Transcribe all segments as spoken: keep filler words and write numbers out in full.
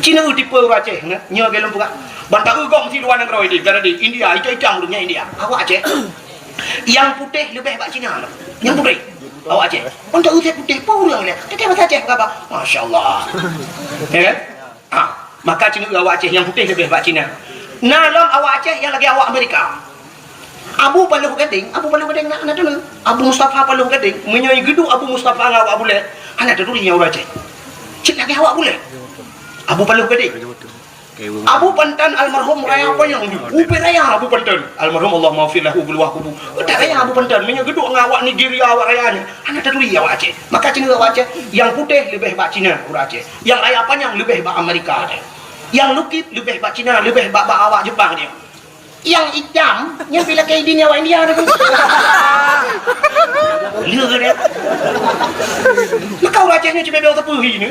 Cina tipe ureueng Aceh, nyoe lagèe lôn peugah. Ban taeu gom si luwa nanggroe di, di India, icam-icam ureueng nyan India. Awak Aceh. Nyang putéh leubeh bak Cina. Nyang putéh. Awak Aceh. Ban taeu putéh, peue ureueng nyan. Teuka bahasa Aceh peugah, masya Allah. Ya kan? Ah, maka Cina awak Aceh nyang putéh leubeh bak Cina. Na lom awak Aceh nyang lagèe awak Amerika. Abu Paloh Gadeng, Abu Paloh Gadeng na, na teuleue. Abu Mustafa Paloh Gadeng, meunyoe geuduek Abu Mustafa ngon awak Bule, hana taturi nyan ureueng Aceh. Cit lagèe awak Bule. Abu Paloh Gadeng. Abu Pantan almarhum raya panyang, ubé raya Abu Pantan. Almarhum Allahummaghfir lahu, geuluwah kubu. Utak raya Abu Pantan, meunyoe geuduek ngon awak Nigeria, awak raya nyan, hana taturi awak Aceh. Maka Cina awak Aceh, nyang putéh leubeh bak Cina ureueng Aceh. Nyang raya panyang leubeh bak Amerika Aceh. Nyang lukit leubeh bak Cina, leubeh bak, bak awak Jepang nyan. Nyang itam, nyang pih lakèe idin awak India tu. Lheueh dia. Maka ureueng Aceh nyoe cuma biasa peue hi ni.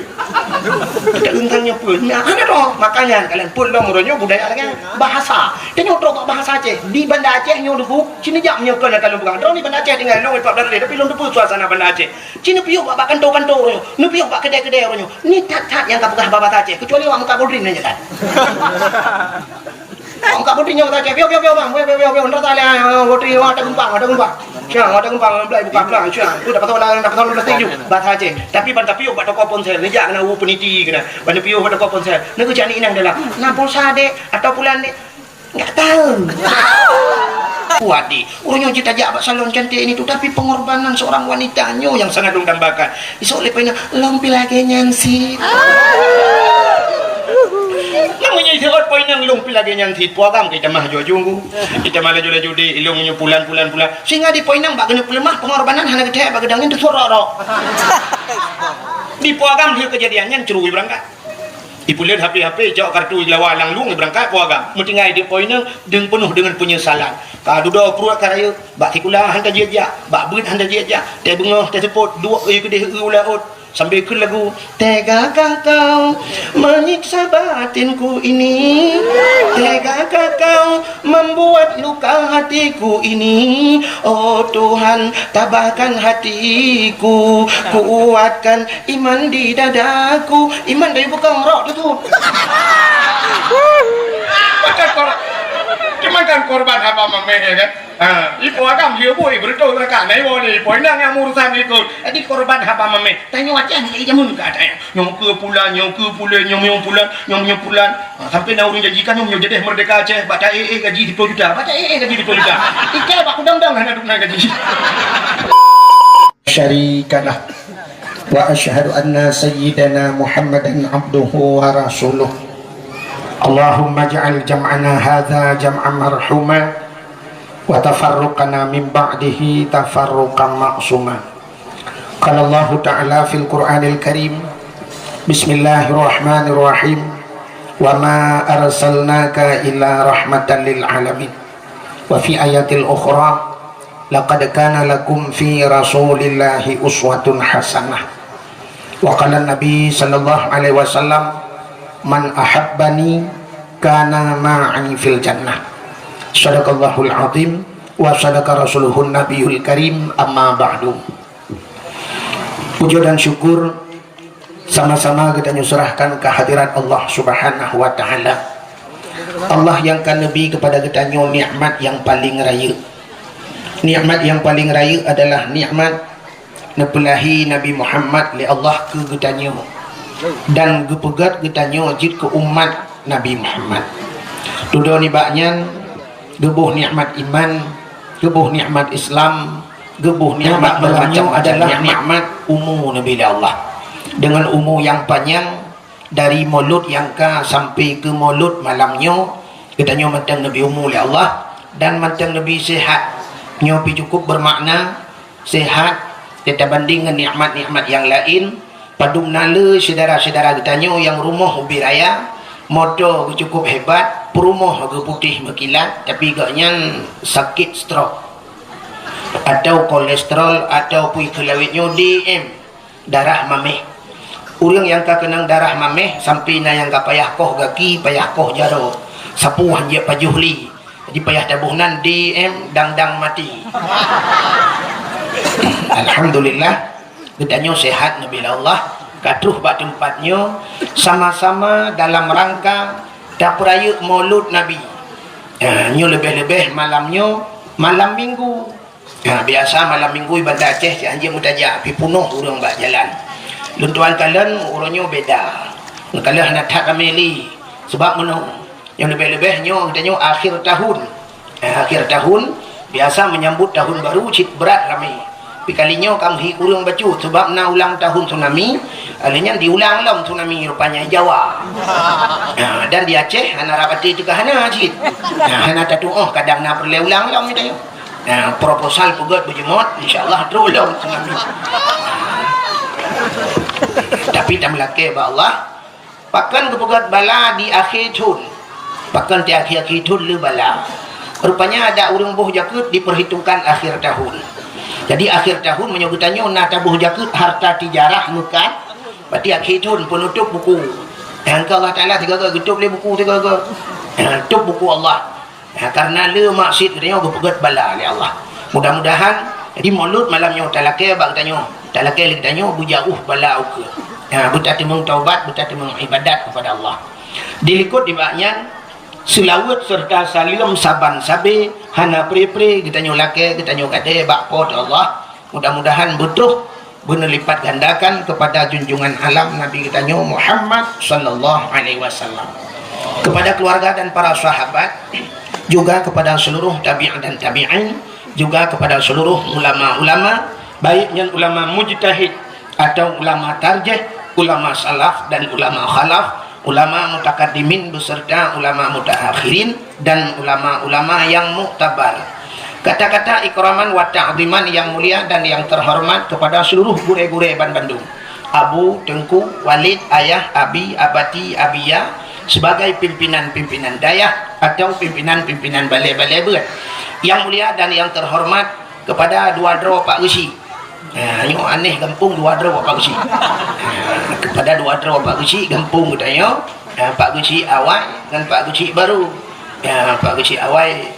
Kita untang nyoe peue. Nah, ada tu. Makanya kalian pun lom uroe nyoe budaya lagèe bahasa. Tanyoe trok bak bahasa Aceh. Di Banda Aceh nyoe dulu, sini jak nyoe kena kalau bukan. Droe di Banda Aceh tinggai lom empat belas hari, tapi lom tu suasana Banda Aceh. Cina piôh bak, bak kantor-kantor uroe nyoe. Ni piôh bak kedai-kedai uroe nyoe. Ni that-that nyang ka peugah bahasa Aceh. Kecuali awak muka bodrin aja kan. Muka putih nyoe kata, "Piôh, piôh, piôh, bang. Piôh, piôh, piôh, piôh. Ntar tak lé, ah, putih, ah, ada geumpang, ada geumpang. Siang, ada geumpang, belai buka pelan. Siang, tu dapat tolak, dapat tolak plastik ju." Bahasa Aceh. Tapi ban tapiôh bak toko ponsel, neujak keunan u peniti keunan. Ban tapiôh bak toko ponsel. Neu keucak ni inang dalam. "Na pulsa, Dek, atau pulan, Dek?" "Enggak tahu." Kuat, Dek. Ureueng nyoe jeuet tajak bak salon cantik ini tu, tapi pengorbanan seorang wanita nyoe nyang sangat lôn dambakan. Isok lé poinang, lôn pih lagèe nyan cit. Namanya isok poinang lôn pih lagèe nyan cit. Po agam ka itamah jujung. Itamah laju-laju di ilong nyoe pulan, pulan, pulan. Sehingga di poinang bak keuneuk peuleumah pengorbanan hana geuthèe bak geudang nyan teusurok-rok. Di po agam lheueh kejadian nyan ceurui beurangkat. Ipulet H P-H P, icok kartu, ilawa lam lueng, ibeurangkat po agam. Meutinggai di poinang deung peunoh deungon peunyesalan. Ka dudoe pruet ka rayeuk, bak sikula han tajak-jak, bak beuet han tajak-jak, teuh beungoh, teuh seupôt, duek ie keudeh, eu ulaôt, sambil kheun lagu, "Tegakah kau menyiksa batinku ini? Tegakah kau membuat luka hatiku ini? Oh Tuhan, tabahkan hatiku, kuatkan iman di dadaku." Iman dari bukang rok tu tu. Macam kor-, cuman kan korban haba mameh, ya kan? Ha, ipo agam dia bui beureutoh rakan. Nah, iwoe ni, ipo inang nyang urusan ikut. Jadi korban haba mameh. Tanyoe Aceh ni jameun ka ada. Nyoe keu pulan, nyoe keu pulan, nyoe, nyoe pulan, nyoe, nyoe pulan. Ha, sampai na ureueng janjikan nyoe, nyoe jadeh merdeka Aceh, bak ta-, eh, eh, gaji sepuluh juta. Bak ta-, eh, eh, gaji sepuluh juta. Ikai bak udang-udang hana dukna gaji. Syarikalah. Wa asyhadu anna sayyidana Muhammadan abduhu wa rasuluh. Allahumma ja'al jam'ana hadza jam'an marhuma. Wa tafarruqana min ba'dihi tafarruqan ma'suma. Qala Allahu ta'ala fil Qur'anil Karim, bismillahirrahmanirrahim, "Wa ma arsalnaka illa rahmatan lil alamin." Wa fi ayatil ukhra, "Laqad kana lakum fi Rasulillahi uswatun hasanah." Wa qala Nabi sallallahu alaihi wasallam, "Man ahabbani kana ma'i fil jannah." Sadaqallahul azim wa sadaqa rasuluhun nabiyul karim, amma ba'du. Puja dan syukur sama-sama geutanyoe serahkan kehadirat Allah Subhanahu wa Ta'ala. Allah nyang ka neubi kepada geutanyoe nikmat nyang paling rayeuk. Nikmat nyang paling rayeuk adalah nikmat neupeulahi Nabi Muhammad lé Allah keu geutanyoe dan geupeugét geutanyoe jeuet keu umat Nabi Muhammad. Dudoe nibak nyan, geuboh nikmat iman, geuboh nikmat Islam, geuboh nikmat meulameulaknyoe adalah nikmat umu neubi lé Allah. Deungon umu nyang panyang, dari mulod nyang ka sampai keu mulod malam nyoe, geutanyoe mantong neubi umu lé Allah dan mantong neubi sehat. Nyoe pih cukup bermakna, sehat, teutabanding ngon nikmat-nikmat nyang laén. Padum na le syedara-syedara geutanyoe nyang rumoh ubé raya, moto geuh cukup hebat, peurumoh geuh putéh meukilat, tapi gobnyan sakét stroke, atau kolesterol, atau peue keu lawét nyoe, D M, darah mameh. Ureuëng nyang ka keunong darah mameh, sampai na nyang ka payah koh gaki, payah koh jaroe, sapeue han jeuet pajoh lé. Jadi payah taboh nan D M dang-dang maté. Alhamdulillah, geutanyoe sehat neubi lé Allah. Ka troh bak teumpat nyoe, sama-sama dalam rangka tapeurayeuk Maulud Nabi. Ha, nyoe leubeh-leubeh malam nyoe, malam Minggu. Ha, biasa malam Minggu di Banda Aceh cit hanjeuet meutajak, pi peunoh ureuëng bak jalan. Lôn tuan kalon uroe nyoe beda. Kalon hana that ramé lé. Sebab meunoe, nyang leubeh-leubeh nyoe geutanyoe akhir tahun. Eh, akhir tahun, biasa menyambut tahun baru cit brat ramé. Tapi kali nyoe ka meuhi ureuëng bacut sebab na ulang tahun tsunami, lheueh nyan diulang lom tsunami rupanya di Jawa. Ha, dan di Aceh hana rab até teuka hana cit. Ha, hana tatuoh kadang na peureulée ulang lom geutanyoe. Ha, proposal peugét beujeuet, insya Allah trok lom tsunami. Tapi tameulakée bak Allah, pakon geupeugét bala di akhé thon? Pakon di akhé-akhé thon le bala? Rupanya ada ureuëng boh jakeuet diperhitungkan akhir tahun. Jadi akhir tahun meunyoe geutanyoe na taboh jakeuet harta tijarah meukat, berarti akhé thon peunutôp buku. Nyang ka Allah Taala sigaga geutôp lé buku sigaga. Tôp buku Allah. Ha, karena le maksiet geutanyoe geupeugét bala lé Allah. Mudah-mudahan di Maulud malam nyoe talakée bak geutanyoe, talakée lé geutanyoe beujaôh bala ukeue. Ha, beutateumeung taubat, beutateumeung ibadat kepada Allah. Dilikot nibak nyan, seulaweuet serta saleuem saban sabe hana pre-pre geutanyoe lakée, geutanyoe gadée bak Po teu Allah. Mudah-mudahan beutroh beuneulipat gandakan kepada junjungan alam Nabi geutanyoe Muhammad sallallahu alaihi wasallam, kepada keluarga dan para sahabat, juga kepada seluruh tabi'in dan tabi'in, juga kepada seluruh ulama-ulama, baik nyan ulama mujtahid atau ulama tarjih, ulama salaf dan ulama khalaf, ulama mutakaddimin beserta ulama mutaakhirin, dan ulama-ulama yang muktabar. Kata-kata ikraman wa ta'ziman yang mulia dan yang terhormat kepada seluruh gurée-gurée ban bandum, abu, teungku, walid, ayah, abi, abati, abiya, sebagai pimpinan-pimpinan dayah atau pimpinan-pimpinan balée-balée beuet. Yang mulia dan yang terhormat kepada dua droe Pak Geuchik. Ha, nyoe aneh gampông dua droe Pak Geuchik. Ha, kepada dua droe Pak Geuchik gampông geutanyoe, ha, Pak Geuchik awai ngon Pak Geuchik baru. Ha, Pak Geuchik awai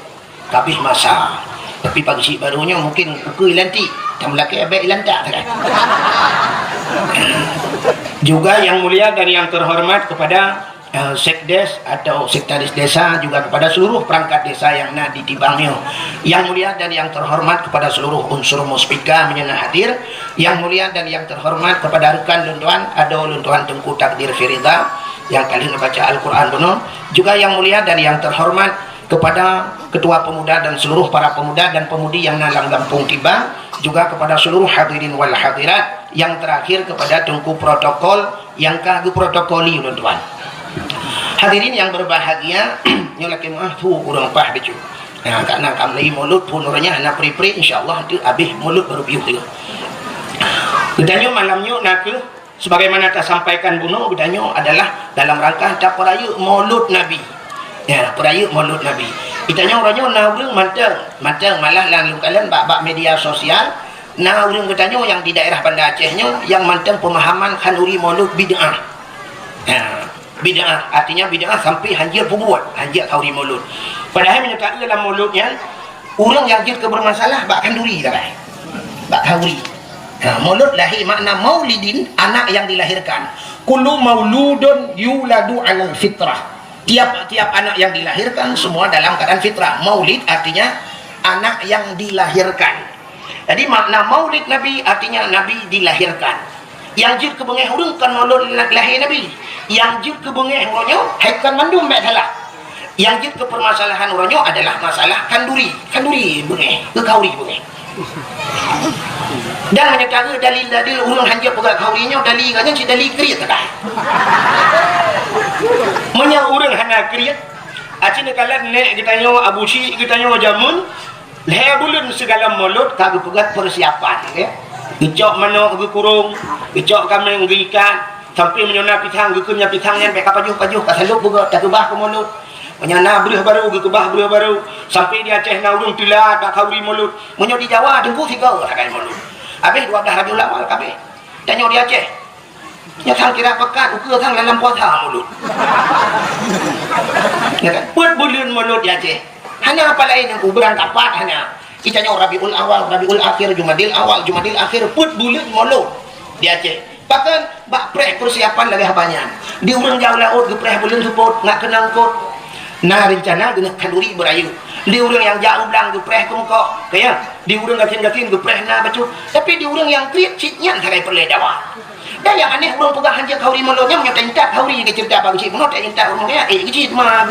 kabeh masa. Tapi Pak Geuchik baru nyoe mungkin ukeue ilantik, tameulakée abék ilantak sagai. Juga yang mulia dan yang terhormat kepada eh, sekdes atau sekretaris desa, juga kepada seluruh perangkat desa yang na di Tibang nyoe. Yang mulia dan yang terhormat kepada seluruh unsur Muspika meunyoe na hadir. Yang mulia dan yang terhormat kepada rekan lôn tuan, adoe lôn tuan Teungku Takdir Firida yang ka lheueh neubaca Al-Quran bunoe. Juga yang mulia dan yang terhormat kepada ketua pemuda dan seluruh para pemuda dan pemudi yang na lam gampông Tibang, juga kepada seluruh hadirin wal hadirat, yang terakhir kepada Teungku protokol nyang ka geuprotokoli ulôn tuan. Hadirin yang berbahagia, nyoe lakée meuáh su ureuëng paih bacut. Nah, karena ka meulai Maulud phon uroe nyan hana pri-pri, insya Allah tu habéh Maulud baru piôh tu. Geutanyoe malam nyoe na kheueh sebagaimana tasampaikan bunoe, geutanyoe adalah dalam rangka tapeurayeuk Maulud Nabi. Ya, peurayeuk Maulud Nabi. Geutanyoe uroe nyoe na ureuëng mantong, mantong malah lam lôn kalon bak, bak media sosial, na ureuëng geutanyoe nyang di daerah Banda Aceh nyoe nyang mantong pemahaman khanduri Maulud bid'ah. Ya, bid'ah, artinya bid'ah sampai hanjeuet peubuet, hanjeuet khanduri Maulud. Padahai meunyoe taeu lam Maulud nyan, ureuëng nyang jeuet keu bermasalah bak khanduri sagai. Bak khanduri. Ha, Maulud lahé makna maulidin, anak yang dilahirkan. Kullu mauludun yuladu alal fitrah. Tiap-tiap anak yang dilahirkan semua dalam keadaan fitrah. Maulid artinya anak yang dilahirkan. Jadi makna maulid Nabi artinya Nabi dilahirkan. Nyang jeuet keu beungéh ureuëng kon Maulud lahé Nabi. Nyang jeuet keu beungéh uroe nyoe hai kon mandum bék salah. Nyang jeuet keu permasalahan uroe nyoe adalah masalah khanduri. Khanduri beungéh, keu khanduri beungéh. Dan meunyoe taeu dalil-dalil ureuëng hanjeuet peugah khanduri nyoe, dalil geuh nyan cit dalil kriet sagai. Meunyoe ureuëng hana kriet, aci neukalon nék geutanyoe, abu chik geutanyoe jameun, lhée buleuen sigohlom Maulud ka geupeugét persiapan, ya. Geucok manok geukurong, geucok kaméng geuikat, sampai meunyoe na pisang geukheun nyan pisang nyan bék ka pajoh-pajoh ka salôb beugét takeubah keu Maulud. Meunyoe na breuh barô geukeubah breuh barô, sampai di Aceh na ureuëng teulat bak khanduri Maulud. Meunyoe di Jawa teungku sigoe sagai Maulud. Habéh dua belas Rabiul Awal ka habéh. Tanyoe di Aceh. Nyoe sang kira pakat ukeue sang dalam puasa Maulud. Ya kan? Peuet buleuen Maulud di Aceh. Hana apa laén nyang ubeurang kapat hana. Geutanyoe Rabiul Awal, Rabiul Akhir, Jumadil Awal, Jumadil Akhir, peuet buleuen Maulud di Aceh. Pakon bak preh peusiapan lagèe haba nyan. Di ureueng jak u laôt geupreh buleuen seupôt, ngat keunong kot. Na reuncana geuneuk khanduri beurayeuk. Di ureueng nyang jak u blang geupreh keumeukoh, ka ya. Di ureueng gasien-gasien geupreh na bacut. Tapi di ureueng nyang kriet cit nyan sagai peureulèe dawa. Dan nyang aneh ureueng peugah hanjeuet khanduri mulod nyan, meunyoe taintat khanduri geuceurita bak geucit bunoe, taintat ureueng kaya, eh, geucit ma.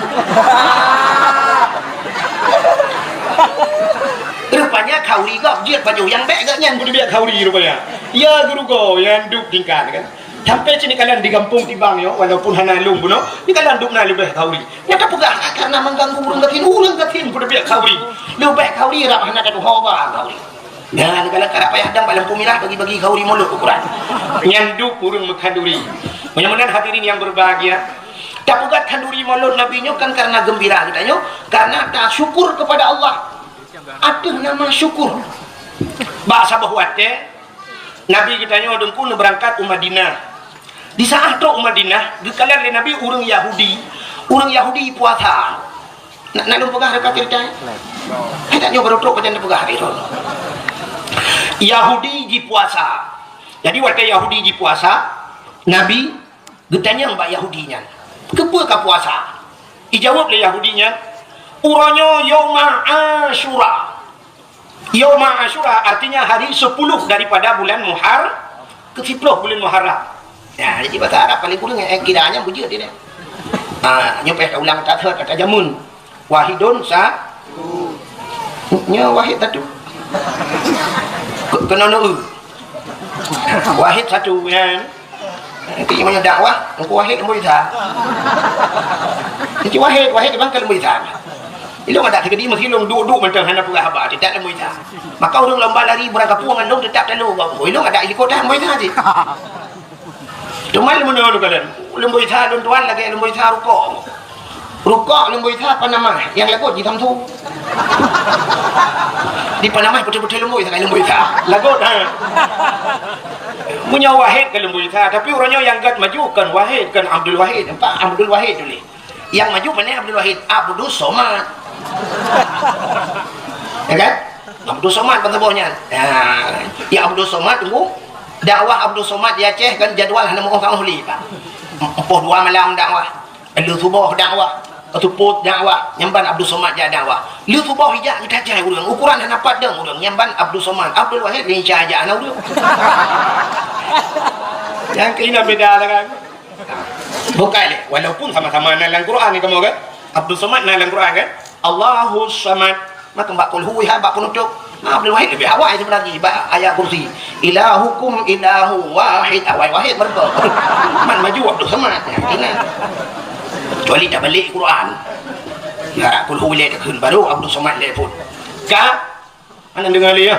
Rupanya khanduri gob jeuet pajoh nyang bèk geuh nyan beuteubiet khanduri rupanya. Ya geurugoe nyang duek tingkat kan. Sampai sini kalian di gampông Tibang nyoe, walaupun hana lôn bunoe, di kalian duek na leubeh khanduri. Nyata peugah karena mengganggu ureueng gasien, ureueng gasien beuteubiet khanduri. Leubeh khanduri rab hana tatuho ba khanduri. Nyan kalau karap payah dang bak lampu mirah bagi-bagi khanduri mulod ukuran. Nyan duek ureueng meukhanduri. Mudah-mudahan hadirin yang berbahagia, tapeugah khanduri mulod Nabi nyoe kan karena gembira geutanyoe, karena tasyukur kepada Allah. Ateueh nama syukur. Bak saboh watèe Nabi geutanyoe Teungku neubeurangkat u Madinah. Di saat trok u Madinah, geukalon lé Nabi ureueng Yahudi, ureueng Yahudi puasa. Na, na lôn peugah teuka ceurita? Hai, tanyoe barô trok pajan teupeugah lé droe. Yahudi jipuasa. Jadi watèe Yahudi jipuasa, Nabi geutanyong bak Yahudi nyan, "Keupeue ka puasa?" Ijaweueb lé Yahudi nyan, "Uroe nyoe Yauma Asyura." Yauma Asyura artinya hari sepuluh daripada bulan Muhar-, keusiploh bulan Muharram. Nah, jadi bahasa Arab paling kurang, eh, kiranya beujeuet dia. Ha, nyoe payah taulang that kata jameun. Wahidun sa-, nyoe wahid satu. Ke-, keunoe neu-eu. Wahid satu, kan? Nanti meunyoe dakwah, Teungku Wahid Lembu Isa. Teungku Wahid, Wahid bang ke Lembu Isa. Ilong adak teukeudi meusi ilong duek-duek mantong hana peugah haba, tidak Lembu Isa. Maka ureueng lomba lari beurangkapeue ngon lôn teutap talu bak buku. Ilong adak ilikot dah Lembu Isa cit. Teuma lôn meunyoe lôn kalon, Lembu Isa lôn tuan lagèe Lembu Isa rukok. Rukok Lembu Isa panamah, nyang lagot jitamsu. Di panamah beutôi-beutôi Lembu Isa, Lembu Isa. Lagot, ha. Meunyoe Wahid ka Lembu Isa, tapi uroe nyoe nyang gèt maju kon Wahid, kon Abdul Wahid. Nampak? Abdul Wahid tuléh. Nyang maju pane Abdul Wahid, Abdus Somad. Ya kan? Abdus Somad ban saboh nyan. Ya, ya Abdus Somad tunggu. Dakwah Abdus Somad di Aceh kan jadwal hana meu'oh ka meuhli, Pak. Empoh dua malam dakwah. Lheuh suboh dakwah, seupôt dakwah, nyan ban Abdul Somad jak dakwah. Lheuh suboh ijak geutajai ureueng, ukuran hana pat dong ureueng, nyan ban Abdul Somad. Abdul Wahid lincah jak hana ureueng. Nyang keunan beda lah kan. Bukai lé, walaupun sama-sama na lam Quran ni kamoe kan. Abdul Somad na lam Quran kan. Allahus Samad. Maka bak kulhu ya bak penutup. Ha, Abdul Wahid lebih awai sebenarnya bak ayat kursi. Ilahukum ilahu wahid. Awai wahid mereka. Man maju Abdul Somad. Ya, kena. Kecuali tak balik Quran. Ya, kulhu lé takheun baru Abdul Somad lé pun. Ka, mana dengar lé ya?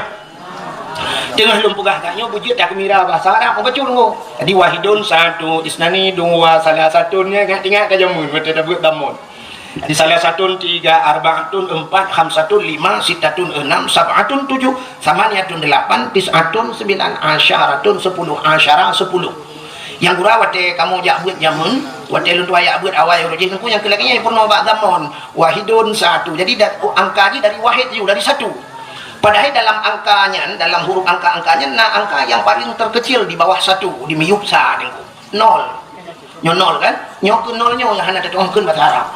Tengah lôn peugah kat nyoe beujeuet tak mira bahasa Arab apa cun ko. Jadi wahidun satu, isnani dua, salah satu ni ingat-ingat ka jameun betul tak buat damun. Di salah satun tiga, arbaatun empat, khamsatun lima, sittatun enam, sab'atun tujuh, samaniyatun delapan, tis'atun sembilan, asyaratun sepuluh, asyara sepuluh. Nyang gura watèe kamoe jak beuet jameun, watèe lôn tuan jak beuet awai uroe jih Teungku nyang keu lagèe nyan peurunoe bak dhammon, wahidun satu. Jadi da-, angka jih dari wahid ju, dari satu. Padahai dalam angka nyan, dalam huruf angka-angka nyan na angka nyang paling terkecil di bawah satu, di miyueb sa Teungku. Nol. Nyoe nol kan? Nyoe keu nol nyoe nyang hana tatu'oh kheun bahasa Arab.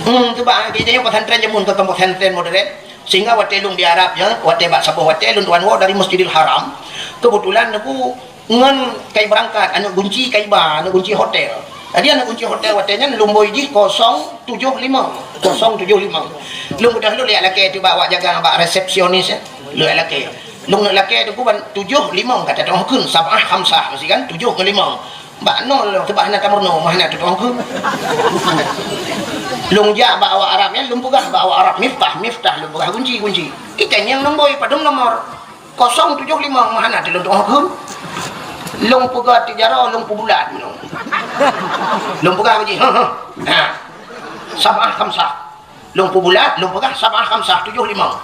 Hmm, cuba kita nyoe pesantren jameun ke pesantren modern. Sehingga watèe lôn di Arab nyoe, watèe bak saboh watèe lôn tuan woe dari Masjidil Haram. Kebetulan aku ngon kai berangkat, aneuk gunci kai ba, aneuk gunci hotel. Jadi aneuk gunci hotel watèe nyan nombor jih kosong tujoh lima. Kosong tujoh lima. Lôn beudôh lôn liak lakèe tu bak awak jaga bak resepsionis, eh. Lôn liak lakèe. Lôn neuk lakèe tu ban tujoh limong ka tatu'oh kheun, sab'ah khamsah mesti kan, tujoh ngon limong. Bak nol lôn, teubah na tameurunoe, mah na tatu'oh kheun. Lôn jak bak awak Arab nyan, lôn peugah bak awak Arab, miftah, miftah, lôn peugah gunci, gunci. Kita nyang nombor, padum nomor. Kosong tujoh limong, mah na teuh lôn tatu'oh kheun. Lôn peugah tiep jaroe, lôn peubulat. Lôn peugah bak jih, ha, ha. Ha. Sab'ah khamsah. Lôn peubulat, lôn peugah sab'ah khamsah, tujoh limong.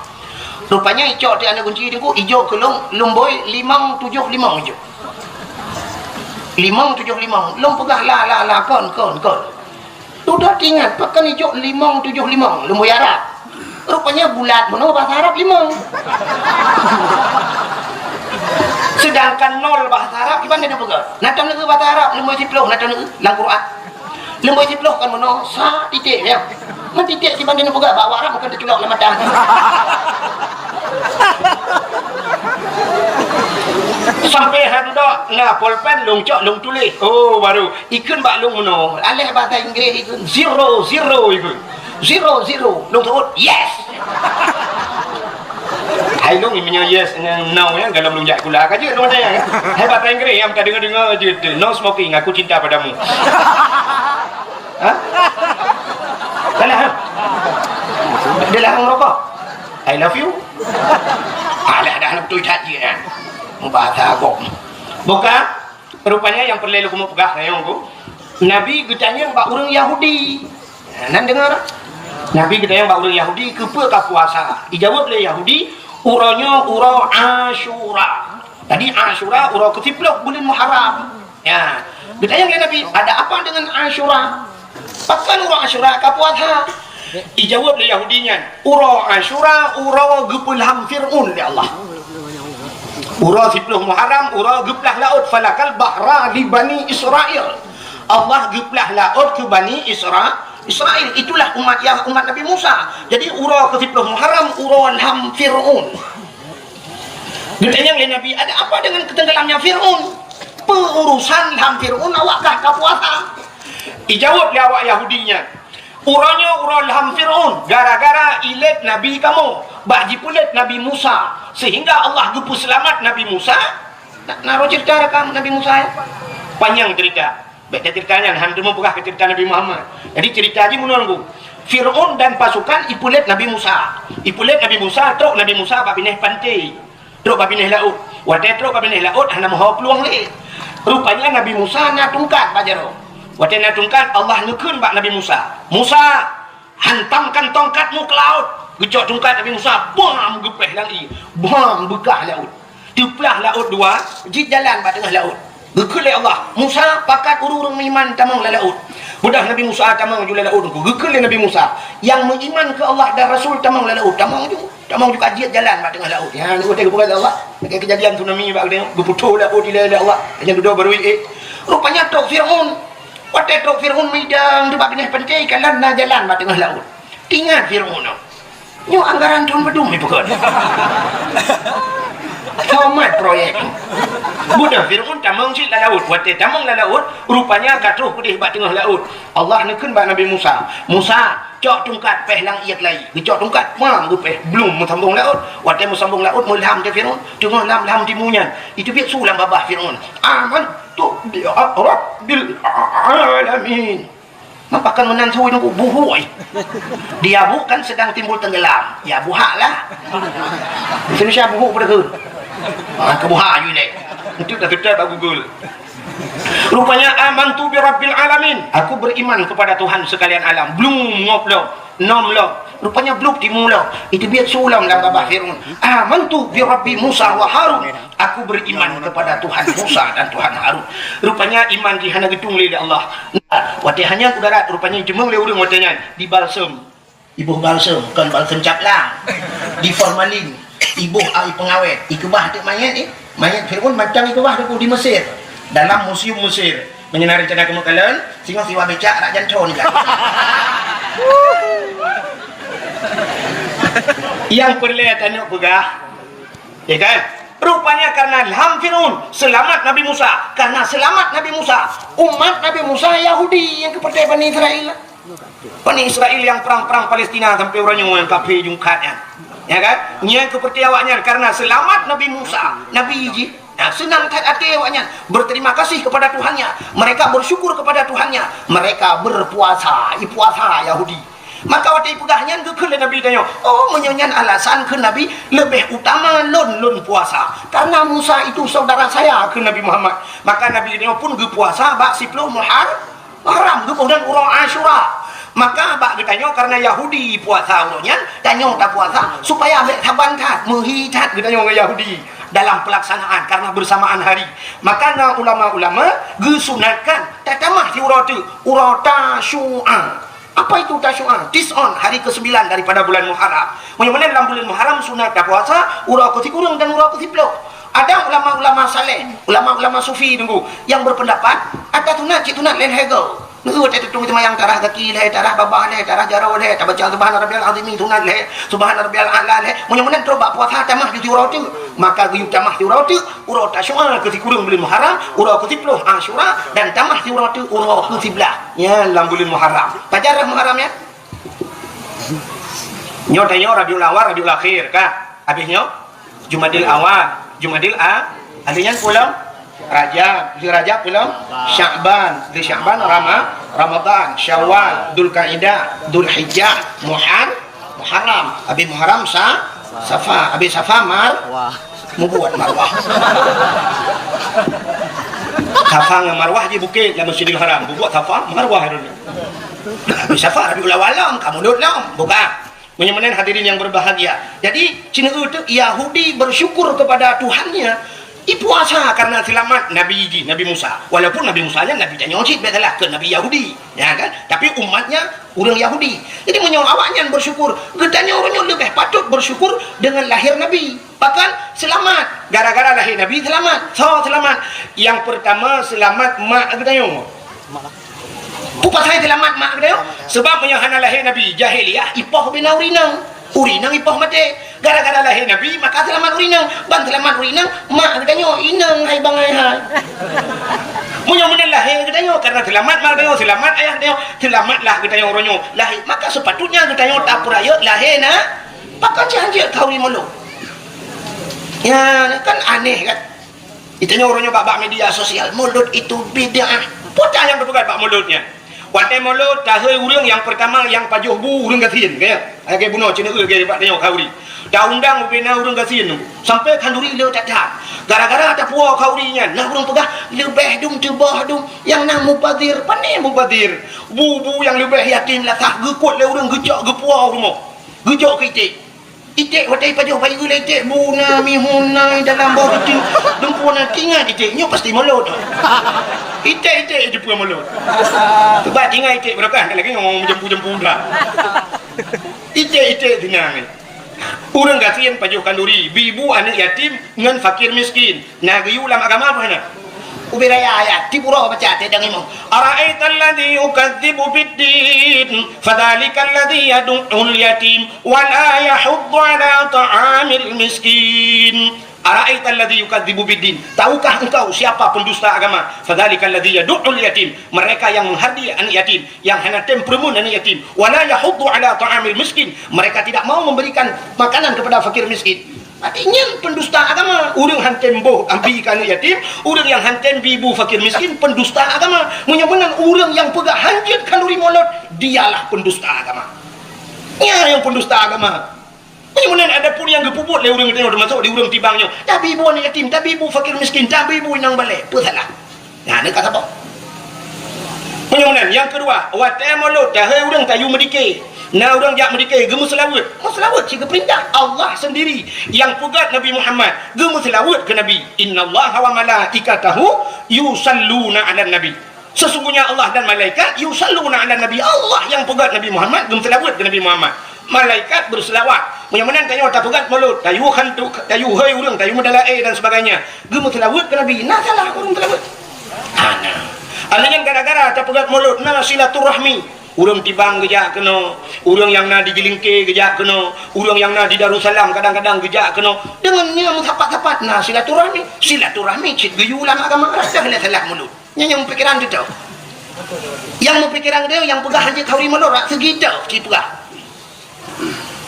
Rupanya icok ti aneuk gunci Teungku, ijok keu lôn, lôn bôi limong tujoh limong ijok. Limong tujoh limong. Lôn peugah la, la, la, kon, kon, kon. Dudoe teuingat, pakon ijok limong tujoh limong, lôn bôi Arab. Rupanya bulat meunoe bahasa Arab limong. Sedangkan nol bahasa Arab, kiban taneuk peugah? Na taneuk bahasa Arab, leumoi siploh na taneuk lam Quran. Leumoi siploh kan meunoe, sa titik, ya. Meunan titik kiban taneuk peugah, bak Arab bukan teuculok lam mata. Sampai han dok na pulpen, lôn cok, lôn tuléh. Oh, baru. Ikheun bak lôn meunoe. Aléh bahasa Inggris ikheun. Zero, zero ikheun. Zero, zero. Lôn seuôt, yes. Hai lôn, meunyoe yes ngon no nyan, golom lôn jak sikula ka jeuet lôn nyan. Hai bahasa Inggris nyang tadeungoe-deungoe jeuet, "No smoking, aku cinta padamu." Ha? Salah, ha? Dia larang rokok. "I love you." Alah, dah beutôi that jeuet nyan. Bahasa agam. Bukan? Rupanya nyang peureulée lôn keumeung peugah nyoe ku, Nabi geutanyong bak ureuëng Yahudi. Nan deungoe? Nabi geutanyong bak ureuëng Yahudi, "Keupeue ka puasa?" Ijaweueb lé Yahudi, "Uroe nyoe uroe Asyura." Jadi Asyura uroe keusiploh buleuen Muharram. Ya. Geutanyong lé Nabi, "Ada apa dengan Asyura?" Pakon uroe Asyura ka puasa? Ijaweueb lé Yahudi nyan, "Uroe Asyura uroe geupeulham Fir'aun lé Allah." Uroe siploh Muharram, uroe geuplah laôt, "Falakal bahra li Bani Israil." Allah geuplah laôt keu Bani Isra-, Israil. Itulah umat Yah-, umat Nabi Musa. Jadi uroe keusiploh Muharram, uroe lham Fir'aun. Geutanyong lé Nabi, "Ada apa dengan ketenggelamnya Fir'aun? Peu urusan lham Fir'aun awak kah ka puasa?" Ijaweueb lé awak Yahudi nyan, "Uroe nyoe uroe lham Fir'aun, gara-gara ilét nabi kamoe, bak jipeulét Nabi Musa, sehingga Allah geupeuseulamat Nabi Musa." Na, na roh cerita rakam Nabi Musa, ya? Panyang cerita. Bék tacerita nyan, han teumeupeugah keu cerita Nabi Muhammad. Jadi cerita jih meunan ku. Fir'aun dan pasukan ipeulét Nabi Musa. Ipeulét Nabi Musa, trok Nabi Musa bak binéh panté. Trok bak binéh laôt. Watée trok bak binéh laôt hana meuho plueng lé. Rupanya Nabi Musa na tungkat bak jaroe. Watée na tungkat, Allah neukheun bak Nabi Musa, "Musa, hantamkan tongkatmu ke laut." Geucok tungkat Nabi Musa, bam, geupéh lam ié. Bam, beukah laôt. Teuplah laôt dua, jeuet jalan bak teungoh laôt. Geukheun lé Allah, "Musa, pakat ureuëng-ureuëng meuiman tamong lam laôt." Beudôh Nabi Musa tamong ju lam laôt. Geukheun lé Nabi Musa, "Nyang meuiman keu Allah dan Rasul tamong lam laôt." Tamong ju. Tamong ju ka jeuet jalan bak teungoh laôt. Nyan, watée geupeugah lé Allah, lagée keujadian tsunami bak geutanyoe, geuputôh laôt ilée lé Allah. Nyan dudoe barô ié. Rupanya trok Fir'aun. Watée trok Fir'aun meudang di bak binéh panté, kalon na jalan bak teungoh laôt. Teuingat Fir'aun nyoe. Nyoe anggaran thôn padum ipeugah. Tomat proyek. Beudôh Fir'aun tamong cit lam laôt. Watée tamong lam laôt, rupanya ka troh keudeh bak teungoh laôt. Allah neukheun bak Nabi Musa, "Musa, cok tungkat, péh lam ié keulayi." Geucok tungkat, pam, geupéh, blum, meusambong laôt. Watée meusambong laôt, meulham teuh Fir'aun, teungoh lham-lham timu nyan. Iteubiet su lam babah Fir'aun, "Amantu bi rabbil alamin." Pakon meunan su nyoe buhôi. Di Yabuk kan sedang timbul tenggelam. Ya, buhak lah. Indonesia buhuk pada ke? Ha, keu buhak ju lé. Itu dah tetap bak Google. Rupanya, "Amantu bi rabbil alamin." Aku beriman kepada Tuhan sekalian alam. Blum ngop lom, nom lom. Rupanya blub timu lom. Iteubiet su lom lam babah Fir'aun. "Amantu bi rabbi Musa wa Harun." Aku beriman kepada Tuhan Musa dan Tuhan Harun. Rupanya iman jih hana geutung lé Allah. Watée hana kudarat, rupanya jeumeung lé ureuëng watée nyan di balsem. Iboh balsem, kon balsem caplang. Di formalin, iboh ai pengawet, ikeubah teuk manyét, eh. Manyét Fir'aun macam ikeubah teuk di Mesir. Dalam museum Mesir. Meunyoe na rencana keuneuk kalon, singoh siwa becak rak janton kan. Nyang peureulée taneuk peugah, ya kan? Rupanya karena lham Fir'aun, selamat Nabi Musa. Karena selamat Nabi Musa, umat Nabi Musa Yahudi nyang keupeurteh Bani Israel. Bani Israel nyang perang-perang Palestina sampai uroe nyoe nyang kafé jungkat nyan. Ya kan? Nyang keupeurteh awaknyan karena selamat Nabi Musa, Nabi jih. Nah, seunang that até awaknyan, berterima kasih kepada Tuhannya. Mereka bersyukur kepada Tuhannya. Mereka berpuasa. Ipuasa Yahudi. Maka watée ipeugah nyan geukheun lé Nabi tanyoe, "Oh, meunyoe nyan alasan kheun Nabi, leubeh utama lôn, lôn puasa. Karena Musa itu saudara saya," kheun Nabi Muhammad. Maka Nabi tanyoe pun geupuasa bak siploh Muhar-, Muharram, geuboh dan uroe Asyura. Maka bak geutanyoe karena Yahudi puasa uroe nyan, tanyoe tapuasa supaya bék saban that, meuhi that geutanyoe ngon Yahudi dalam pelaksanaan karena bersamaan hari. Maka na ulama-ulama geusunatkan tatamah siuroe teuk, uroe Tasyu'a. Apa itu Tasyu'a? Tis'on, hari kesembilan daripada bulan Muharram. Meunyoe meunan lam bulan Muharram sunat tapuasa uroe keusikureueng dan uroe keusiploh. Ada ulama-ulama saleh, ulama-ulama sufi nunggu yang berpendapat ata sunat cit sunat lé lhèe go. Nunggu teutung seumayang tarah gaki lhèe, tarah babah lhèe, tarah jaroe lhèe, tabaca subhana rabbiyal azim sunat lhèe, subhana rabbiyal a'la lhèe. Meunyoe meunan trok bak puasa tamah ju siuroe teuk, maka geuyue tamah siuroe teuk, uroe Tasyu'a keu sikureueng buleuen Muharram, uroe keu siplôh Asyura dan tamah siuroe teuk uroe keu siblaih. Nyan lam buleuen Muharram. Pajan Muharram nyan? Nyoe tanyoe Rabiul Awal, Rabiul Akhir ka. Habis nyoe Jumadil Awal, Jumadil A, habis nyan pulang Rajab, di Rajab pulang Sya'ban, di Sya'ban Rama-, Ramadan, Syawal, Dzulkaidah, Dzulhijjah, Muhar-, Muharram, habis Muharram Sa-, Safar, habis Safar Mar-, Mubuet Marwah. Safa ngon Marwah jih bukét lam Masjidil Haram. Bubuet Safa, Marwah dulu. Habis Safa, Rabiul Awal lom, ka mulod lom. Buka. Meunyoe meunan hadirin yang berbahagia. Jadi, cina tu Yahudi bersyukur kepada Tuhannya. Ipuasa karena selamat Nabi jih, Nabi Musa. Walaupun Nabi Musa nyan Nabi tanyoe cit, bèk salah, keu Nabi Yahudi. Ya kan? Tapi umatnya ureueng Yahudi. Jadi, meunyoe awaknyan bersyukur, geutanyoe ureueng nyoe leubeh patut bersyukur dengan lahir Nabi. Pakon seulamat? Gara-gara lahé Nabi seulamat. Soe seulamat? Nyang peurtama seulamat mak geutanyoe. Peue pasai seulamat mak geutanyoe? Seubab meunyoe hana lahé Nabi, jahiliyah ipoh bina ureueng inong. Ureueng inong ipoh maté. Gara-gara lahé Nabi, maka seulamat ureueng inong. Ban seulamat ureueng inong, mak geutanyoe inong hai bangai hai. Meunyoe meunan lahé geutanyoe, karena seulamat mak geutanyoe, seulamat ayah geutanyoe, seulamatlah geutanyoe uroe nyoe lahé. Maka sepatutnya geutanyoe tapeurayeuk lahé na. Pakon cit hanjeuet khauri mulod? Ya, kan aneh kan? Geutanyoe uroe nyoe bak, bak media sosial, mulod itu bid'ah. Peue nyang teupeugah bak mulod nyan? Watèe mulod, tahôi ureueng nyang peurtama nyang pajoh bu ureueng gasien, ka ya? Lagèe bunoe cina lagèe bak tanyoe khauri. Taundang ubena ureueng gasien, sampai khanduri le that-that. Gara-gara tapuwoe khauri nyan, na ureueng peugah leubeh dum teuboh dum nyang na mubazir. Pane mubazir? Bu-bu nyang leubeh yatim lasah geukot lé ureueng geucok geupuwoe rumoh. Geujok keu iték. Iték watèe ipajoh bayeue lé iték, bu na mihun na dalam boh beutôi. Dumpeue na tingat iték, nyoe pasti mulod. Iték-iték jipeu mulod. Coba tingat iték beurokah, lagèe nyoe meujempu-jempu dah. Iték-iték tingat. Ureueng gasien pajoh khanduri, bi bu aneuk yatim ngon fakir miskin. Na geuyue lam agama peue hana? Ubé raya ayat, tiep uroe baca teuh dang imoe. Ara'aital ladzi yukadzibu biddin, fadzalikal ladzi yadu'ul yatim, wa la yahuddu 'ala ta'amil miskin. Ara'aital ladzi yukadzibu biddin. Tahukah engkau siapa pendusta agama? Fadzalikal ladzi yadu'ul yatim. Mereka yang menghardi anak yatim, yang hana tem peureumeun anak yatim. Wa la yahuddu 'ala ta'amil miskin. Mereka tidak mau memberikan makanan kepada fakir miskin. Berarti nyan pendusta agama. Ureueng han tem boh ambi keu aneuk yatim, ureueng nyang han tem bi bu fakir miskin, pendusta agama. Meunyoe meunan ureueng nyang peugah hanjeuet khanduri mulod, dialah pendusta agama. Nyan nyang pendusta agama. Meunyoe meunan adapun nyang geupeubuet lé ureueng geutanyoe, teumasok di ureueng tibang nyoe, tabi bu aneuk yatim, tabi bu fakir miskin, tabi bu inong balè, peue salah? Nah, nyan ka saboh. Meunyoe meunan, nyang keudua, watèe mulod, tahôi ureueng tayue meudike. Na ureueng jak meudike, geumeuseulaweuet. Meuseulaweuet cit geupeurintah Allah sendiri nyang peugah Nabi Muhammad, geumeuseulaweuet keu Nabi. "Innallaha wa malaikatahu yusalluna 'alan nabi." Sesungguhnya Allah dan malaikat yusalluna 'alan nabi. Allah nyang peugah Nabi Muhammad, geumeuseulaweuet keu Nabi Muhammad. Malaikat beuseulaweuet. Meunyoe meunan tanyoe tapeugah mulod, tayue hantu, tayue hôi ureueng, tayue meudalae dan sebagainya. Geumeuseulaweuet keu Nabi. Na salah ureueng seulaweuet? Hana. Alah nyan gara-gara tapeugah mulod na silaturahmi. Ureueng tibang geujak keunoe, ureueng nyang na di Jeulingke geujak keunoe, ureueng nyang na di Darussalam kadang-kadang geujak keunoe. Deungon nyan meusapat-sapat na silaturahmi. Silaturahmi cit geuyue lam agama, rasa lé salah mulod. Nyan nyang meupikiran teuh. Nyang meupikiran teuh, nyang peugah hanjeuet khanduri mulod, rak seugi teuh cit peugah.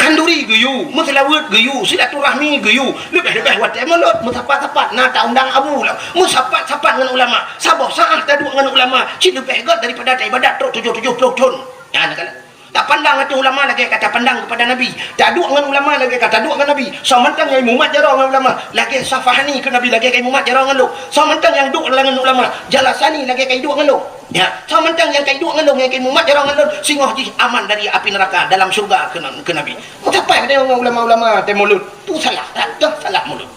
Khanduri geuyue, meuseulaweuet geuyue, silaturahmi geuyue, leubeh-leubeh watèe mulod, meusapat-sapat na taundang abu lom, meusapat-sapat ngon ulama, saboh saát taduek ngon ulama, cit leubeh göt daripada taibadat trok tujoh tujoh ploh thon. Nyan kan. Tapandang ateueh ulama lagèe ka tapandang keupada Nabi, taduek ngon ulama lagèe ka taduek ngon Nabi. Soe mantong nyang imumat jaroe ngon ulama, lagèe Safahani keu Nabi lagèe ka imumat jaroe ngon lôn. Soe mantong nyang duek ngon ulama, Jalasani lagèe ka iduek ngon lôn. Ya, soe mantong nyang ka iduek ngon lôn, nyang ka imumat jaroe ngon lôn, singoh jih aman dari api neraka dalam syeuruga keu, keu Nabi. Meusapat geutanyoe ngon ulama-ulama teuh mulod. Tu salah, dak salah mulod.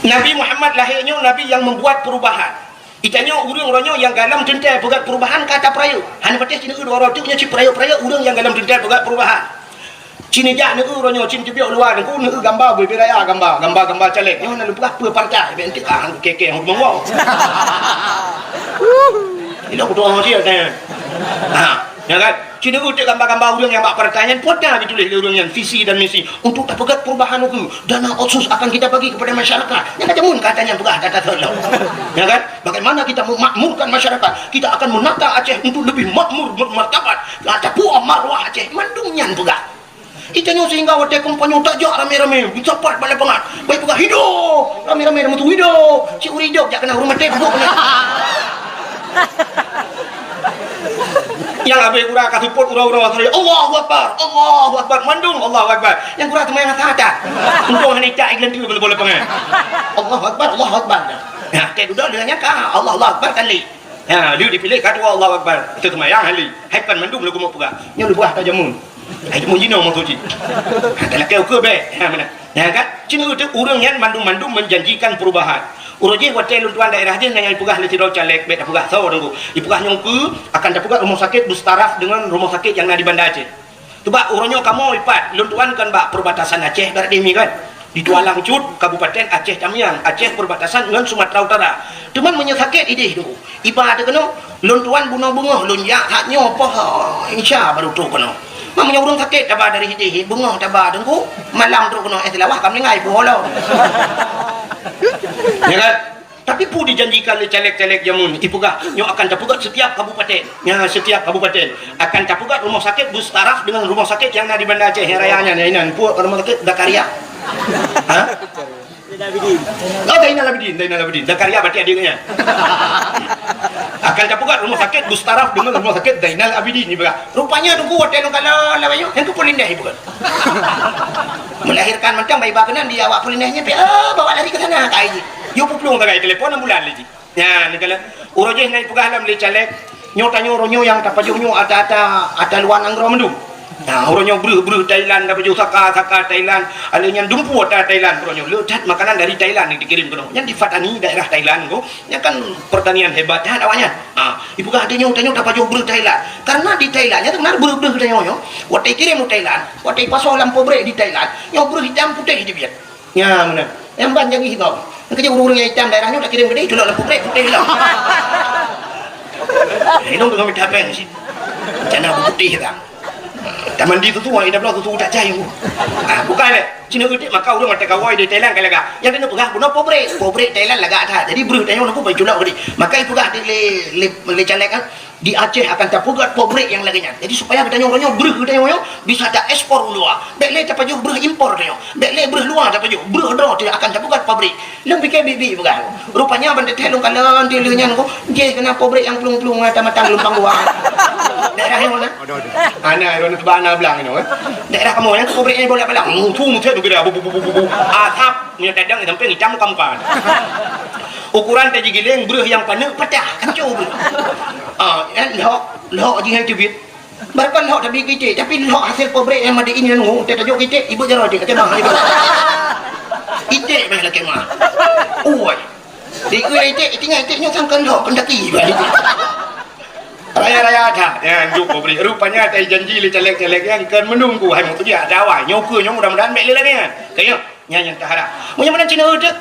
Nabi Muhammad lahé nyoe Nabi nyang membuat perubahan. Geutanyoe ureueng uroe nyoe nyang galom teuntèe peugöt perubahan ka tapeurayeuk. Hana patéh sineuk dua uroe teuk nyoe cit peurayeuk-peurayeuk ureueng nyang galom teuntèe peugöt perubahan. Cit neujak neueu uroe nyoe, cit neubiet luwa, neueu gamba bubé raya, gamba, gamba-gamba caleg. Nyoe na lôn peugah peue partai, bèk enteuk ah, kèe-kèe hong monggo. Ilok kutoh hong cit, eh. Ha, ya kan? Cit neueu teuk gamba-gamba ureueng nyang bak partai nyan, peue na jituléh lé ureueng nyan, visi dan misi. Untuk tapeugöt perubahan ukeue, dana otsus akan kita bagi kepada masyarakat. Nyan ka jameun kata nyan peugah, kata thon lom. Ya kan? Bagaimana kita memakmurkan masyarakat? Kita akan menata Aceh untuk lebih makmur, bermartabat. Tapuwoe marwah Aceh, mandum nyan peugah. Itanyoe sehingga watèe kampanye tajak ramé-ramé, meusapat bak lapangan. Bèk peugah, "Hidup!" Ramé-ramé meutuwö, "Hidup!" Cit ureueng hidup jak keunan ureueng maté peubuet keunan. Nyang abéh gura ka seupôt uroe-uroe, "Allahu Akbar! Allahu Akbar!" Mandum Allahu Akbar. Nyang gura teuma nyang hata-hata. Untông hana icak igleueng tu bak lapangan. "Allahu Akbar! Allahu Akbar!" Nah, teuh dudoe lheueh nyan ka, "Allah, Allahu Akbar!" kan lé. Ha, lheueh dipiléh ka dua Allahu Akbar. Teuseumayang hali. Hai pan mandum lôn keumeung peugah. Nyoe lôn peugah tajameun. Hai jameun jinoe maksud jih. Ha, talakèe ukeue bèk. Ha, meunan. Nyan kan? Cit neueu teuk ureueng nyan mandum-mandum menjanjikan perubahan. Uroe jih watèe lôn tuan daerah jih nyang ipeugah lé sidroe caleg, bèk tapeugah soe teungku. Ipeugah nyoe ukeue akan tapeugah rumah sakit bertaraf dengan rumah sakit yang na di Banda Aceh. Teuma uroe nyoe kamoe ipat, lôn tuan kan bak perbatasan Aceh barat deh mi kan. Di Tualang Cut, Kabupaten Aceh Tamiang, Aceh perbatasan ngon Sumatera Utara. Teuma meunyoe sakét idéh tu, iba teuh keunoe, lôn tuan bunoe beungoh lôn jak that nyoe poh Isya baru trôk keunoe. Meunyoe ureueng sakét taba dari idéh, beungoh taba teungku, malam trôk keunoe, eh, Seulawah ka meuninggai poh lom. Ya kan? Tapi peue dijanjikan lé caleg-caleg jameun, ipeugah nyoe akan tapeugöt setiap kabupaten. Nya, setiap kabupaten akan tapeugöt rumah sakit bertaraf dengan rumah sakit yang na di Banda Aceh nyang raya nyan, inan peue rumah sakit Zakaria. Ha? Oh, Zainal Abidin, Zainal Abidin. Zakaria berarti adik nyan. Akan tapeugöt rumah sakit bertaraf dengan rumah sakit Zainal Abidin, ipeugah. Rupanya teungku watèe lôn kalon lawét nyoe, nyang keupeue lindeh ipeugah. Melahirkan mantong bak iba keunan di awak peulindeh nyan, pi, ah, bawa lari ke sana, kai jih. Yue peuplueng sagai telepon ambulan lé jih. Nyan, neukalon. Uroe jih na ipeugah lom lé caleg, nyoe tanyoe uroe nyoe nyang tapajoh nyoe ata-ata, ata luwa nanggroe mandum. Nah, uroe nyoe breuh-breuh Thailand tapajoh, saka-saka Thailand, alèh nyan dumpeue ata Thailand uroe nyoe. Le that makanan dari Thailand nyang dikirém keunoe. Nyan di Pattani, daerah Thailand ko. Nyan kan pertanian hebat that awaknyan. Ha, ipeugah tanyoe, tanyoe tapajoh breuh Thailand. Karena di Thailand nyan teukeunal breuh-breuh tanyoe nyoe. Watèe ikirém u Thailand, watèe ipasoe lam pabrék di Thailand, nyoe breuh itam putéh jibiet. Nya, meunan. Nyang ban jangi gob. Nyang keuh ureueng-ureueng nyang itam daerah nyoe takirém keudéh, culok lam pabrék putéh lom. Inong deungon mita péng cit. Rencana beuputéh ka. Tamandi susu, ida bloe susu tak cai. Ah, bukan lé. Cina udik maka ureueng mata gawai di Thailand ka lagak. Nyang keuneuk peugah bunoe pabrék. Pabrék Thailand lagak that. Jadi breuh tanyoe nunggu bai culok keudéh. Maka ipeugah di lé, lé, lé caleg kan. Di Aceh akan tapeugöt pabrék nyang lagèe nyan. Jadi, supaya geutanyoe uroe nyoe breuh geutanyoe nyoe bisa taekspor u luwa. Bèk lé tapajoh breuh impor tanyoe. Bèk lé breuh luwa tapajoh. Breuh droe teuh akan tapeugöt pabrék. Lôn pike bibi peugah. Rupanya ban teuntèe lôn kalon teuh lheueh nyan ko, jih keunan pabrék nyang plueng-plueng mata-mata geulumpang dua. Daerah nyoe na? Adoh, adoh. Ana, adoh, na teuba na blang nyoe, eh. Daerah kamoe nyan pabrék nyan bolak-balik. Mutu, mutu, tu kira, bu, bu, bu, bu, bu, bu. Asap. Meunyoe tadong, sampai itam muka-muka. Ukuran tajigiléng breuh nyang paneuk patah, hancô breuh. Ah, eh, lhok, lhok jih hai teubiet. Barangkon lhok tabi keu iték, tapi lhok hasil pabrék nyang made in nyan, teutajok keu iték, ibeuet jaroe iték, kacamah iték. Iték meh lakèe mah. Uwai. Dikeue iték, iték nyan iték nyoe sangkon lhok, keundaki. Raya-raya that, nyan jok pabrék. Rupanya tai janji lé caleg-caleg nyan kon meununggu, hai meukeujak dawai. Nyoe keue nyoe mudah-mudahan bèk lé lagèe nyan. Kayém. Nyan nyang taharap. Meunyoe meunan Cina uteuk,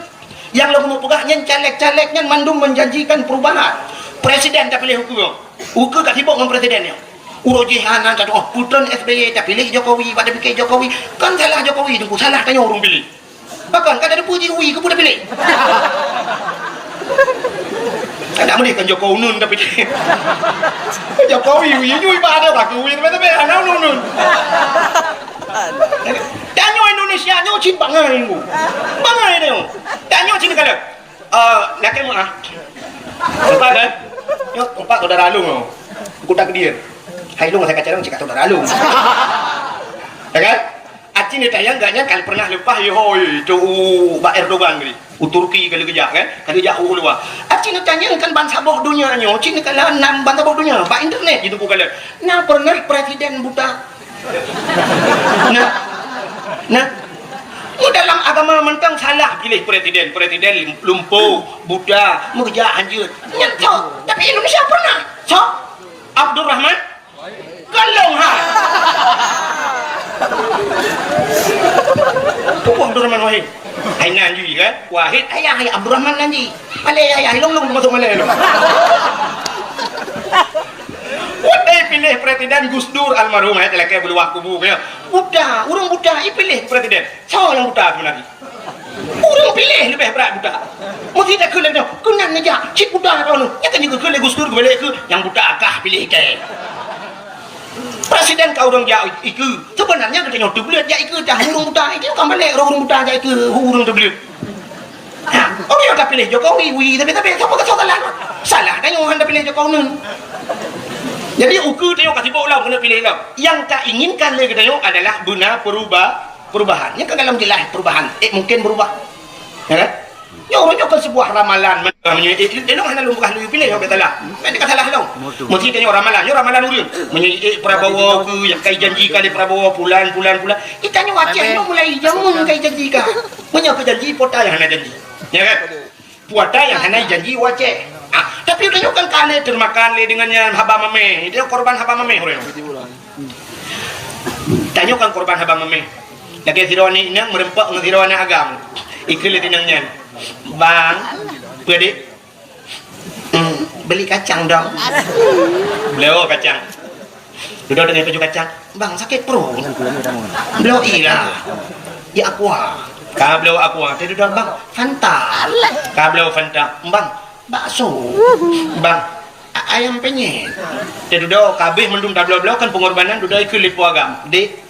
nyang lôn keuneuk peugah nyan caleg-caleg nyan mandum menjanjikan perubahan. Presiden tapiléh ukeue. Ukeue ka sibok ngon presiden nyoe. Uroe jih hana tatu'oh putron S B Y tapiléh Jokowi, bak tapike Jokowi. Kon salah Jokowi teungku, salah tanyoe ureueng piléh. Pakon ka tateupeue jih ui keupeue tapiléh. Kada meudeh kon Jokowi nun tapiléh. Jokowi ui, ui bak ada bak ui, tapi, tapi, hana nun, nun. Tanyoe Indonesia nyoe cit bangai nyoe. Bangai nyoe. Tanyoe cit kalon. Eh, lakèe meuah. Empat kan? Nyoe empat saudara lôn nyoe. Kutak dia. Hai lôn saya kacang cit saudara lôn. Ya kan? Aci neutanyong gobnyan kan pernah leupah yo ho itu u bak Erdogan tadi. U Turki kali geujak kan? Kali jak u luwa. Aci neutanyong kan ban saboh donya nyoe, cit neukala nan ban saboh donya bak internet jitu ku kala. Na pernah presiden buta? Nah, nah, nyoe dalam agama mantong salah piléh presiden. Presiden lumpuh, buta, meukeujak hanjeuet. Nyan sok. Tapi Indonesia pernah. Sok. Abdurrahman Kalong ha. Hai nan jih kan? Wahid ayah, ayah Abdurrahman nan jih. Malèe ayah, ilong-long masuk malèe ilong. Watèe piléh presiden Gus Dur almarhum, eh, lakèe beuluwah kubu, ya. Buta, ureueng buta, ipiléh presiden. Soe nyang buta seubeunarnya? Ureueng piléh leubeh brat buta. Meusti takheun lagèe nyoe, keunan neujak, cit buta droeneuh. Nyan ka jikheun lé Gus Dur, geubalek keu nyang buta kah piléh teuh. Presiden ka ureueng jak ikeue. Seubeunarnya geutanyoe teubleuet jak ikeue, dah ureueng buta. Itu kan balek ureueng buta jak ikeue, ureueng teubleuet. Ha, ureueng nyang tapiléh Jokowi, wi, tapi, tapi, sapa ka salah? Salah tanyoe hana tapiléh Jokowi. Jadi, ukeue tanyoe ka sibok lom, keuneuk piléh lom. Nyang tainginkan lé geutanyoe adalah beuna peruba-, perubahan. Nyan ka golom jeulaih perubahan. Eh, mungkin berubah. Ya kan? Nyoe, nyoe kan sebuah ramalan. Meunyoe, eh, eh, eh, hana lôn peugah lôn piléh, nyoe salah. Kan ka salah lom. Mesti tanyoe ramalan. Nyoe ramalan ureueng. Meunyoe, eh, Prabowo keu nyang ka ijanjikan lé Prabowo, pulan, pulan, pulan. Kita nyoe Aceh nyoe mulai jameun ka ijanjikan. Meunyoe keu janji, po ta nyang hana janji. Ya kan? Po ta nyang hana janji u Aceh. Ah, tapi tanyoe kan ka lé teumakan lé deungon nyan haba mamèh. Itu korban haba mamèh ureueng. Tanyoe kan korban haba mamèh. Lagèe sidroe aneuk inong meureumpok ngon sidroe aneuk agam. Ikheun lé inong nyan, "Bang, peue, Dek?" "Hmm, beli kacang dong." Bloe kacang. Dudoe deungon pajoh kacang. "Bang, sakét pruet." Bloe ilah. "Ya, aqua." Ka bloe aqua. Teududoe, "Bang, Fanta." Ka bloe Fanta. "Bang, bakso." "Bang, a-, ayam penyet." Teududoe, ka abéh mandum tabloe-bloe kan pengorbanan, dudoe ikheun lé po agam. "Dek,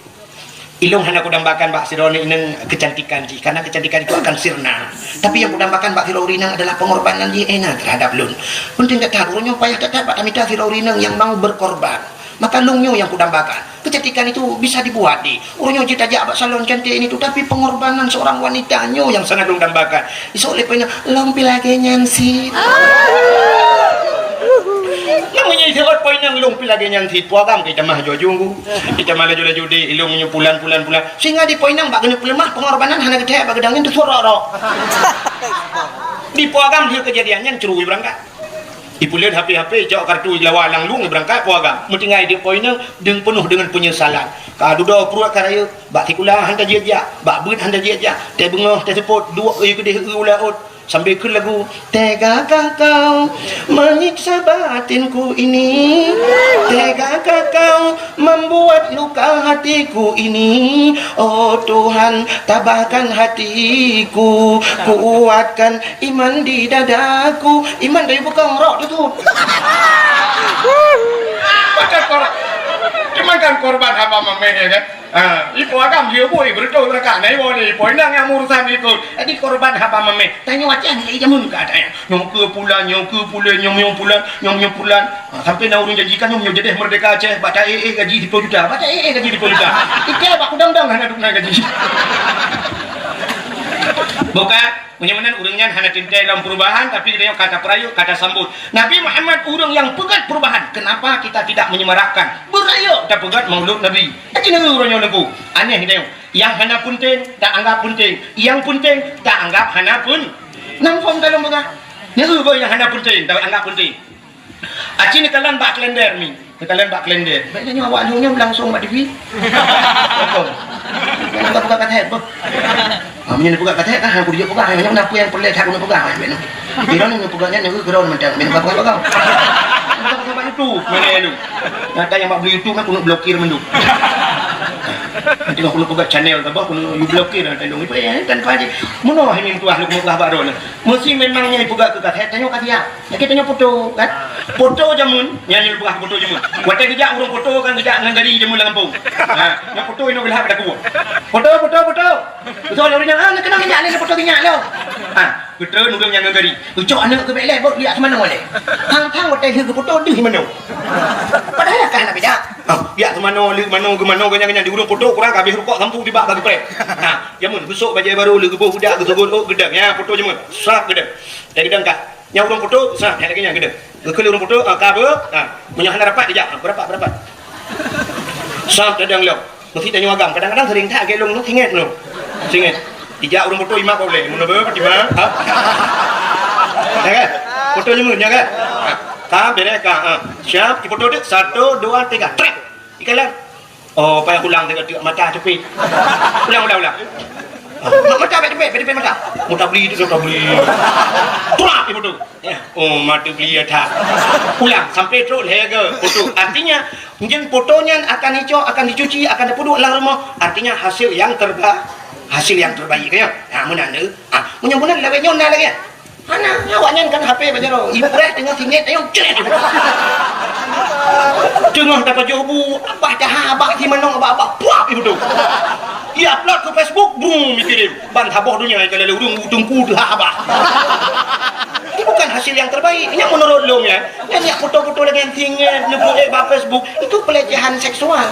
ilôn hana kudambakan bak sidroe aneuk inong kecantikan jih, karena kecantikan itu akan sirna. Tapi nyang kudambakan bak sidroe ureueng inong adalah pengorbanan jih, eh, na, terhadap lôn. Penting that-that, ureueng nyoe payah that-that bak tamita sidroe ureueng inong nyang mau berkorban. Maka lôn nyoe nyang kudambakan. Kecantikan itu bisa dibuat, Dek. Ureueng nyoe jeuet tajak bak salon cantik ini tu, tapi pengorbanan seorang wanita nyoe nyang sangat lôn dambakan." Isok lé po inong, "Lôn pih lagèe nyan cit." Nyang meunyoe isok po inong, "Lôn pih lagèe nyan cit," po agam ka itamah jujunggu. Itamah laju-laju di ilôn nyoe pulan, pulan, pulan. Sehingga di po inong bak keuneuk peuleumah, pengorbanan hana geuthèe bak geudong nyan teusurok-rok. Di po agam lheueh keujadian nyan ceurui beurangkat. Ipeuleuet H P-H P, icok kartu, ilawa lam lueng, ibeurangkat po agam. Meutinggai di po inong, deueng peunoh deungon peunyesalan. Ka dudoe pruet ka rayeuk, bak sikula han tajak-jak, bak beuet han tajak-jak, teuh beungoh, teuh seupôt, duek ie keudeh, ie u laôt, sambil kheun lagu, "Tegakah kau menyiksa batinku ini? Tegakah kau membuat luka hatiku ini? Oh Tuhan, tabahkan hatiku, kuatkan iman di dadaku." Iman dari bukong rok tu tu. Macam kor-, cuman kan korban haba mamèh, ya kan? Ha, ipo agam dia bui beureutoh beurangkat. Nah, iwoe lé ipo inong nyang urusan itu. Jadi korban haba mamèh. Tanyoe Aceh ni jameun ka ada ya. Nyoe keu pulan, nyoe keu pulan, nyoe, nyoe pulan, nyoe, nyoe pulan. Ha, sampai na ureueng janjikan nyoe, nyoe jadeh merdeka Aceh, bak ta-, eh, eh, gaji siploh juta. Bak ta-, eh, eh, gaji siploh juta. Ike bak kudang-dang hana dukna gaji. Bukan? Meunyoe meunan ureueng nyan hana teuntèe lom perubahan, tapi geutanyoe ka tapeurayeuk, ka tasambot. Nabi Muhammad ureueng nyang peugöt perubahan. Kenapa kita tidak menyemarakkan? Beurayeuk tapeugöt Maulud Nabi. Tapi nyoe ureueng nyoe neugöt. Aneh geutanyoe. Nyang hana peunteng, taanggap peunteng. Nyang peunteng, taanggap hana peun-, nang phôn ka lôn peugah. Nyoe ureueng nyang hana peunteng, taanggap peunteng. Aci neukalon bak kalender mi. Neukalon bak kalender. Bèk nyoe awak nyoe langsung bak T V. Betul. Nyang ka peugah kata hebat. Ah, meunyoe peugah kata hebat, kan, aku dijak peugah. Nyoe na peue nyang peureulèe that aku nak peugah, bèk nyoe. Di dalam nyoe peugah nyan, nyoe keudroe mantong. Bèk nyoe peugah bak YouTube. Mana lu? Nyata nyang bak YouTube, aku nak blokir mandum. Nanti aku nak peugah channel, apa, aku nak blokir, nanti dong. Itu, eh, kan, Pak Haji. Meunoe hai mintuah, lu peugah bak droeneuh. Meusti memang nyan peugah keu kata hebat, tanyoe ka siap. Lagèe tanyoe poto, kan? Poto jameun, nyan lôn peugah poto jameun. Watèe geujak ureueng poto kan geujak ngon gari jameun lam gampông. Ha, nyan poto inoe geulah pada kuwoe. Poto, poto, poto. Beutôi lôn nyan, ah, keunoe geujak lé poto geujak lôn. Ha, geutreun ureueng nyan ngon gari. Geucok aneuk keu bèk lé, bôh, jak seumanoe lé. Phang-phang watèe lheueh geupoto deuh manoe. Padahai ka hana beda. Ha, jak seumanoe, lheueh manoe, geumanoe, geunyang-geunyang di ureueng poto kurang ka abéh rukok sampue tibak bak geupreh. Ha, jameun beusôk bajèe barô, lheueh geuboh budak, geuseugot ôk, geudong. Nyan poto jameun. Srap geudong. Watèe geudong ka. Nyan ureueng poto, srap, nyan lagèe nyan geudong. Geukheun lé ureueng poto, ah, ka beuh, ah, meunyoe hana rapat, dijak, ah, beurapat, beurapat. Srap, tadong lom. Meusti tanyoe agam. Kadang-kadang sering that, lagèe lôn, lôn ingat lôn. Ingat. Dijak ureueng poto, imat ka ulèe. Meunyoe beuh, imat, ha? Ya kan? Poto jameun, ya kan? Ha. Ka, bèrèh, ka, ha. Siap, dipoto dek. Satu, dua, tiga. Trek! Ikalon. Oh, payah ulang tengok-tengok mata teupit. Ulang, ulang, ulang. Mak mata bèk teupèt, bèk teupèt mata. Mata beli tu, mata beli. Trap ibu tu. Ya. Oh, mata beli ya tak. Ulang sampai trok lhèe ga foto. Artinya, nyan foto nyan akan dicok, akan dicuci, akan dipeuduek lam rumoh. Artinya hasil yang terba-, hasil yang terbaik ya. Ha, meunan tu. Ha, meunyoe meunan lagèe nyoe na lagèe. Hana, awaknyan kan H P bak jaroe. Ipreh teungoh singét, ayo, cret. Teungoh tapajoh bu, abah jaha, abah si manong, abah, abah, puap, ibu tu. I-upload ke Facebook, brum, dikirim. Ban saboh donya, kalau ada ureueng teungku teuhah abah. Itu bukan hasil yang terbaik. Ini menurut lôn ya. Nyan jak foto-foto lagèe singét, neupeuék bak Facebook, itu pelecehan seksual.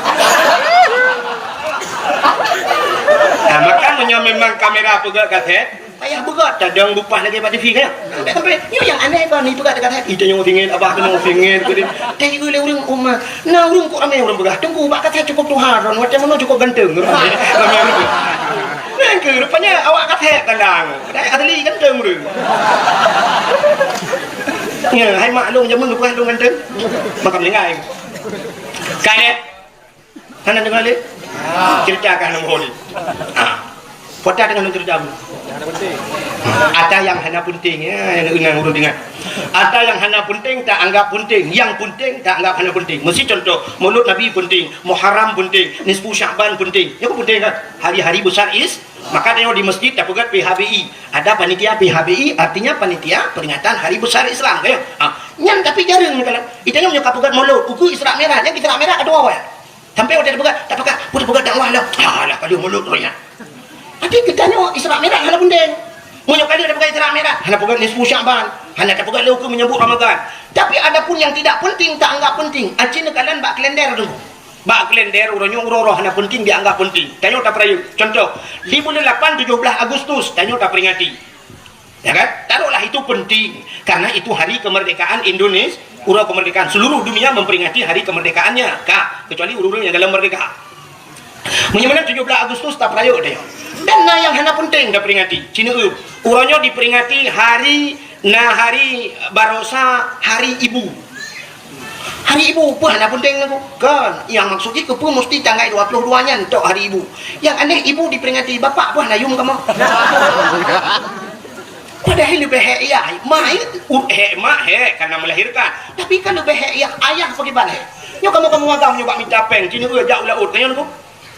Nah, maka meunyoe memang kamera peugöt kasét, payah beugöt, tadong bupah lagèe bak T V kan? Sampai, sampai, nyoe nyang aneh kan, ipeugah teuka that, "Ih, tanyoe singét, abah tanyoe singét," keu dia. Teuka lé ureueng umat. Na ureueng kok ramé ureueng peugah, "Teungku, bak kasét cukôp tuha, ron, watèe manoe cukôp ganteng." Ramé, ramé ureueng. Nyan keuh, rupanya awak kasét tandang. Asli ganteng ureueng. Ya, hai mak lôn jameun peugah lôn ganteng. Maka meuninggai. Kasét. Hana deungoe lé? Cerita ka hana muhôi. Ha. Pota deungoe cerita bu. Ata nyang hana peunteng, ya, nyang ingat ureueng ingat. Ata nyang hana peunteng ta anggap peunteng, nyang peunteng ta anggap hana peunteng. Meusi contoh, Maulud Nabi peunteng, Muharram peunteng, Nisfu Sya'ban peunteng. Nyan peunteng kan? Hari-hari besar is-, maka tanyoe di masjid tapeugöt P H B I. Ada panitia P H B I, artinya panitia peringatan hari besar Islam, kan? Ha. Nyan tapi jareueng nyoe kan. Ita nyoe ka peugöt Maulud, ukeue Isra Mi'raj, nyang Isra Mi'raj adoe awai. Sampai watèe tapeugah, tapeugah, "Peue tapeugah dakwah lom?" "Alah, ka lheueh Maulud roh nyan." Arti geutanyoe Isra Mi'raj hana peunteng. Meunyoe ka lheueh tapeugah Isra Mi'raj, hana peugah nisfu Sya'ban, hana tapeugah lé ukeue menyambut Ramadan. Tapi adapun yang tidak penting, ta anggap penting. Aci neukalon bak kalender tu. Bak kalender uroe nyoe uroe-uroe hana penting dianggap penting. Tanyoe tapeurayeuk. Contoh, di buleuen lapan tujoh blaih Agustus, tanyoe taperingati. Ya kan? Taruhlah itu penting, karena itu hari kemerdekaan Indonesia, uroe kemerdekaan, seluruh dunia memperingati hari kemerdekaannya. Ka, kecuali ureueng-ureueng nyang galak merdeka. Meunyoe meunan tujoh blaih Agustus tapeurayeuk deh. Dan na nyang hana penting taperingati. Cina eu, uroe nyoe diperingati hari, na hari barosa hari ibu. Hari ibu, peue hana peunteng lagu? Kon, nyang maksud jih keupeue musti tanggai dua puluh dua nyan tok hari ibu. Nyang aneh ibu diperingati, bapak peue hana yuem kamoe? Padahai leubeh hék yah, mak, u-, hék mak, hék karena melahirkan. Tapi kan leubeh hék yah, ayah pakriban hék. Nyoe kamoe-kamoe agam nyoe bak mita péng, ci neueu jak u laôt, nyan lagu.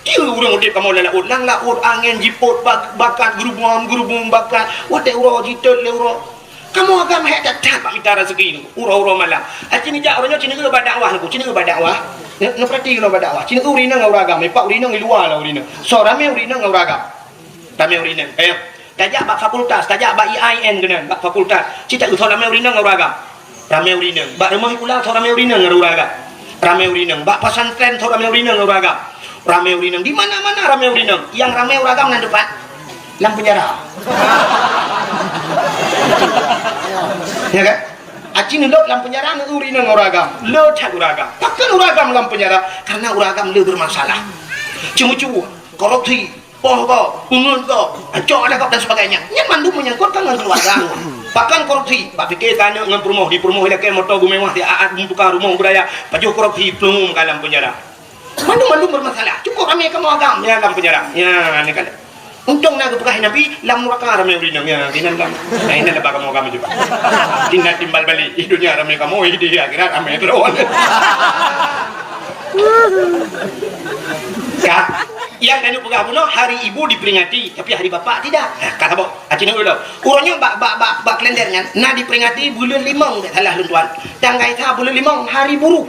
Kira ureueng udép kamoe lam laôt, lam laôt angén jipot bak-, bakat, geurubum-geurubum bakat, watèe uroe jitot lé uroe. Kamoe agam hék that-that bak mita raseuki nyoe, uroe-uroe malam. Aci neujak uroe nyoe, ci neueu bak dakwah nyoe, ci neueu bak dakwah. Neu-, neupeurati keunoe bak dakwah. Ci neueu ureueng inong ngon ureueng agam, memang ureueng inong di luwa lah ureueng inong. Soe ramé ureueng inong ngon ureueng agam. Ramé ureueng inong. Eh, tajak bak fakultas, tajak bak I A I N keunan, bak fakultas. Ci taeu soe ramé ureueng inong ngon ureueng agam. Ramé ureueng inong. Bak rumoh sikula soe ramé ureueng inong ngon ureueng agam. Ramé ureueng inong. Bak pesantren soe ramé ureueng inong ngon ureueng agam. Ramé ureueng inong. Di mana-mana ramé ureueng inong. Nyang ramé ureueng agam nan teumpat? Lam penjara. Ya kan? Aci neulôb lam penjara ngon ureueng inong ngon ureueng agam. Le that ureueng agam. Pakon ureueng agam lam penjara? Karena ureueng agam le bermasalah. Cuma-cuma, korupsi, poh gob, peungeut gob, ancok adat gob dan sebagainya. Nyan mandum menyangkut ngon keluarga. Pakon korupsi? Bak pike keu aneuk ngon peurumoh, di peurumoh ilakée moto geumewah, di aat meutuka rumoh beuraya, pajoh korupsi, plueng ka lam penjara. Mandum-mandum bermasalah. Cukup ramé kamoe agam, ya, lam penjara. Ya, ni kan. Untông na geupeugah Nabi, lam nuraka ramé ureueng inong, ya, inan lam. Nah, inan leubeh kamoe agam ju. Tinggal timbal balik, di dunia ramé kamoe, di akhirat ramé droe. Ka, nyang tanyoe peugah bunoe, hari ibu diperingati, tapi hari bapak tidak. Nah, ka saboh. Aci neueu lom. Uroe nyoe bak, bak, bak, bak kalender nyan, na diperingati buleuen limong, bèk salah lôn tuan. Tanggai sa buleuen limong, hari buruh.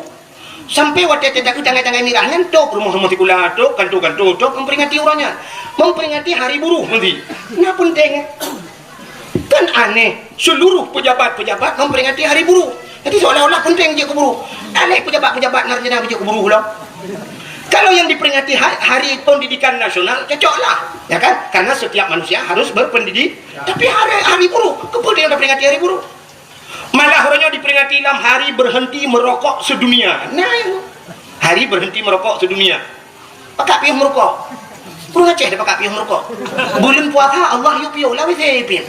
Sampai watèe teuka tanggai-tanggai mirah nyan, trok rumoh-rumoh sikula, trok kanto-kanto, trok memperingati uroe nyan. Memperingati hari buruh nanti. Na peunteng. Kan aneh, seluruh pejabat-pejabat memperingati hari buruh. Jadi seolah-olah peunteng jeuet keu buruh. Aneh pejabat-pejabat na rencana jeuet keu buruh lom. Kalau yang diperingati ha-, hari pendidikan nasional, cocoklah. Ya kan? Karena setiap manusia harus berpendidik. Tapi hari, hari buruh, keupeue dia peringati hari buruh? Malah uroe nyoe diperingati lam hari berhenti merokok sedunia. Nah, hari berhenti merokok sedunia. Pakat piôh meurukok. Ureueng Aceh dak pakat piôh meurukok. Buleuen puasa Allah yue piôh, lawét se piôh.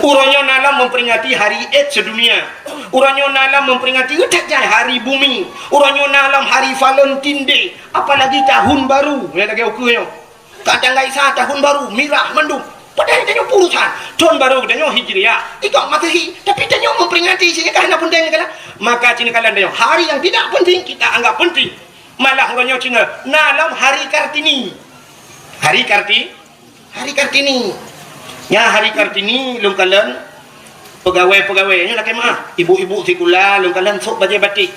Uroe nyoe na lom memperingati hari AIDS sedunia. Uroe nyoe na lom memperingati, eh, that jai hari bumi. Uroe nyoe na lom hari Valentine Day. Apalagi tahun baru. Nyan lagèe ukeue nyoe. Ka tanggai sa tahun baru, mirah mandum. Padahai tanyoe peurusan. Tahun baru tanyoe Hijriah. Ikôt Masehi. Tapi tanyoe memperingati, sehingga hana penting kala. Maka cina kala tanyoe, hari yang tidak penting kita anggap penting. Malah uroe nyoe cina, na lom hari Kartini. Hari Karti-, hari Kartini. Nya hari Kartini lôn kalon pegawai-pegawai nyoe lakèe meu'ah, ibu-ibu sikula lôn kalon sôk bajèe batik.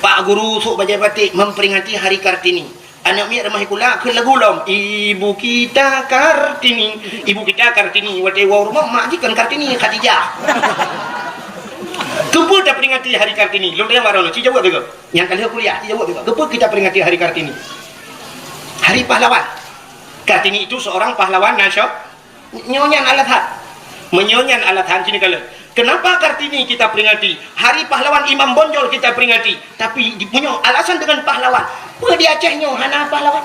Pak guru sôk bajèe batik memperingati hari Kartini. Aneuk miet rumoh sikula kheun lagu lom, "Ibu kita Kartini, ibu kita Kartini." Watèe woe rumoh mak jih kon Kartini, Khadijah. Keupeue taperingati hari Kartini? Lôn tanyong baroe nyoe, ci jaweueb juga. Nyang ka lheueh kuliah, ci jaweueb juga. Keupeue kita peringati hari Kartini? Hari pahlawan. Kartini itu seorang pahlawan nasio-, nyoe nyan alasan. Meunyoe nyan alasan, sini kala. Kenapa Kartini kita peringati? Hari pahlawan Imam Bonjol kita peringati. Tapi di-, meunyoe alasan dengan pahlawan, peue di Aceh nyoe hana pahlawan?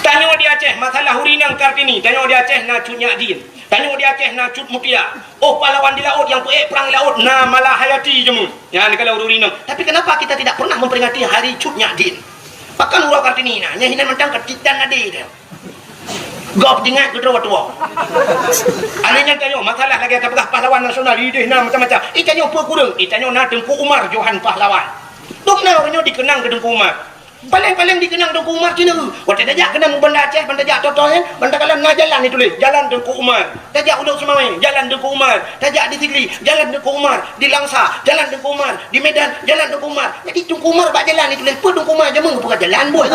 Tanyoe di Aceh, masalah ureueng inong Kartini, tanyoe di Aceh na Cut Nyak Dien. Tanyoe di Aceh na Cut Mutia. Oh, pahlawan di laôt nyang peuék prang di laôt na Malahayati jameun. Nyan kalau ureueng inong. Tapi kenapa kita tidak pernah memperingati hari Cut Nyak Dien? Bahkan uroe Kartini na, nyan hinan mantong ka titan nadi dia. Gob jingat keu droe tuwoe. Alèh nyan tanyoe, masalah lagèe tapeugah pahlawan nasional, idéh na macam-macam. Itanyoe peue kureueng? Itanyoe na Teungku Umar Johan Pahlawan. Dum na ureueng nyoe dikenang keu Teungku Umar. Paleng-paleng dikenang Teungku Umar cina. Watèe tajak keunan u Banda Aceh, ban tajak Toto nyan, ban takalon na jalan dituléh, Jalan Teungku Umar. Tajak u Lhokseumawe, Jalan Teungku Umar. Tajak di Sigli, Jalan Teungku Umar. Di Langsa, Jalan Teungku Umar. Di Medan, Jalan Teungku Umar. Jadi Teungku Umar bak jalan dituléh, peue Teungku Umar jameun buka jalan buet.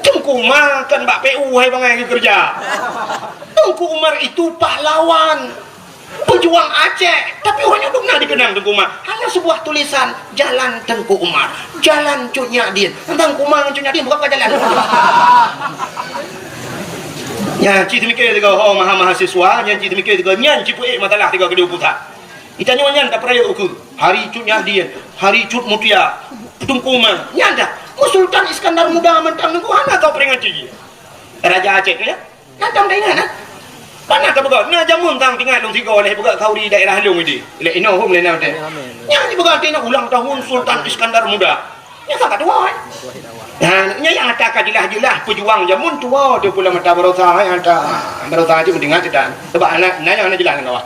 Teungku Umar kan bak P U hai bangai geukeureuja. Teungku Umar itu pahlawan, pejuang Aceh. Tapi uroe nyoe dum na dikenang Teungku Umar. Hanya sebuah tulisan, Jalan Teungku Umar, Jalan Cut Nyak Dien. Teuntang Teungku Umar ngon Cut Nyak Dien bukan, bukan jalan. Nyan cit teumikir tiga, oh, maha mahasiswa, nyan cit teumikir tiga, nyan cit peuék masalah tiga keudua pusat. Itanyoe nyan tapeurayeuk ukeue. Hari Cut Nyak Dien, Hari Cut Mutia, Teungku Umar. Nyan dah. Sultan Iskandar Muda mantong Teungku hana taperingati. Raja Aceh tu ya. Nyan tam taingat, eh? Pana ka peugah, na jameun tang tingat lôn sigoe lé peugah khauri daerah lôn idi. Lé inoe hom lé na teh. Nyan dipeugah tina ulang tahun Sultan Iskandar Muda. Nyan sangat tuha, eh? Nah, nyan nyang ata ka jeulaih-jeulaih peujuang jameun tuha tu pula mata barosa, eh, ata barosa tu meudengar cerita. Sebab anak, na nyang na jeulaih ngon awak.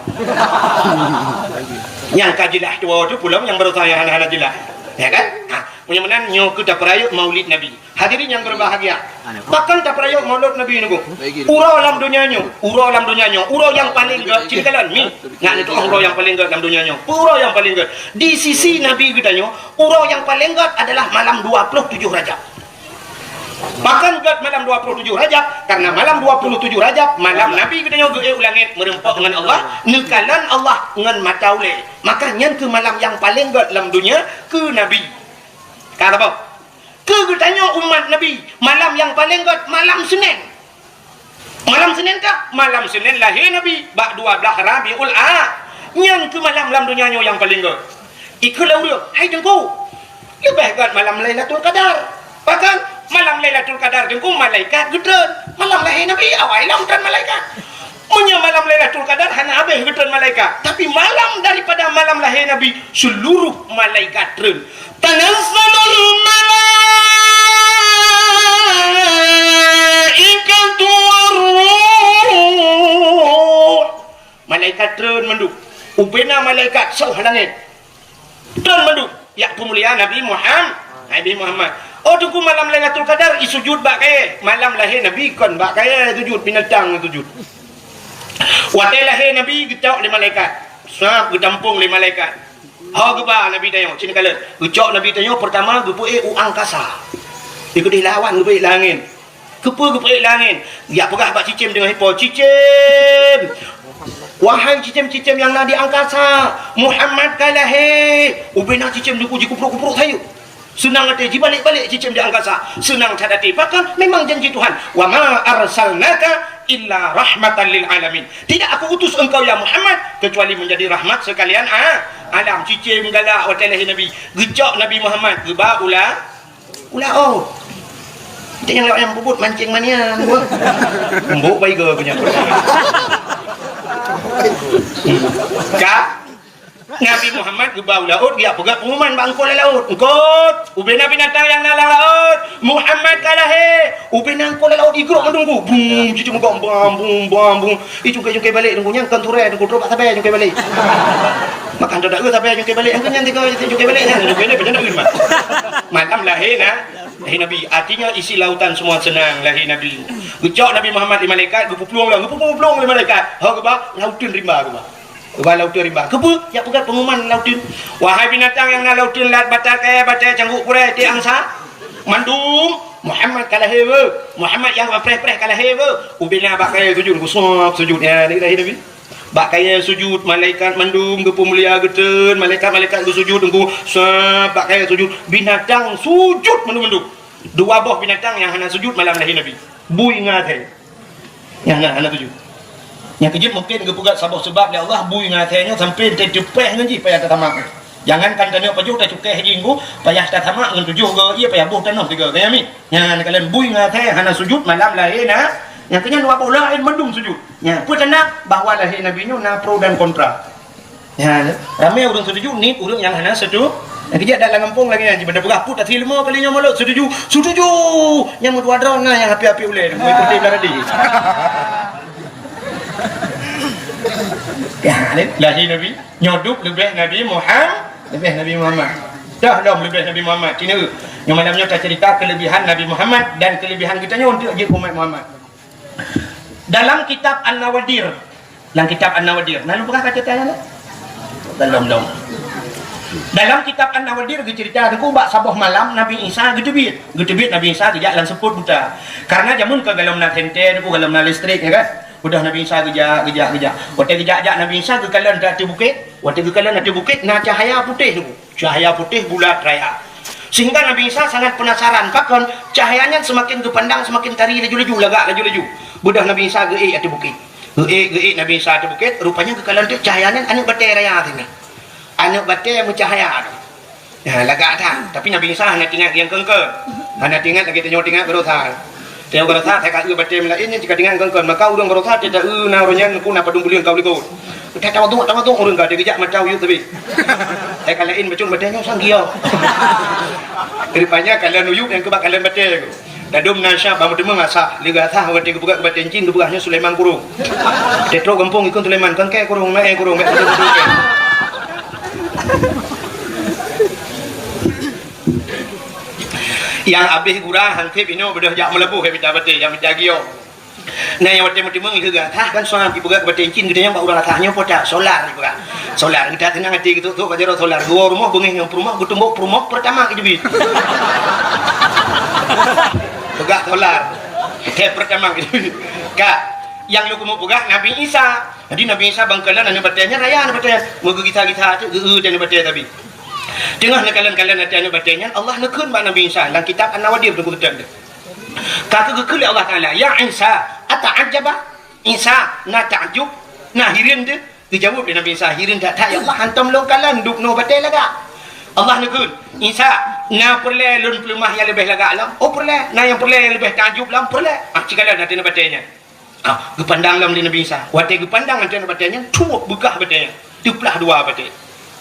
Nyang ka jeulaih tuha tu pula nyang barosa nyang hana-hana jeulaih. Ya kan? Ha, meunyoe meunan nyoe keu tapeurayeuk Maulid Nabi. Hadirin yang berbahagia, bahkan tapeurayeuk Maulud Nabi nyoe, uroe lam donya nyoe, uroe lam donya nyoe, uroe nyang paleng gèt, cit kalon mi. Nyan itu uroe nyang paleng gèt lam donya nyoe. Uroe nyang paleng gèt. Di sisi Nabi geutanyoe, uroe nyang paleng gèt adalah malam dua puluh tujuh Rajab. Bahkan gèt malam dua puluh tujuh Rajab, karena malam dua puluh tujuh Rajab, malam Nabi geutanyoe geuék u langèt meureumpok ngon Allah, neukalon Allah ngon mata ulèe. Maka nyan keuh malam nyang paleng gèt lam donya keu Nabi. Ka saboh. Keu geutanyoe umat Nabi, malam nyang paleng gèt malam Senin. Malam Senin ka? Malam Senin lahé Nabi, bak dua blaih Rabiul A. Nyan keuh malam lam donya nyoe nyang paleng gèt. Ikheun lé ureueng, "Hai Teungku, leubeh gèt malam Lailatul Qadar." Bahkan malam Lailatul Qadar Teungku malaikat geutreun. Malam lahé Nabi awai lom treun malaikat. Meunyoe malam Lailatul Qadar hana habéh geutreun malaikat, tapi malam daripada malam lahé Nabi, seluruh malaikat treun. Tanazzalul malaikatu war ruh. Malaikat treun mandum. Ubena malaikat soh langèt. Treun mandum. Jak peumulia Nabi Muham-, Nabi Muhammad. Oh, Teungku, malam Lailatul Qadar, i sujud bak kayèe. Malam lahé Nabi kon bak kayèe sujud, binatang sujud. Watèe lahé Nabi geucok lé malaikat. Sab geutampong lé malaikat. Ho geuba Nabi tanyoe, cit kalon. Geucok Nabi tanyoe peurtama geupeuék u angkasa. Di keudéh lawan geupeuék lam angén. Keupeue geupeuék lam angén? Jak peugah bak cicém deungon ipo, "Cicém! Wahai cicém-cicém nyang na di angkasa, Muhammad ka lahé!" Ubena cicém Teungku jikuprok-kuprok sayeuep. Seunang até jibalek-balek cicém di angkasa. Seunang that até. Pakon? Memang janji Tuhan, "Wa ma arsalnaka illa rahmatan lil alamin." Tidak Aku utus engkau, ya Muhammad, kecuali menjadi rahmat sekalian a-, alam. Cicém galak watèe lahé Nabi. Geucok Nabi Muhammad, geuba u la-, u laôt. Teunyang lewat nyang peubuet mancing maniang. Embok baiga punya. Ka Nabi Muhammad geuba u laôt, geujak peugah pengumuman bak eungkôt lam laôt. "Eungkôt, ubena binatang nyang na lam laôt, Muhammad ka lahé." Ubena eungkôt lam laôt igrok mandum ku. Bum, cicém gom, bam, bum, bam, bum. Icungkai-cungkai balek nunggu nyan, kon turée nunggu trok bak sabai cungkai balek. Makan tu dak, eh, sabai cungkai balek, angkeu nyan tiga cungkai balek nyan, cungkai balek, nyan dak, eh, mah. Malam lahé na, lahé Nabi. Artinya isi lautan semua senang lahé Nabi. Geucok Nabi Muhammad lé malaikat, geupuplueng lah, geupuplueng lé malaikat. Ho geuba, lauteun rimba geuba. Geuba lauteun rimba. Keupeue? Jak peugah pengumuman lauteun. "Wahai binatang nyang na lauteun, lat, batat, kayèe, batèe, cangguek, purèe, tiek, angsa, mandum, Muhammad ka lahé, weueh. Muhammad nyang preh-preh ka lahé, weueh." Ubena bak kayèe sujud, gusab sujud. Ya, ni lahé Nabi. Bak kayèe sujud, malaikat mandum geupeumulia geuteun, malaikat-malaikat geusujud, gusab bak kayèe sujud. Binatang sujud mandum-mandum. Dua boh binatang nyang hana sujud malam lahé Nabi. Bui ngon asèe. Nyang hana, hana tuju. Nyang keujeuet mungken geupeugah saboh seubab lé Allah, bui ngon asèe nyoe sampoe teupeue ngon jih payah tasamak. Jangankan tanyoe pajoh tacukéh jih ngon payah tasamak ngon tujoh go, iya payah boh tanoh tiga go, ya mi. Nyan kalon bui ngon asèe hana sujud malam lahé na. Nyang keunyan dua boh laén mandum sujud. Nyan peue tanda bahwa lahé Nabi nyoe na pro dan kontra. Ya, ramé ureueng setuju, nit ureueng nyang hana setuju. Nyang keujak dak lam gampông lagèe nyan, jipada peugah put asri leumo kali nyoe mulod setuju. Setuju! Nyang meudua droe na nyang api-api ulèe, meuikuti belah radé. Ya, lahé Nabi, nyoe dub leubeh Nabi Muhammad, leubeh Nabi Muhammad. Dah lom leubeh Nabi Muhammad. Cina, nyoe malam nyoe tacerita kelebihan Nabi Muhammad dan kelebihan geutanyoe untuk jeuet umat Muhammad. Dalam kitab An-Nawadir, lam kitab An-Nawadir, na lôn peugah ka ceurita nyan? Belum, belum. Dalam kitab An-Nawadir geuceurita teungku bak saboh malam Nabi Isa geuteubiet. Geuteubiet Nabi Isa geujak lam seupôt buta. Karena jameun ka golom na senter teungku, golom na listrik, ya kan? Udah Nabi Isa geujak, geujak, geujak. Watèe geujak-jak Nabi Isa geukalon ateueh bukét. Watèe geukalon ateueh bukét na cahaya putéh teungku. Cahaya putéh bulat raya. Sehingga Nabi Isa sangat penasaran, pakon cahaya nyan semakin geupandang, semakin tari laju-laju, lagak laju-laju. Beudôh Nabi Isa geuék ateueh bukét. Geuék, geuék Nabi Isa ateueh bukét, rupanya geukalon teuk cahaya nyan aneuk batèe raya sinan. Aneuk batèe meucahaya. Ya, lagak that. Tapi Nabi Isa hana teuingat nyang keungkeuen. Hana teuingat lagèe tanyoe teuingat baroesa. Tanyoe baroesa, hai ka eu batèe meulaén nyan cit ka teuingat keungkeuen. Maka ureueng baroesa, teuta eu na ureueng nyan pun na padum buleuen ka u likot. Ka tawaduk, tawaduk ureueng ka, dia geujak mata uyueb teubiet. Hai ka laén bacut batèe nyoe sang giok. Rupanya kalon uyueb nyang keubah kalon batèe. Dadum na syah bak meuteumé asah, lé geuasah watèe geupeugah keu batèe cit geupeugah nyoe Sulaiman Kurong. Teutrok gampông ikon Sulaiman, kangkè kurong, maé kurong, maé kurong. Nyang abéh gura han sép inoe beudôh jak meulaboh, ya mita batèe, ya mita giok. Nah, nyang watèe meuteumé lheueh gata kan soal jipeugah keu batèe cit geutanyoe bak ureueng asah nyoe po that solar jipeugah. Solar geutanyoe teunang até geutok-tok bak jaroe solar. Geuwoe rumoh beungéh ngon peurumoh geutumbok peurumoh Pertamax jibit. Peugah solar. Teh Pertamax jibit. Ka, nyang lôn keumeung peugah Nabi Isa. Jadi Nabi Isa ban kalon aneuk batèe nyan raya aneuk batèe nyan. Meugeugisa-gisa teuk geu-eu aneuk batèe tabi. Teungoh neukalon-kalon até aneuk batèe nyan Allah neukheun bak Nabi Isa lam kitab An-Nawadir teungku teutab. Ka geukheun lé Allah Taala, "Ya Isa, ata'ajjaba?" Isa na takjub, na hireuen teuh. Geujaweueb lé Nabi Isa, "Hireuen that-that ya Allah, hantom lôn kalon dub noe batèe lagak." Allah neukheun, "Isa, na peureulèe lôn peuleumah nyang leubeh lagak lom?" "Oh peureulèe." "Na nyang peureulèe nyang leubeh takjub lom?" "Peureulèe." Ah, ci kalon até aneuk batèe nyan. Ah, geupandang lom lé Nabi Isa. Watèe geupandang até aneuk batèe nyan, tuwoe beukah batèe nyan. Teuplah dua batèe.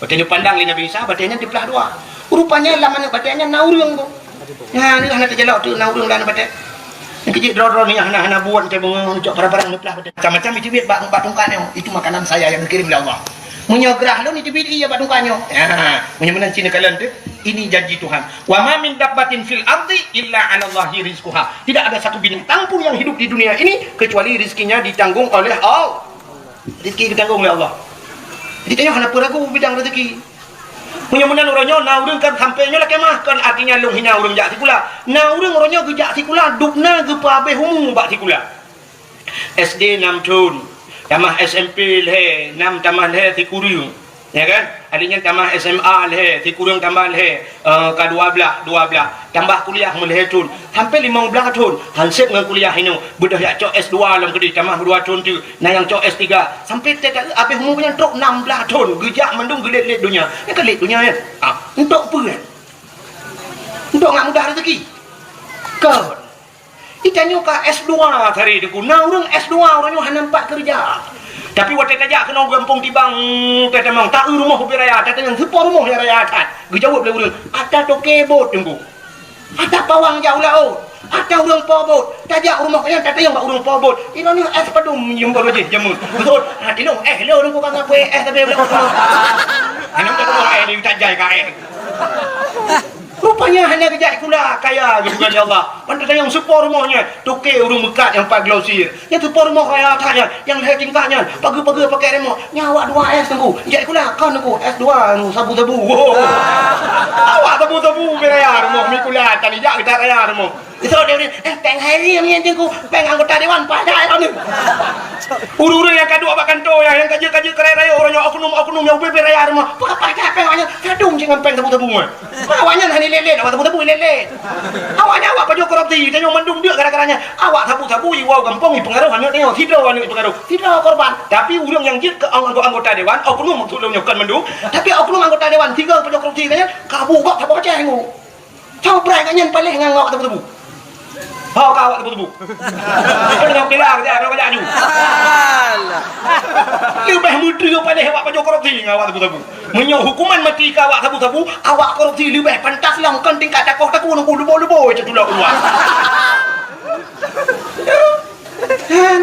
Watèe geupandang lé Nabi Isa, batèe nyan teuplah dua. Rupanya lam aneuk batèe nyan na ureueng tu. Nyan, hana teujalok teuk na ureueng lam aneuk batèe. Nyang keujeuet droe-droe nyan hana, hana buet, teuh beungoh cok parang-parang neuplah batèe. Macam-macam iteubiet bak, bak tungkat nyoe. Itu makanan saya yang dikirim dari Allah. Meunyoe grah lôn iteubiet ie bak tungkat nyoe. Ya, meunyoe meunan cit neukalon teuk, ini janji Tuhan. "Wa ma min dabbatin fil ardi illa 'alallahi rizquha." Tidak ada satu binatang pun yang hidup di dunia ini kecuali rezekinya ditanggung oleh Allah. Rezeki ditanggung oleh Allah. Jadi tanyoe hana peue ragu bidang rezeki. Meunyoe meunan uroe nyoe na ureueng kan sampoe nyoe lakèe meu'ah, kon artinya lôn hina ureueng jak sikula. Na ureueng uroe nyoe geujak sikula, dub na geupeuabéh umu bak sikula. S D nam thon, tamah S M P lhèe, nam tamah lhèe sikureueng. Ya kan? Adak nyan tamah S M A lhèe, sikureueng tambah lhèe, eh, ka dua blah, dua blah. Tambah kuliah meulhèe thon, sampoe limong blah thon. Han sép ngon kuliah inoe, beudôh jak cok S dua lom keudéh, tamah dua thon teuk. Na nyang cok S tiga, sampoe teuka abéh umu nyan trok nam blah thon. Geujak mandum geulét-lét donya. Nyan ka lét donya nyan. Ah, untuk peue nyan? Untuk ngat mudah rezeki? Kon. Di tanyoe ka S dua tadi, Teungku. Na ureuëng S dua, ureuëng nyoe hana nampak keureuja. Tapi watée tajak keunoe gampông Tibang, teuh tamong, ta-eu rumoh ubé raya, tatanyong, "Soe po rumoh nyang raya that?" Geujaweueb lé ureuëng, "Ata toke bot, Teungku. Ata pawang jak u laôt. Ata ureuëng po bot." Tajak u rumoh nyan, tatanyong bak ureuëng po bot, "Inong nyoe S padum nyang baru jih jameun?" Beutôi. "Ah, inong, eh, lôn, Teungku, ka ngabui eh, tapi belum." Inong ka ngabui eh, ni tajai ka eh. Rupanya hana geujak sikula kaya geupeugah lé Allah. Ban tatanyong, "Soe po rumoh nyan?" "Toke ureuëng meukat nyang pat Glosir." "Nyan soe po rumoh raya that nyan, nyang lhée tingkat nyan, pageue-pageue pakai remot?" "Nyan awak dua S, Teungku. Jak sikula kon, Teungku, S dua, Teungku, sabu-sabu." Awak sabu-sabu ubé raya rumoh, meusikula tan jak geudat raya rumoh. Isok dia, "Eh, péng hai rieng nyan, Teungku, péng anggota dewan paih that nyan." Ureuëng-ureuëng nyang ka duek bak kantô nyan, nyang ka jeuet-ka jeuet keurai rayeuk, ureuëng nyan oknum-oknum nyang ubé-ubé raya rumoh. Peue ka paih that péng awak nyan? Sadum cit ngon péng sabu-sabu nyan. Awak nyan hana lét-lét, awak sabu-sabu lét-lét. Awak nyan awak pajoh korupsi, tanyoe mandum deuk gara-gara nyan. Awak sabu-sabu iwoe gampông ipeungaroh aneuk tanyoe, sidroe aneuk ipeungaroh, sidroe korban. Tapi ureuëng nyang jeuet keu ang-, anggota dewan, oknum maksud lôn nyoe kon mandum. Tapi oknum anggota dewan, sidroe pajoh korupsi nyan, ka bu gob saboh Aceh nyoe. Cobrai gobnyan paléh ngon awak teubeu-teubeu. Ho ka awak teubeu-teubeu. Nyoe kira kerja, nyoe kerja aju. Alah. Leubeh meudeuh paléh awak pajoh korupsi ngon awak teubeu-teubeu. Meunyoe hukuman mati keu awak sabu-sabu, awak korupsi leubeh pantas lom kon tingkat takoh taku nungku lubô-lubô cit tulak keuluwa.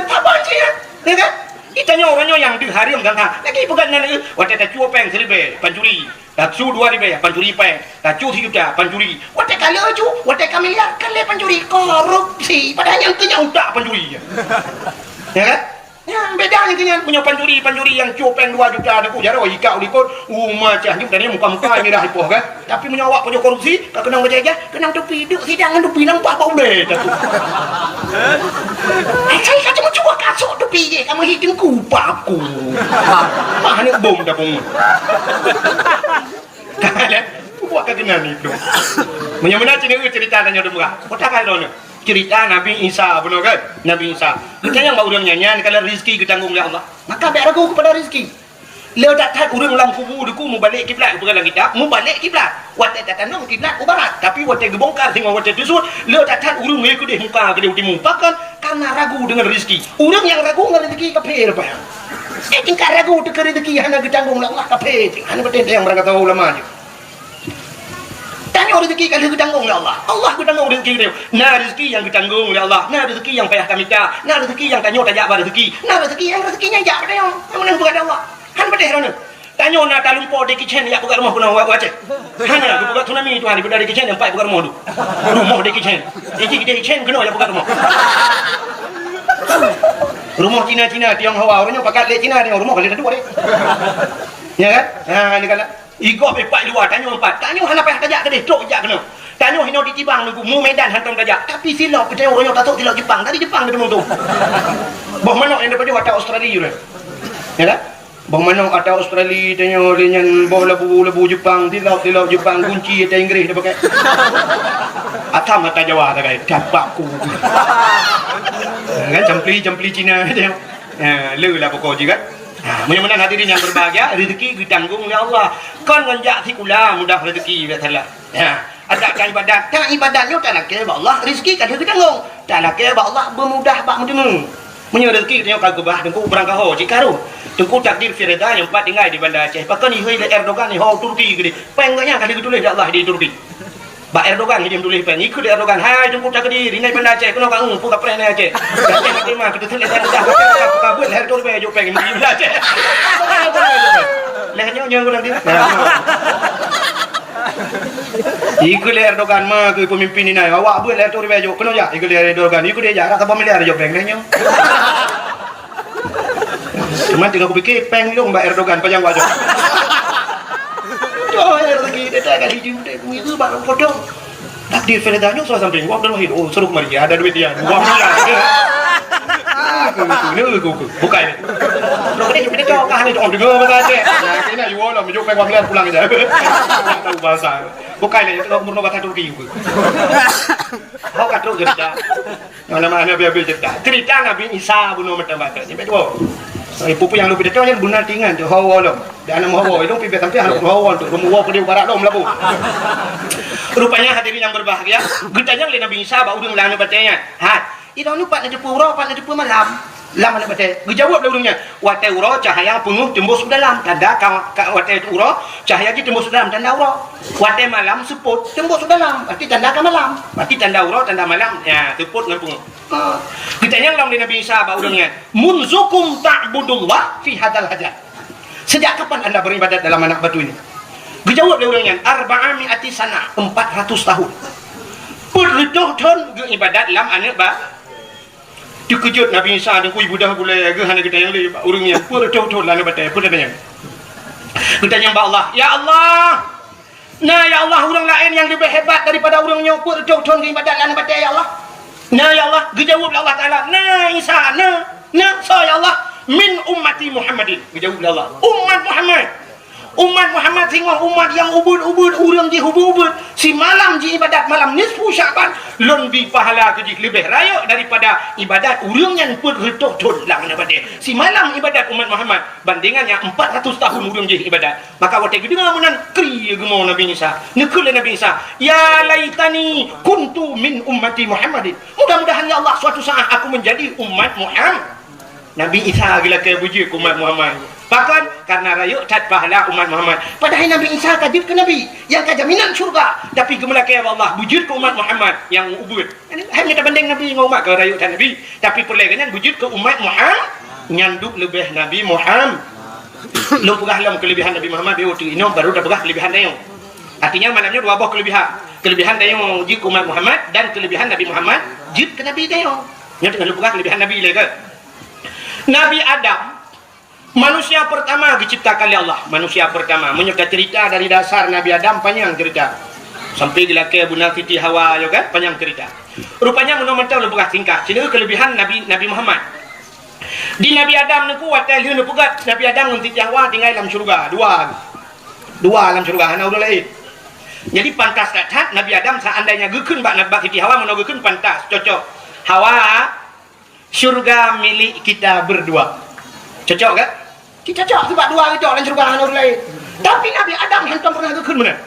Abang cit, ya kan? Kita nyoe uroe nyoe nyang deuh hareuem gangga. Lagi peugah nan, eh, watée tacue péng siribée, pancuri. Tacue dua ribée, pancuri péng. Tacue sijuta, pancuri. Watée ka lheueh ju, watée ka miliar, ka lheueh pancuri. Korupsi. Padahai nyang keu nyan utak pancuri. Ya kan? Nyan beda nyang keu nyan. Meunyoe pancuri, pancuri nyang cue péng dua juta, na ku jaroe ikak u likot, uma cah nyoe tadi muka-muka mirah ipoh kan. Tapi meunyoe awak pajoh korupsi, ka keunong bajée-jah, keunong tupi, duek sidang ngon tupi nampak bak ulée tatu. Eh, saya ka cuma cuba kasok tupi je, kamu hitung kupa aku. Mah ni bom dah pun. Kan, eh? Buat ka keunan itu. Meunyoe meunan cina cerita tanyoe dum ka. Kota kai lôn. Cerita Nabi Isa bunoe kan? Nabi Isa. Geutanyong bak ureuëng nyan, nyan kalau rezeki geutanggong lé Allah. Maka bék ragu kepada rezeki. Le that-that ureuëng lam kubu deuku mubalek kiblat, geupeugah lam kitab, mubalek kiblat. Watée tatanom kiblat u barat, tapi watée geubongkar singoh watée teusut, le that-that ureuëng ngon keudeh muka keudeh u timu. Pakon? Karena ragu dengan rezeki. Ureuëng nyang ragu ngon rezeki kafé leupah. Eh, tingkat ragu teuka rezeki hana geutanggong lé Allah kafé, hana beuteuntang barangkasoe ulama jih. Tanyoe rezeki ka lheueh geutanggong lé Allah. Allah geutanggong rezeki tanyoe. Na rezeki nyang geutanggong lé Allah, na rezeki nyang payah tamita, na rezeki nyang tanyoe tajak ba rezeki, na rezeki nyang rezeki nyan jak bak tanyoe. Nyang meunan peugah lé Allah. Han peudeh droeneuh. Tanyoe na talumpo Jackie Chan jak peugah rumoh keunoe wa-, wacée. Hana geupeugah tsunami Tuhan daripada Jackie Chan sampai peugah rumoh tu. Rumoh Jackie Chan. Jackie, Jackie Chan keunoe jak peugah rumoh. Rumoh Cina-Cina, Tionghoa, ureuëng nyoe pakat lé Cina, Tiong rumoh ka lé tatuek deh. Ya kan? Ha, ni kan. Igob ipat luwa, tanyoe empat. Tanyoe hana payah tajak keudeh, trok jak keunoe. Tanyoe hinoe di Tibang nunggu, mu Medan hantom tajak. Tapi silop, tanyoe uroe nyoe tasok silop Jepang. Dari Jepang na teumong tu. Boh manok nyang dapat jauh atau Australia tu. Ya kan? Boh manok atau Australia, tanyoe lé nyan boh labu-labu Jepang, silop-silop Jepang, gunci ata Inggris dah pakai. Atam ata Jawa dah kai, dapat ku. Kan campli-campli Cina tanyoe. Ha, le lah pokok je kan. Ha, meunyoe meunan hadirin yang berbahagia, rezeki geutanggong lé Allah. Kon ngon jak sikula mudah rezeki, biasalah. Ha, adak ka ibadat, ka ibadat nyoe talakée bak Allah, rezeki ka lheueh geutanggong. Talakée bak Allah beumudah bak meuteumé. Meunyoe rezeki tanyoe ka geubah, teungku, barangkaho cit ka rhot. Teungku, takdir firida nyang pat tinggai di Banda Aceh. Pakon ihôi lé Erdogan, iho Turki keudeh. Péng gobnyan ka lheueh geutuléh lé Allah di Turki. Bak Erdogan hidem tuléh péng. Ikheun lé Erdogan, "Hai Teungku Takdir, inai Banda Aceh, keunoe ka, eh, peue kapreh inai Aceh." Aceh terima, keuteuseut lé Erdogan, ka beuet lhèe reutôh ribèe jok péng di Banda Aceh. Lhèe nyoe, nyoe ulang dia. Ikheun lé Erdogan, "Ma keu peumimpin inai, awak beuet lhèe reutôh ribèe jok, keunoe jak." Ikheun lé Erdogan, "Ikheun dia jak, rata miliar jok péng lhèe nyoe." Cuma tinggal kupikir, péng lôn bak Erdogan, pajang wajah. Jauh ya rezeki dia tak kali jumpa, ku itu baru potong. Takdir Firda nyoe soal samping, wah, dah lahir, oh, suruh kemari, ada duit dia, dua miliar. Aku, aku, ni aku, aku. Bukan ni. Kalau kena jumpa dia, kau kah ni, oh, dengar apa kata. Nah, kena, you all, menunjuk péng dua miliar pulang aja. Tak tahu bahasa. Bukan ni, kalau umur nomor satu, aku. Kau kat terus cerita. Nyang nama aneuk habéh-habéh cerita. Cerita Nabi Isa bunoe meuteumé. Sampai dua. Eh, pupu nyang lôn pidato nyan beuna tingan tu, hawa lom. Dan aneuk hawa, itu pibet sampai aneuk hawa tu, rumoh hawa ke di barat lom labu. Rupanya hadirin yang berbahagia, geutanyong lé Nabi Isa bak ureuëng lam aneuk batée nyan, "Hai, inong nyoe pat neuteupeue uroe, pat neuteupeue malam lam aneuk batée?" Geujaweueb lé ureuëng nyan, "Watée uroe cahya peungeuh teumbus u dalam, tanda ka, ka watée uroe cahya jih teumbus u dalam, tanda uroe. Watée malam seupôt teumbus u dalam, berarti tanda ka malam. Berarti tanda uroe, tanda malam, ya, seupôt ngon peungeuh." Ha. Geutanyong lom lé Nabi Isa bak ureuëng nyan, "Munzukum ta'budullah fi hadzal hajar?" Sejak kapan anda beribadat dalam anak batu ini? Geujaweueb lé ureuëng nyan, "Arba'a mi'ati sana, empat ratus tahun." Peuet reutôh thon geuibadat lam aneuk ba-, teukeujot Nabi Isa, teungku ibudah gulée geuh hana geutanyong lé bak ureuëng nyan, "Peuet reutôh thon lam aneuk batée, peue tatanyong?" Geutanyong bak Allah, "Ya Allah, na ya Allah ureuëng laén nyang leubeh hebat daripada ureuëng nyoe peuet reutôh thon geuibadat lam aneuk batée ya Allah?" "Na ya Allah," geujaweueb lé Allah Taala, "Na Isa, na, na, soe ya Allah?" "Min ummati Muhammadin," geujaweueb lé Allah. "Umat Muhammad. Umat Muhammad singoh umat nyang ubeuet-ubeuet, ureuëng jih ubeuet-ubeuet. Simalam jiibadat malam nisfu Sya'ban, lôn bi pahala keu jih leubeh rayeuk daripada ibadat ureuëng nyan peuet reutôh thon lam aneuk batée. Simalam ibadat umat Muhammad bandingan nyang empat ratus tahun ureuëng jih ibadat." Maka watée geudeungoe meunan, kri geumo Nabi Isa. Neukheun lé Nabi Isa, "Ya laitani kuntu min ummati Muhammadin. Mudah-mudahan ya Allah suatu saat aku menjadi umat Muhammad." Nabi Isa geulakée beujeuet keu umat Muhammad. Pakon? Karena rayeuk that pahala umat Muhammad. Padahai Nabi Isa ka jeuet keu nabi nyang ka jaminan syurga, tapi geumeulakée bak Allah beujeuet keu umat Muhammad nyang ubeuet. Hai mita banding nabi ngon umat ka rayeuk that nabi, tapi peureulée geuh nyan beujeuet keu umat Muhammad nyang duek leubeh Nabi Muhammad. Lôn peugah lom keulebihan Nabi Muhammad, beu teuk inoe baru tapeugah keulebihan tanyoe. Artinya malam nyoe dua boh keulebihan. Keulebihan tanyoe jeuet keu umat Muhammad dan keulebihan Nabi Muhammad jeuet keu nabi tanyoe. Nyoe teungoh lôn peugah keulebihan nabi lé keu. Nabi Adam, manusia pertama geuciptakan lé Allah. Manusia pertama. Meunyoe tacerita dari dasar Nabi Adam, panyang cerita. Sampai geulakée beuna Siti Hawa, yo kan? Panyang cerita. Rupanya meunoe mantong lôn peugah singkat. Sineuk keulebihan Nabi, Nabi Muhammad. Di Nabi Adam neuku watée lheueh neupeugét Nabi Adam ngon Siti Hawa tinggai lam syeuruga, dua. Dua lam syeuruga, hana ureuëng laén. Jadi pantas that-that Nabi Adam seandainya geukheun bak, bak Siti Hawa, meunoe geukheun pantas, cocok. "Hawa, syurga milik kita berdua." Cocok kan? Cocok, sebab dua geucok lam syeuruga hana ureuëng laén. Tapi Nabi Adam hantom pernah geukheun meunan.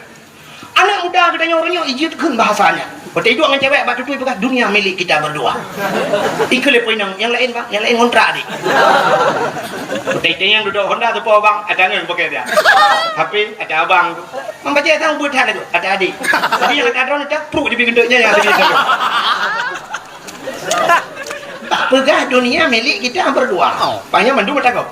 Aneuk muda geutanyoe uroe nyoe jeuet kheun bahasa nyan. Watée iduek ngon cewek bak tutui peugah, "Dunia milik kita berdua." Ikheun lé po inong, "Nyang laén, Bang, nyang laén ngontrak adik." Watée itanyong dudoe Honda teupo, "Bang, ata ngon pakai dia." H P, "Ata abang tu." Mang bajée sang buet that lagu, "Ata adik." Tapi nyang ata droeneuh ata, pruk jibi geundeuk nyan nyang tadi. Tak peugah dunia milik kita berdua. Oh. Panyang mandum mata kau.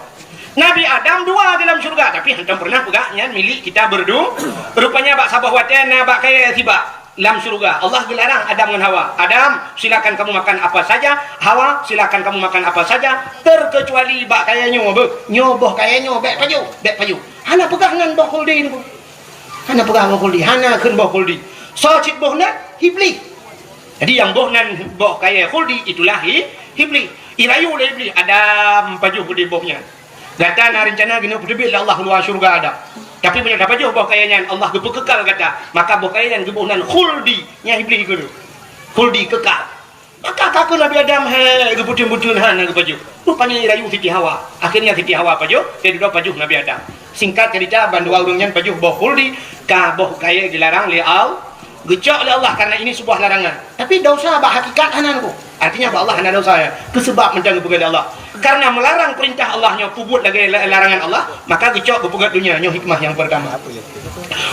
Nabi Adam dua dalam syurga, tapi hantom pernah peugah nyan milik kita berdu-, rupanya bak saboh watée na bak kayée sibak lam syurga. Allah geularang Adam ngon Hawa, "Adam, silakan kamu makan apa saja. Hawa, silakan kamu makan apa saja, terkecuali bak kayée nyoe, beuh. Nyoe boh kayée nyoe, bék pajoh, bék pajoh." Hana peugah nan boh khuldi nyoe. Hana peugah boh khuldi, hana kheun boh khuldi. Soe cit boh nan? Iblih. Jadi nyang boh nan boh kayée khuldi itulah i-, Iblih. Irayu lé Iblih, "Adam, pajoh khuldi boh nyan." Gata na reuncana keuneuk peuteubiet lé Allah luwa syeuruga Adam. Tapi meunyoe tapajoh boh kayée nyan, Allah geupeukekal gata, maka boh kayée nyan geuboh nan khuldi, nyan Iblih geukheun. Khuldi kekal. Maka ka keuh Nabi Adam hai geupeuteun-peuteun hana geupajoh. Rupanya irayu Siti Hawa. Akhirnya Siti Hawa pajoh, dan dudoe pajoh Nabi Adam. Singkat cerita, bandua ureuëng nyan pajoh boh khuldi, ka boh kayée dilarang lé Allah. Geucok lé Allah karena ini sebuah larangan. Tapi dosa bak hakikat hana nangku. Artinya bak Allah hana dosa ya. Keusebab mantong geupeugah lé Allah. Karena melarang perintah Allah nyoe peubuet lagée la-, larangan Allah, maka geucok geupeugét donya nyoe hikmah nyang pertama.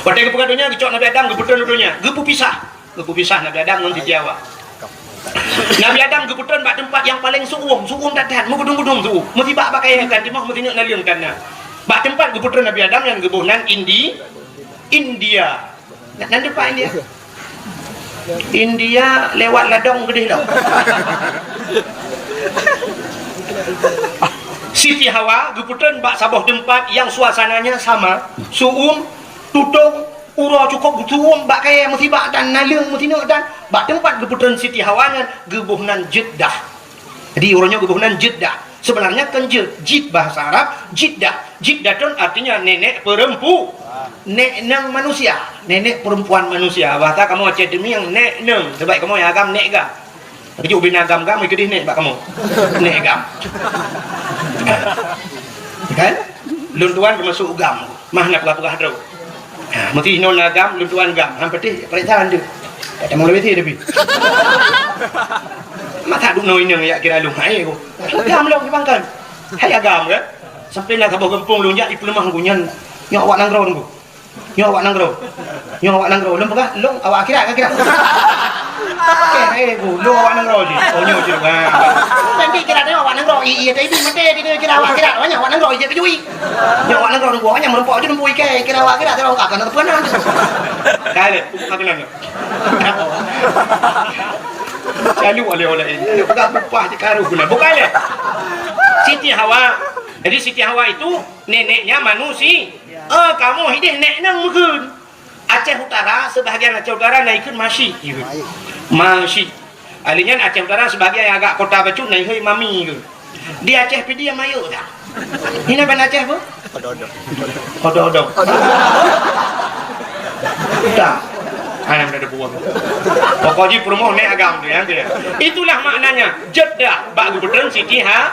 Watée geupeugét donya, geucok Nabi Adam geupeutreun donya, geupeupisah. Geupeupisah Nabi Adam ngon Siti Hawa. Nabi Adam geupeutreun bak teumpat nyang paleng su'um, su'um that-that, meugudum-gudum su'um. Meusibak bak kayée kan, timoh meusineuk naleueng kan na. Bak teumpat geupeutreun Nabi Adam nyan geuboh nan Indi-, India. Nan, nan teumpat India. India lewat ladong geudeh lom. Siti Hawa geupeutreun bak saboh teumpat nyang suasananya sama, su'um, tutong, uroe cukôp geusu'um bak kayée meusibak dan naleueng meusineuk dan bak teumpat geupeutreun Siti Hawa nyan geuboh nan Jeddah. Jadi uroe nyoe geuboh nan Jeddah. Sebenarnya kan jid, jid bahasa Arab, Jiddah. Jiddatun artinya nenek perempu-, nek nang manusia, nenek perempuan manusia. Bahasa kamoe Aceh Teumiang nek nang, sebab kamoe nyang agam nek gam. Tapi ubé na gam-gam, ikeudeh nek bak kamoe. Nek gam. Kan? Lôn tuan teumasuk gam. Mah na peugah-peugah droe. Ah, meusti inoe na gam, lôn tuan gam. Han patéh, paréksa han deuh. Tak tamong lewat tapi. Masa duk noe inong jak kira lôn hai ko. Gam lom dibangkan. Hai agam kan? Sampai na saboh gampông lôn jak ipeuleumah ku nyan. Nyoe awak nanggroe nunggu. Nyoe awak nanggroe. Nyoe awak nanggroe. Lôn peugah, lôn awak akhirat, akhirat. Oke, eh, bu, lôn awak nanggroe jih. Oh, nyoe jih. Ha. Nanti kira tengok awak nanggroe, i, i, tapi mati di kira awak akhirat. Banyak awak nanggroe, i, je kejui. Nyoe awak nanggroe nunggu, banyak meureumpok je nunggu ikai, kira awak akhirat, tengok akan ada pernah. Kali, bukan lagi. Lalu oleh-oleh ini. Bukan upah je karu guna. Bukan ya? Siti Hawa. Jadi Siti Hawa itu neneknya manusia. Eh, kamoe hideh nek nang meukeun. Aceh Utara, sebahagian Aceh Utara na ikheun Masyik, ikheun. Masyik. Ahli nyan Aceh Utara sebahagian nyang agak kota bacut na ikheun Mami, ikheun. Di Aceh Pidie Mayeu dah. Ini ban Aceh apa? Odo-odo. Odo-odo. Dah. Ayam dah ada buang. Pokoknya perumoh nek agam tu ya, tu ya. Itulah maknanya Jeddah bak gubernur Siti Ha.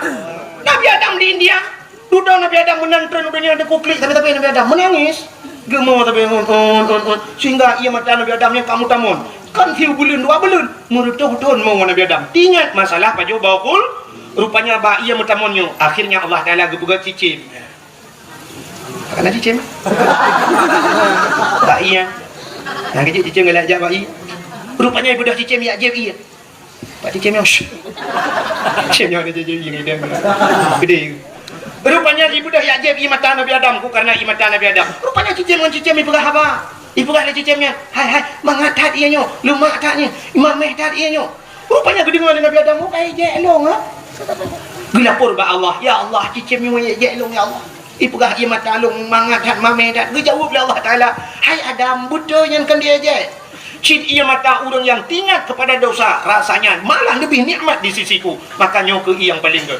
Nabi Adam di India. Dudoe Nabi Adam meunan treun u donya, teuku klik tapi-tapi Nabi Adam meunangis. Geumo tapi, un, un, un, un. Sehingga ié mata Nabi Adam nyang ka meutamon. Kan siubeuleueng dua beuleueng, meureutoh thon mo Nabi Adam. Ingat masalah pajoh baukul, rupanya bak ié meutamon nyoe. Akhirnya Allah Taala geupeugah cicém. Kana cicém. Bak ié. Nyang keujieb cicém galak jak bak ié. Rupanya ibeudôh cicém yak jieb ié. Pak cicém nyoe. Cicém nyoe ada jadi yang idang. Gede. Rupanya ibeudôh yak jieb ié mata Nabi Adam ku karena ié mata Nabi Adam. Rupanya cicém ngon cicém ipeugah haba. Ipeugah lé cicém nyan, "Hai, hai, mangat that ié nyoe, leumak that nyoe, mameh that ié nyoe." Rupanya geudeungoe lé Nabi Adam, "Oh, ka ijek lôn, ha?" Geulapor bak Allah, "Ya Allah, cicém nyoe ijek lôn, ya Allah." Ipeugah ié mata lôn mangat that, mameh that. Geujaweueb lé Allah Taala, "Hai Adam, beutôi nyan kan diejek. Cit ié mata ureuëng nyang teuingat kepada dosa, rasanya malah lebih nikmat di sisiku. Maka nyoe keuh ié nyang paleng gét."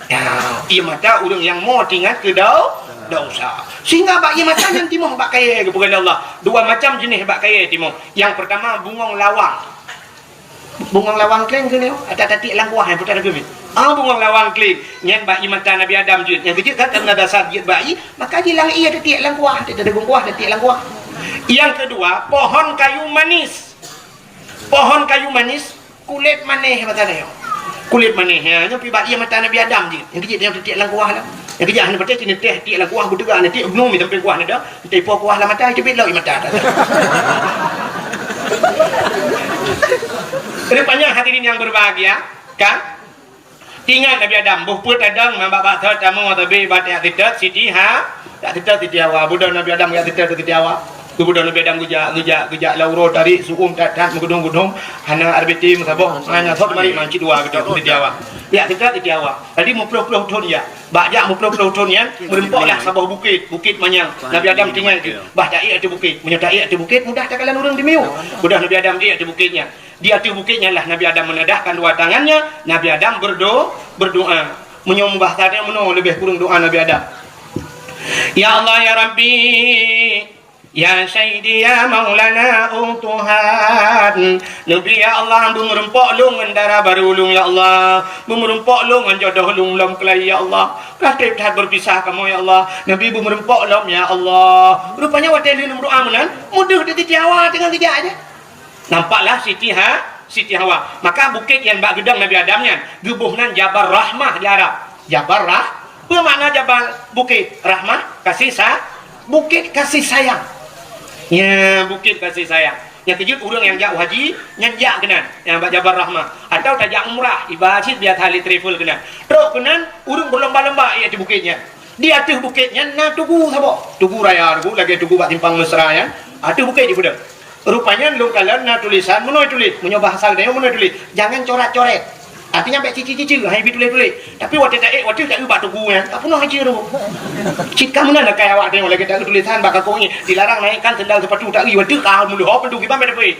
Ya, ié mata ureuëng nyang mo teuingat keu do-, dosa. Sehingga bak ié mata nyan timoh bak kayée geupeugah lé Allah. Dua macam jeuneh bak kayée timoh. Nyang peurtama bungong lawang. Bungong lawang kléng keunoe, ata tatiek lam kuah, eh, putar keumiet. Ah, bungong lawang kléng. Nyan bak ié mata Nabi Adam jeuet. Nyang keujeuet kan karena dasar jeuet bak ié, maka jilang ié tatiek lam kuah, tatiek lam kuah, tatiek lam kuah. Nyang keudua, pohon kayu manis. Pohon kayu manis, kulét manéh mata nyoe. Kulét manéh, ya, nyoe pi bak ié mata Nabi Adam jeuet. Nyang keujeuet nyoe tatiek lam kuah lah. Nyang keujeuet hana patéh cit neuteh tiek lam kuah beuteuga neutiek gunong mi sampai kuah nada. Teupo kuah lam mata, teubiet lom ié mata. Rupanya hadirin yang berbahagia, kan? Ingat Nabi Adam, boh peue tadong, man bak-bak thot tamu, tapi bak yak sitot Siti Ha, yak sitot Siti Hawa. Budok Nabi Adam yak sitot Siti Hawa. Budok Nabi Adam geujak, geujak, geujak lam uroe tarék, su'um that-that, meugudong-gudong, hana R B T meusaboh, hana sot mari man cit dua geujak Siti Hawa. Yak sitot Siti Hawa. Jadi meuplôh-plôh thon jak. Bak jak meuplôh-plôh thon nyan, meureumpok lah saboh bukét, Bukét Manyang. Nabi Adam tinggai tu. Bah taék ateueh bukét. Meunyoe taék ateueh bukét, mudah takalon ureuëng di miyueb. Mudah Nabi Adam ék ateueh bukét nyan. Di ateueh bukét nyan lah Nabi Adam menadahkan dua tangannya, Nabi Adam berdo-, berdoa. Meunyoe bahasa dia meunoe leubeh kureueng doa Nabi Adam. Ya Allah, ya Rabbi, ya Sayyidi, ya Maulana, oh Tuhan. Nabi, ya Allah, beumeureumpok lôn ngon dara barô lôn, ya Allah. Beumeureumpok lôn ngon jodoh lôn lom keulai, ya Allah. Ka trép that berpisah kamoe, ya Allah. Nabi beumeureumpok lom, ya Allah. Rupanya watée lheueh lôn doa meunan, meudeuh di Siti Hawa teungoh geujak aja. Nampaklah Siti Ha-, Siti Hawa. Maka bukét nyang bak geudong Nabi Adam nyan, geuboh nan Jabal Rahmah di Arab. Jabal Rah-, peue makna Jabal bukét? Rahmah, kasih sa-, bukét kasih sayang. Ya, bukét kasih sayang. Nyang keujeuet ureuëng nyang jak haji, nyan jak keunan, nyang bak Jabal Rahmah. Atau tajak umrah, ibarat cit biasa lé travel keunan. Trok keunan, ureuëng berlomba-lomba ék ateueh bukét nyan. Di ateueh bukét nyan na tugu saboh. Tugu raya tugu, lagée tugu bak simpang Mesra nyan. Ateueh bukét jipeudong. Rupanya lôn kalon na tulisan meunoe tuléh. Meunyoe bahasa geutanyoe meunoe tuléh. Jangan coret-coret. Artinya bék cici-cici, hai bi tuléh-tuléh. Tapi watée taék, watée taék bak tugu nyan, ka peunoh aja tu. Cit ka meunan lakée awak tanyoe lagée taék tulisan bak kakoe nyan. Dilarang naikkan sendal sepatu, taék watée ka meuleuho pintoe kiban bék tapeuék.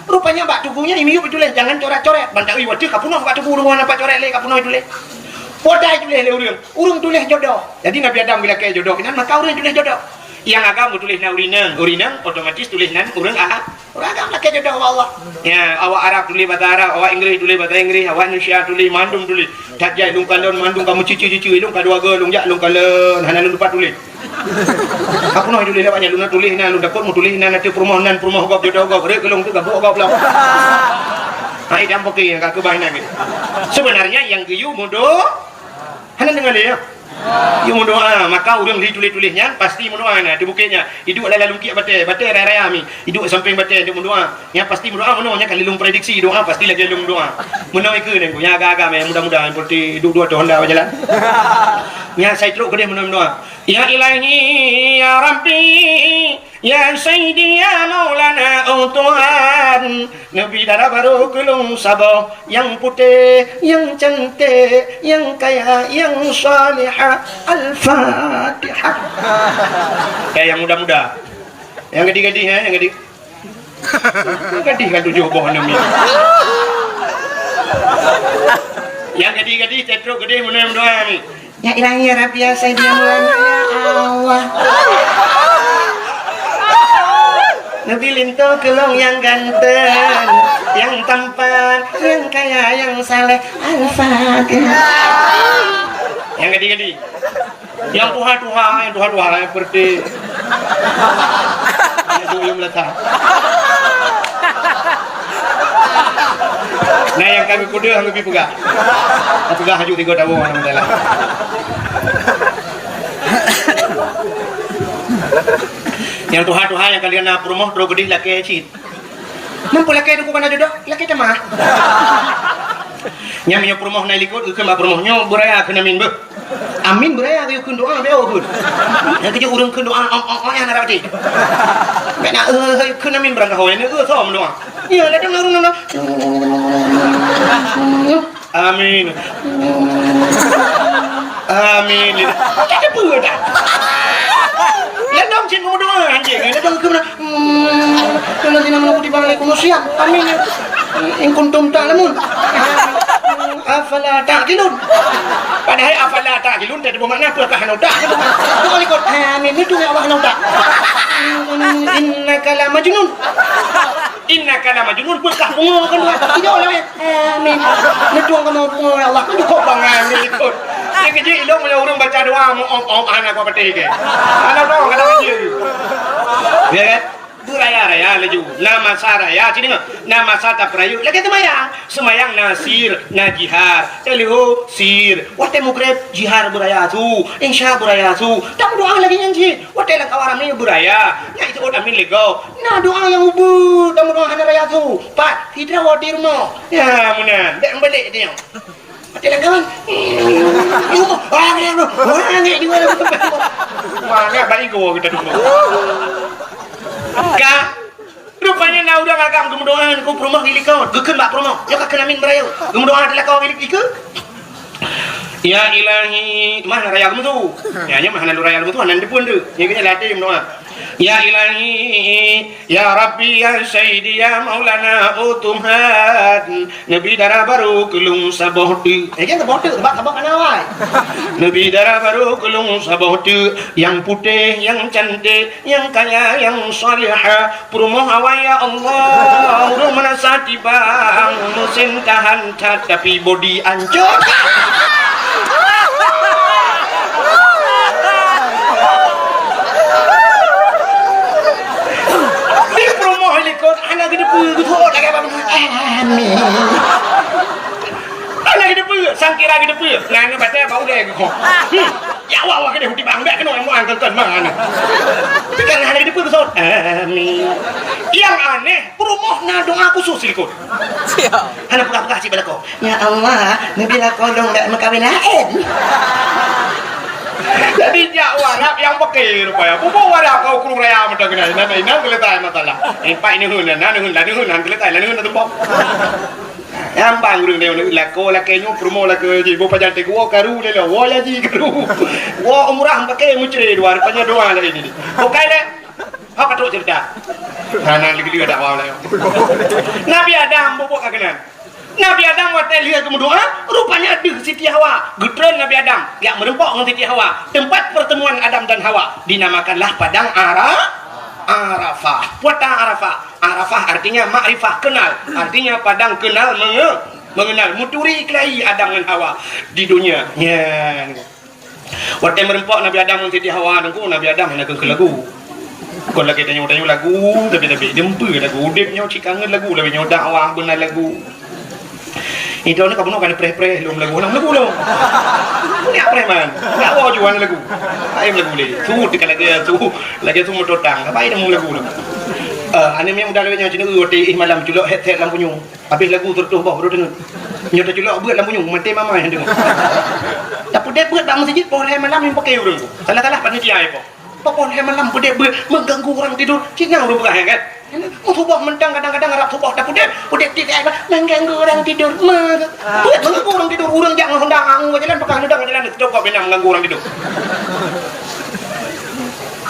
Rupanya bak tugu nyan imiyueb tuléh, jangan coret-coret. Ban taék watée ka peunoh bak tugu rumoh nampak coret lé ka peunoh tuléh. Potai tuléh lé ureuëng. Ureuëng tuléh jodoh. Jadi Nabi Adam geulakée jodoh keunan, maka ureuëng tuléh jodoh. Nyang agam geutuléh nan ureuëng inong, ureuëng inong otomatis tuléh nan ureuëng a-, ureuëng agam lakée jodoh bak Allah. Ya, awak Arab tuléh bahasa Arab, awak Inggris tuléh bahasa Inggris, awak Indonesia tuléh, mandum tuléh. That jai lôn kalon mandum kamoe cucu-cucu lôn ka dua go lôn jak lôn kalon hana lôn tupat tuléh. Aku noh tuléh lewat nyan, lôn tuléh na, lôn takot meutuléh na, nanti peurumoh nan, peurumoh gob, jodoh gob, rek gelong tu gabuk gob lah. Hai dam poke ka keubah nan gitu. Sebenarnya yang geuyue mudo hana deungoe lé ya. Yue meudoa, maka ureuëng li tuléh-tuléh nyan pasti meudoa na di bukét nyan. Iduek lam lungkiek batée, batée raya-raya mi. Iduek sampéng batée untuk meudoa. Nyan pasti meudoa meunoe nyan ka lilong prediksi doa pasti lagée lôn meudoa. Meunoe ikeue nyan ku, nyan agak-agak meh muda-muda seperti iduek dua tahun dah berjalan. Nyan sai trok keudeh meunoe meudoa. Ya Ilahi, ya Rabbi, ya Sayyidi, ya Maulana, oh Tuhan, neubi dara barô keu lôn saboh nyang putéh, nyang canték, nyang kaya, nyang salihah. Al-Fatihah. Eh, nyang muda-muda. Nyang gadih-gadih, eh, nyang gadih. Gadih kan tujoh boh aneuk mi. Nyang gadih-gadih, cetrok gadih, meunoe meudoa ni. Ya Ilahi, ya Rabbi, ya Sayyidi, ya Maulana, ya Allah. Neubi linto keu lôn nyang ganteng, nyang tampan, nyang kaya, nyang saleh. Al-Fatihah. Nyang gadih-gadih. Nyang tuha-tuha, nyang tuha-tuha, nyang seperti nyang duyung leutah. Nah, nyang kami kuda hana bi peugah. Peugah haju tiga tahun, alhamdulillah. Nyang tuha-tuha nyang kalian na peurumoh, trok gadih lakée cit. Nang peulakée teungku kana jodoh, lakée tamah. Nyan meunyoe peurumoh na likot, geukheun bak peurumoh nyoe beuraya kheun amin beuh. Amin beuraya geukheun doa beu kheun. Nyang keujeuet ureuëng kheun doa ong ong ong nyang na rati. Bèk na eh kheun amin beurangkaho nyan eh soe meudoa. Nyoe ladang ureuëng na. Amin. Amin. Macam mana pun dah. Ladang cit meudoa anjing. Ladang ke mana? Hmm, kalau sina mana kutiba alaikum siap. Amin. In kuntum ta'lamun. Afala ta'qilun. Padahal afala ta'qilun tadi bermakna apa kah hana utak. Bukan ikut amin itu ya Allah hana utak. Innaka la majnun. Innaka la majnun, peukah pungo kan Tuhan. Tidak lah ya. Amin. Neutong kamoe pungo ya Allah. Cukup bangai ni ikut. Dia kejik ilong punya urang baca doa mu om om anak kau betul ke. Anak kau kata dia. Ya kan? Beuraya-raya laju. Na masa raya, sini na masa tapeurayeuk. Lagée seumayang. Seumayang na sir, na jihar. Teuleuho sir. Watée mugreb jihar beuraya su. Insya beuraya su. Tamu doa lagi nyan cit. Watée lam kawan ramé beuraya. Nyan itu amin lego. Na doa nyang ubeut, dan doa hana raya su. Pat, hidra wa di rumoh. Ya, meunan. Bèk meubalek dia. Mati lah kawan. Di rumoh. Orang ni, orang ni, orang ni. Mana balik gua kita dulu. Ka, rupanya na urang agam geumeudoa ku peurumoh di likot. Geukheun bak peurumoh. Nyoe ka kheun amin beuraya. Geumeudoa di lakoe di likot. Ya Ilahi, mah raya geumeusu. Ya, nya mah hana raya geumeusu, hana deupun tu. Nya kena latih meudoa. Ya Ilahi, ya Rabbi, ya Sayyidi, ya Maulana, oh Tuhan, neubi dara barô keu lôn saboh teuk. Eh, jangan saboh teuk, sebab saboh kana awai. Neubi dara barô keu lôn saboh teuk, nyang putéh, nyang canték, nyang kaya, nyang salihah. Peurumoh awai, ya Allah, ureuëng meunasah tibang, meusén tahan that, tapi bodi ancot. Di peurumoh likot, hana geuteupeue, geuthot lagée bak. Amin. Hana geuteupeue, sangkira geuteupeue. Nyan baca bak ulée geuh. Hmm. Ya Allah, wah keudeh tibang, bèk keunoe muang kengken mangat. Tapi kan hana geuteupeue geuthot. Amin. Nyang aneh, peurumoh na doa khusus likot. Siap. Hana peugah-peugah cit bak lakoe. Ya Allah, neubi lakoe lôn bèk meukawen laén. Jadi jak warak nyang peke rupanya. Bubu warak kau kurung raya mata kena. Inang, inang selesai masalah. Empat neuheun, na neuheun, na neuheun, na selesai, na neuheun, na tumpok. Nyang bang ureuëng nyoe lakoe lakée nyoe peurumoh lakée jih. Boh pajan teuk woe karu lé lo, woe ya jih karu. Woe umrah pakai mucre dua, rupanya doa lagi ni. Bukai lé. Apa tu cerita? Hana lagi dia dakwah lah. Nabi Adam bubuk ka kena. Nabi Adam watée lheueh geumeudoa, rupanya deuh Siti Hawa. Geutreun Nabi Adam, jak meureumpok ngon Siti Hawa. Tempat pertemuan Adam dan Hawa dinamakanlah Padang Ara-, Arafah. Padang Arafah. Arafah artinya makrifah, kenal. Artinya padang kenal menge-, mengenal. Meuturi keuhai Adam ngon Hawa di dunia. Nyan. Watèe meureumpok Nabi Adam ngon Siti Hawa teungku, Nabi Adam hana keuneuk lagu. Kon lagèe tanyoe, tanyoe lagu, tapi, tapi jumpa lagu. Udép nyoe cit kangen lagu, tapi nyoe dakwah beuna lagu. Itu ni ka bunoe kan preh-preh lom lagu, lom lagu lom. Ni preh man. Dakwah juan lagu. Ai lagu lé. Su teuka lagèe su, lagèe su motor tang. Apa ini lagu lom. Eh, aneuk miet muda lawét nyoe cina watèe ih malam culok headset lam punyueng. Habéh lagu seratus boh baru deungoe. Nyoe teuculok beuet lam punyueng, maté mama nyang deungoe. Tapeudép beuet bak meuseujid, poh lhèe malam nyang paké ureueng tu. Salah-salah panitia ipo. Poh lhèe malam peudép beuet, mengganggu orang tidur. Cit nyan ureueng peugah, ya kan? Suboh mantong kadang-kadang rab suboh tapeudép, peudép tiep, eh, mengganggu orang tidur. Beuet mengganggu orang tidur, ureueng jak ngon honda, angoh jalan, peugah ngon honda jalan, tokok bina mengganggu orang tidur.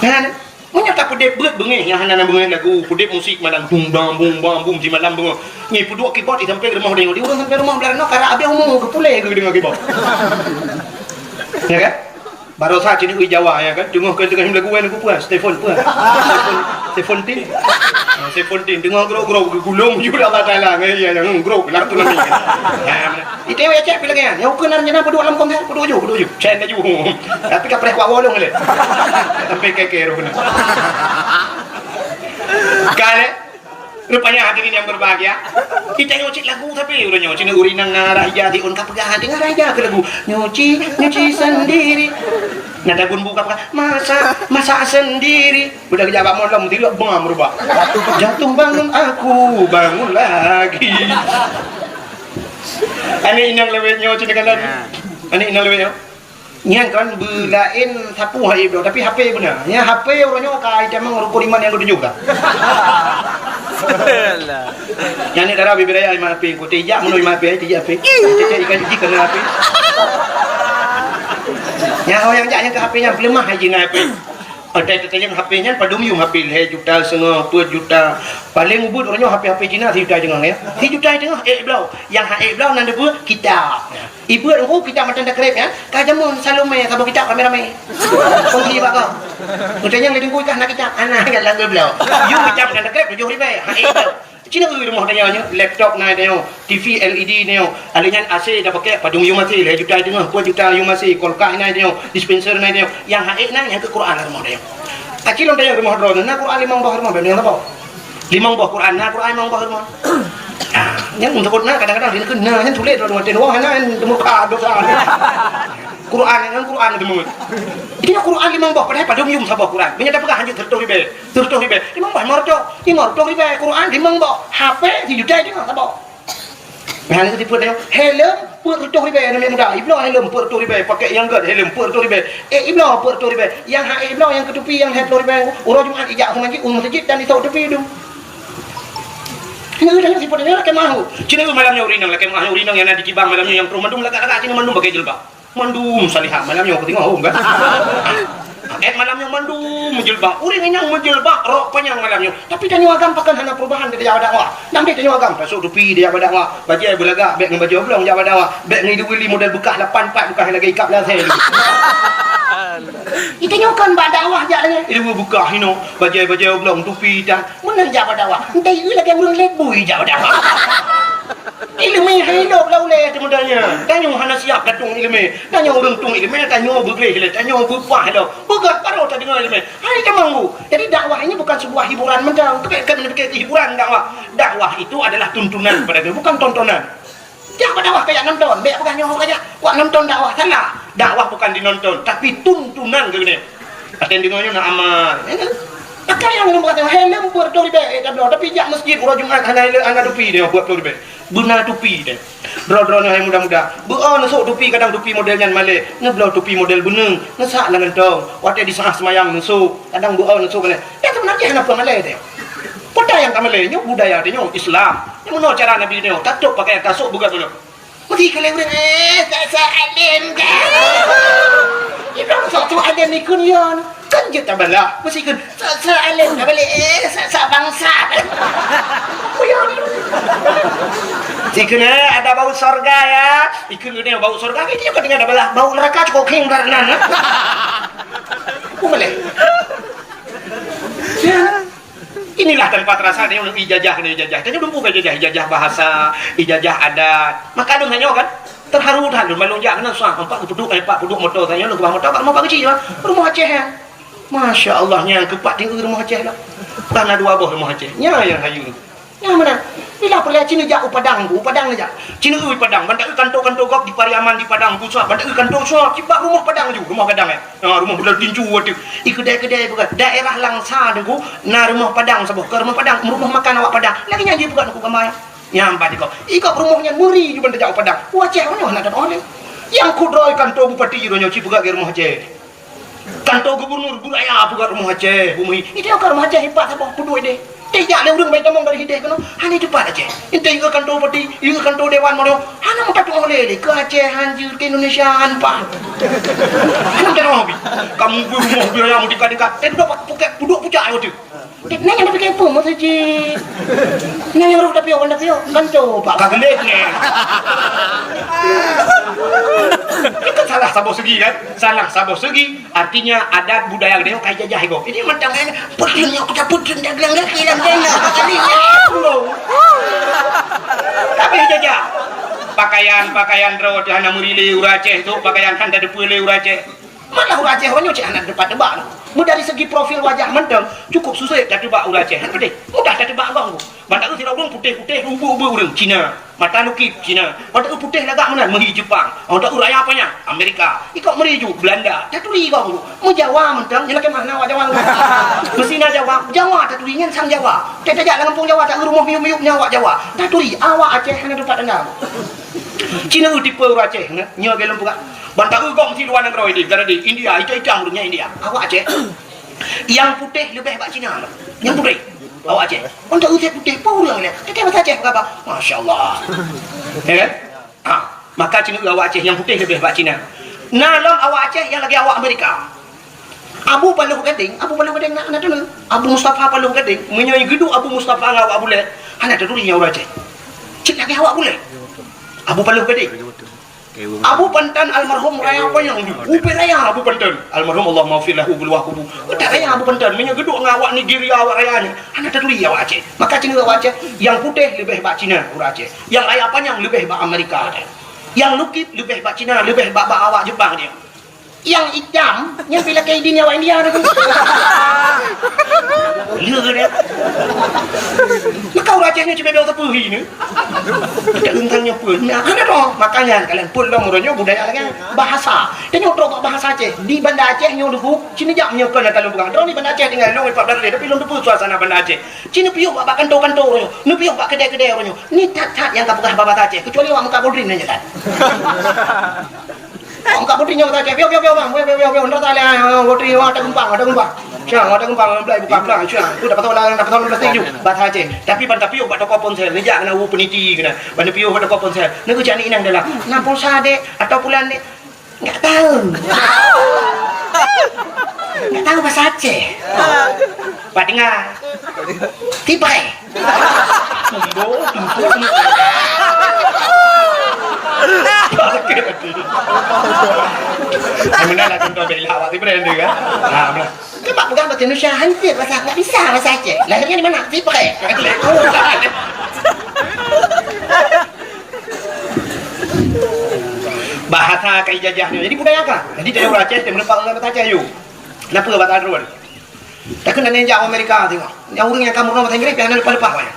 Kan? Meunyoe tapeudép beuet beungéh nyang hana na beungéh lagu, peudép musik malam bum bam bum bam bum simalam beungoh. Ngi peuduek keyboard di sampéng rumoh deungoe. Di ureueng sampéng rumoh blah nyoe karap abéh umu geupuléh geudeungoe keyboard. Ya kan? Barosa cit nyoe Jawa ya kan? Teungoh keu teungoh lagu wan ku puas, Stephen puas. Stephen, Stephen Tin. Ah, Stephen Tin teungoh grok-grok geugulong ju Allah Taala ngai ya yang grok lam tu nanti. Ha, I T W cek pih lagèe nyan. Nyang ukeue na rencana peuduek lam konser, peuduek ju, peuduek ju. Cen laju. Tapi ka preh kuak wolong lé. Sampai keke roh kena. Ka lé. Rupanya hadirin yang berbahagia, kita nyoe cit lagu tapi udah nyoe cina ureueng nyang ngarah ija di un ka peugah hati ngarah ija ke lagu. Nyuci, nyuci sendiri. Nada gun buka peugah masak, masak sendiri. Udah kerja bak malam tilok bengam berubah. Jatuh bangun aku, bangun lagi. Aneuk inong lawét nyoe cina kalan. Ya. Aneuk inong lawét nyoe. Nyan kan beulaén sapu hai bloe, tapi H P beuna. Nya H P uroe nyoe ka itamong rukun iman nyang ketujoh dah. Alah. Nyan ni dara bibir raya iman H P, ku tijak meunoe iman H P, tijak H P. Cek ikan gigi kena H P. Nya ho nyang jak nyang ke H P nyan peuleumah hai jina H P. Ada tetanyong H P nyan padum yum H P lhèe juta seungoh, peuet juta. Paléng ubit uroe nyoe H P-H P Cina sijuta teungoh ya. Sijuta teungoh ék bloe. Nyang ha ék bloe nan deubeuet kitab. Ibuet engku kitab mantong takreb nyan, ka jameun Salome saboh kitab ramé-ramé. Kongsi bak kau. Meuteunyan lé teungku kah na kitab, ana nyan lam geubloe. Yum kitab mantong takreb tujoh ribèe, ha ék bloe. Cina ui rumoh tanyoe nyoe, laptop na tanyoe, T V L E D tanyoe, alèh nyan A C tapakèk padum yum A C, lhèe juta teungoh, peuet juta yum A C, kulkas na tanyoe, dispenser na tanyoe, nyang ha ék na nyang keu Quran rumoh tanyoe. Aci lôn tanyoe rumoh droeneuh na Quran limong boh rumoh, bèk meunyoe saboh. Limong boh Quran, na Quran limong boh rumoh. Nyang meusebut na kadang-kadang dikeue na nyan tuléh droeneuh watèe wah na teumuka dosa. Quran nyan Quran teumeuet. Itu Quran limong boh padahai padum yum saboh Quran. Meunyoe tapeugah hanjeuet seratus ribèe. Seratus ribèe, limong boh lima ratus, lima ratus ribèe Quran limong boh, H P sijuta teungoh saboh. Nah, ni tipe dia, helm peuet ratus ribèe aneuk muda. Ibloe helm peuet ratus ribèe, pakai nyang gèt helm peuet ratus ribèe. Eh, ibloe peuet ratus ribèe. Nyang ha ibloe nyang keu tupi nyang lhèe ploh ribèe. Uroe Jumat ijak u masjid, u masjid dan isok tupi dum. Ni dah tipe dia lakèe mahu. Cina malam nyoe urinang lakèe mahu urinang nyang na di Kibang malam nyoe nyang troh mandum lagak-lagak cina mandum pakai jilbab. Mandum salihah malam nyoe keu teungoh hom kan. Eh, malam nyoe mandum meujilbab. Ureueng nyang meujilbab rok panyang malam nyoe. Tapi tanyoe agam pakon hana perubahan di dakwah. Nang deh tanyoe agam pasok tupi di dakwah. Bajèe beulagak bèk ngon bajèe oblong jak bak dakwah. Bèk ngon idéh wili model beukah lapan pat beukah lagèe ikab lasèe. Ita nyoe kan bak dakwah jak lagèe. Idéh beukah hino, bajèe-bajèe oblong tupi dah. Meunan jak bak dakwah. Entah ieu lagèe ureueng lét bui jak bak dakwah. Ileumèe hai lom lam ulèe teuh muda nyan. Tanyoe hana siap datong ileumèe. Tanyoe ureueng tueng ileumèe, tanyoe beugleh lé, tanyoe beupah lom. Peugah baru tadeungoe ileumèe. Hai tamong bu. Jadi dakwah ini bukan sebuah hiburan mantong. Tapi kan hiburan dakwah. Dakwah itu adalah tuntunan kepada kita, bukan tontonan. Jak bak dakwah kajak nonton, bèk peugah nyoe kajak. Wak nonton dakwah salah. Dakwah bukan dinonton, tapi tuntunan keuneuk. Até deungoe nyoe na amal. Pakai nyang lôn kata helm peuet ploh ribèe eh tabloe, tapi jak masjid uroe Jumat hana helm, hana tupi dia peuet ploh ribèe. Beuna tupi dia. Droe-droe nyoe hai muda-muda. Beu-o neusok tupi kadang tupi model nyan malèe. Neubloe tupi model beuneueng, neusak lam gantong. Watèe disaah seumayang neusok, kadang beu-o neusok malèe. Dan seubeunajih hana peue malèe dia. Peue nyang ka malèe nyoe budaya dia nyoe Islam. Nyang meunoe cara Nabi nyoe, tatôp pakaian tasok beugöt nyoe. Meusti keu lé ureueng, eh, sa-sa alim ka. Ibrahim sok tu alim ikun yon. Kan jeuet tabalah. Meusti keu sa-sa alim ka balik, eh, sa-sa bangsa. Kuyon. Sikeu na ada bau sorga ya. Ikun geude bau sorga, itu juga dengan tabalah. Bau neraka cukup king karena. Kumaleh. Ya. Inilah tanpa terasa dia ijazah kena ijazah. Tanya dulu bukan ijazah, ijazah bahasa, ijazah adat. Maka ada nanya kan? Teuharu that lôn, ban lôn jak keunan, suah, empat peuduek, eh, empat peuduek moto, tanyoe lôn keubah moto, bak rumoh Pak Keuchik, bak rumoh Aceh, eh. Masya Allah, nyan keupat tinggi rumoh Aceh lah. Bah na dua boh rumoh Aceh. Nyan nyang hayu. Nyan meunan. Bila peureulèe ci neujak u Padang, u Padang neujak. Ci neueu Padang, ban taeu kanto-kanto gob di Pariaman di Padang, pusat, ban taeu kanto suah, cit bak rumoh Padang ju, rumoh gadang, eh. Ha, rumoh bulan tinju ateueh. I keudè-keudè peugah. Daerah Langsa Teungku, na rumoh Padang saboh. Keu rumoh Padang, rumoh makan awak Padang. Lagèe nyan jih peugah Teungku Kamal. Nyan pat ikoh. Ikoh rumoh nyan meuri ju ban tajak u Padang. U Aceh nyoe hana teutoh lé. Nyang kudroe kanto bupati uroe nyoe ci peugah lagèe rumoh Aceh. Kanto gubernur, bu raya peugah rumoh Aceh, bu meuhi. Itu nyang ka rumoh Aceh ipat saboh peuduek deh. Tejak lé ureueng bai tamong dari hideh keunoe, hana teupat Aceh. Ente yue kanto bupati, yue kanto dewan mono, hana meutateuoh lé, lé. Keu Aceh han jeuet, keu Indonesia han pat. Hana meutateuoh bit. Kamu bu rumoh bu raya meutika-tika. Eh, duduk pukek, duduk pucak nyoe tu. Nyan nyang tapike peue maksud jih? Nyan nyang roh tapiôh, wan tapiôh. Kan coba ka geulet nyan. Itu kan salah saboh segi kan? Salah saboh segi, artinya adat budaya geutanyoe ka ijajah ikoh. Ini mantong kan, peudeueng nyang kucabut deueng dagang lagi lam dana. Kali nyan. Tapi ijajah. Pakaian, pakaian droe teuh hana meuri lé ureueng Aceh tu, pakaian han tateupeue lé ureueng Aceh. Malah ureueng Aceh uroe nyoe cit hana teupat teuba. Meudari segi profil wajah mantong, cukup susah tateuba ureueng Aceh. Hana peudeh. Mudah tateuba agong tu. Ban taeu sidroe ureueng putéh-putéh, ubeuek-ubeuek ureueng Cina. Mata lukip Cina. Ban taeu putéh lagak meunan, meuhi Jepang. Ban taeu raya panyang, Amerika. Ikoh meuri ju, Belanda. Taturi agong tu. Meujawa mantong, nyan lakèe makna awak Jawa. Meusi na Jawa, Jawa taturi nyan sang Jawa. Tajak lam gampông Jawa, taeu rumoh miyup-miyup nyan awak Jawa. Taturi, awak Aceh hana teupat tanda. Cina tipe ureueng Aceh, nyoe lagèe lôn peugah. Ban taeu gob meusi luwa nanggroe idéh, gara di India, itam-itam ureueng nyan India. Awak Aceh. Nyang putéh leubeh bak Cina. Nyang putéh. Awak Aceh. Ban taeu putéh, peue ureueng nyan. Teuka bahasa Aceh peugah, masya Allah. Ya kan? Ha, maka Cina awak Aceh nyang putéh leubeh bak Cina. Na lom awak Aceh nyang lagèe awak Amerika. Abu Paloh Gadeng, Abu Paloh Gadeng na, na teuneuk. Abu Mustafa Paloh Gadeng, meunyoe geuduek Abu Mustafa ngon awak Bulèh, hana taturi nyan ureueng Aceh. Cit lagèe awak Bulèh. Abu Paloh Gadeng. Abu Pantan almarhum raya panyang ju. Ubé raya Abu Pantan. Almarhum Allahumma ghfir lahu buluwah kubu. Utak raya Abu Pantan. Meunyoe geuduek ngon awak Nigeria awak raya nyan, hana taturi awak Aceh. Maka Cina awak Aceh, nyang putéh leubeh bak Cina ureueng Aceh. Nyang raya panyang leubeh bak Amerika. Nyang lukip leubeh bak Cina, leubeh bak, bak awak Jepang dia. Nyang itam, nyang pih lakèe idin awak India tu. Lé dia. Maka ureueng Aceh nyoe cuma biasa peuhi ni. Kita tentang nyoe pun. Nah, ada tu. Makanya kalian pun lom uroe nyoe budaya lagi bahasa. Dan nyoe trok bahasa Aceh. Di Banda Aceh nyoe dulu, sini jak nyoe kan kalau bukan. Droe ni Banda Aceh tinggal lom empat belas hari, tapi lom tu pun suasana Banda Aceh. Cina piôh bak kanto-kanto uroe nyoe. Ni piôh bak kedai-kedai uroe nyoe. Ni that-that nyang ka peugah bahasa Aceh. Kecuali awak muka bodrin nyan kan. Kong ka putri nyoe kata, "Piôh, piôh, piôh, bang. Piôh, piôh, piôh, piôh. Ndak salah, ah, putri, wah, ada geumpang, ada geumpang. Siang, ada geumpang, belai buka pelang, siang. Tu dapat tahu lah, dapat tahu plastik ju." Bahasa Aceh. Tapi ban tapiôh bak toko ponsel, neujak keunan u peniti keunan. Ban tapiôh bak toko ponsel. Neugeucak ni inong dalam. "Na pulsa, Dek, atau pulan, Dek?" "Enggak tahu." Enggak tahu bahasa Aceh. Pak dengar. Tipai. Tumbo, tumbo, tumbo. Sakit hati. Yang benar lah contoh bela awak tipe dia kan. Ha, benar. Kan bak pegang bahasa Indonesia, hancur bahasa, enggak bisa bahasa Aceh. Lahirnya di mana? Tipe. Bahasa kai jajahnya. Jadi budaya kan? Jadi dari orang Aceh, dia merupakan orang bahasa Aceh, yuk. Kenapa bahasa Aceh? Takheun na jak Amerika tengok. Nyang ureueng nyang ka meurunoe bahasa Inggréh, pian leupah-leupah wai.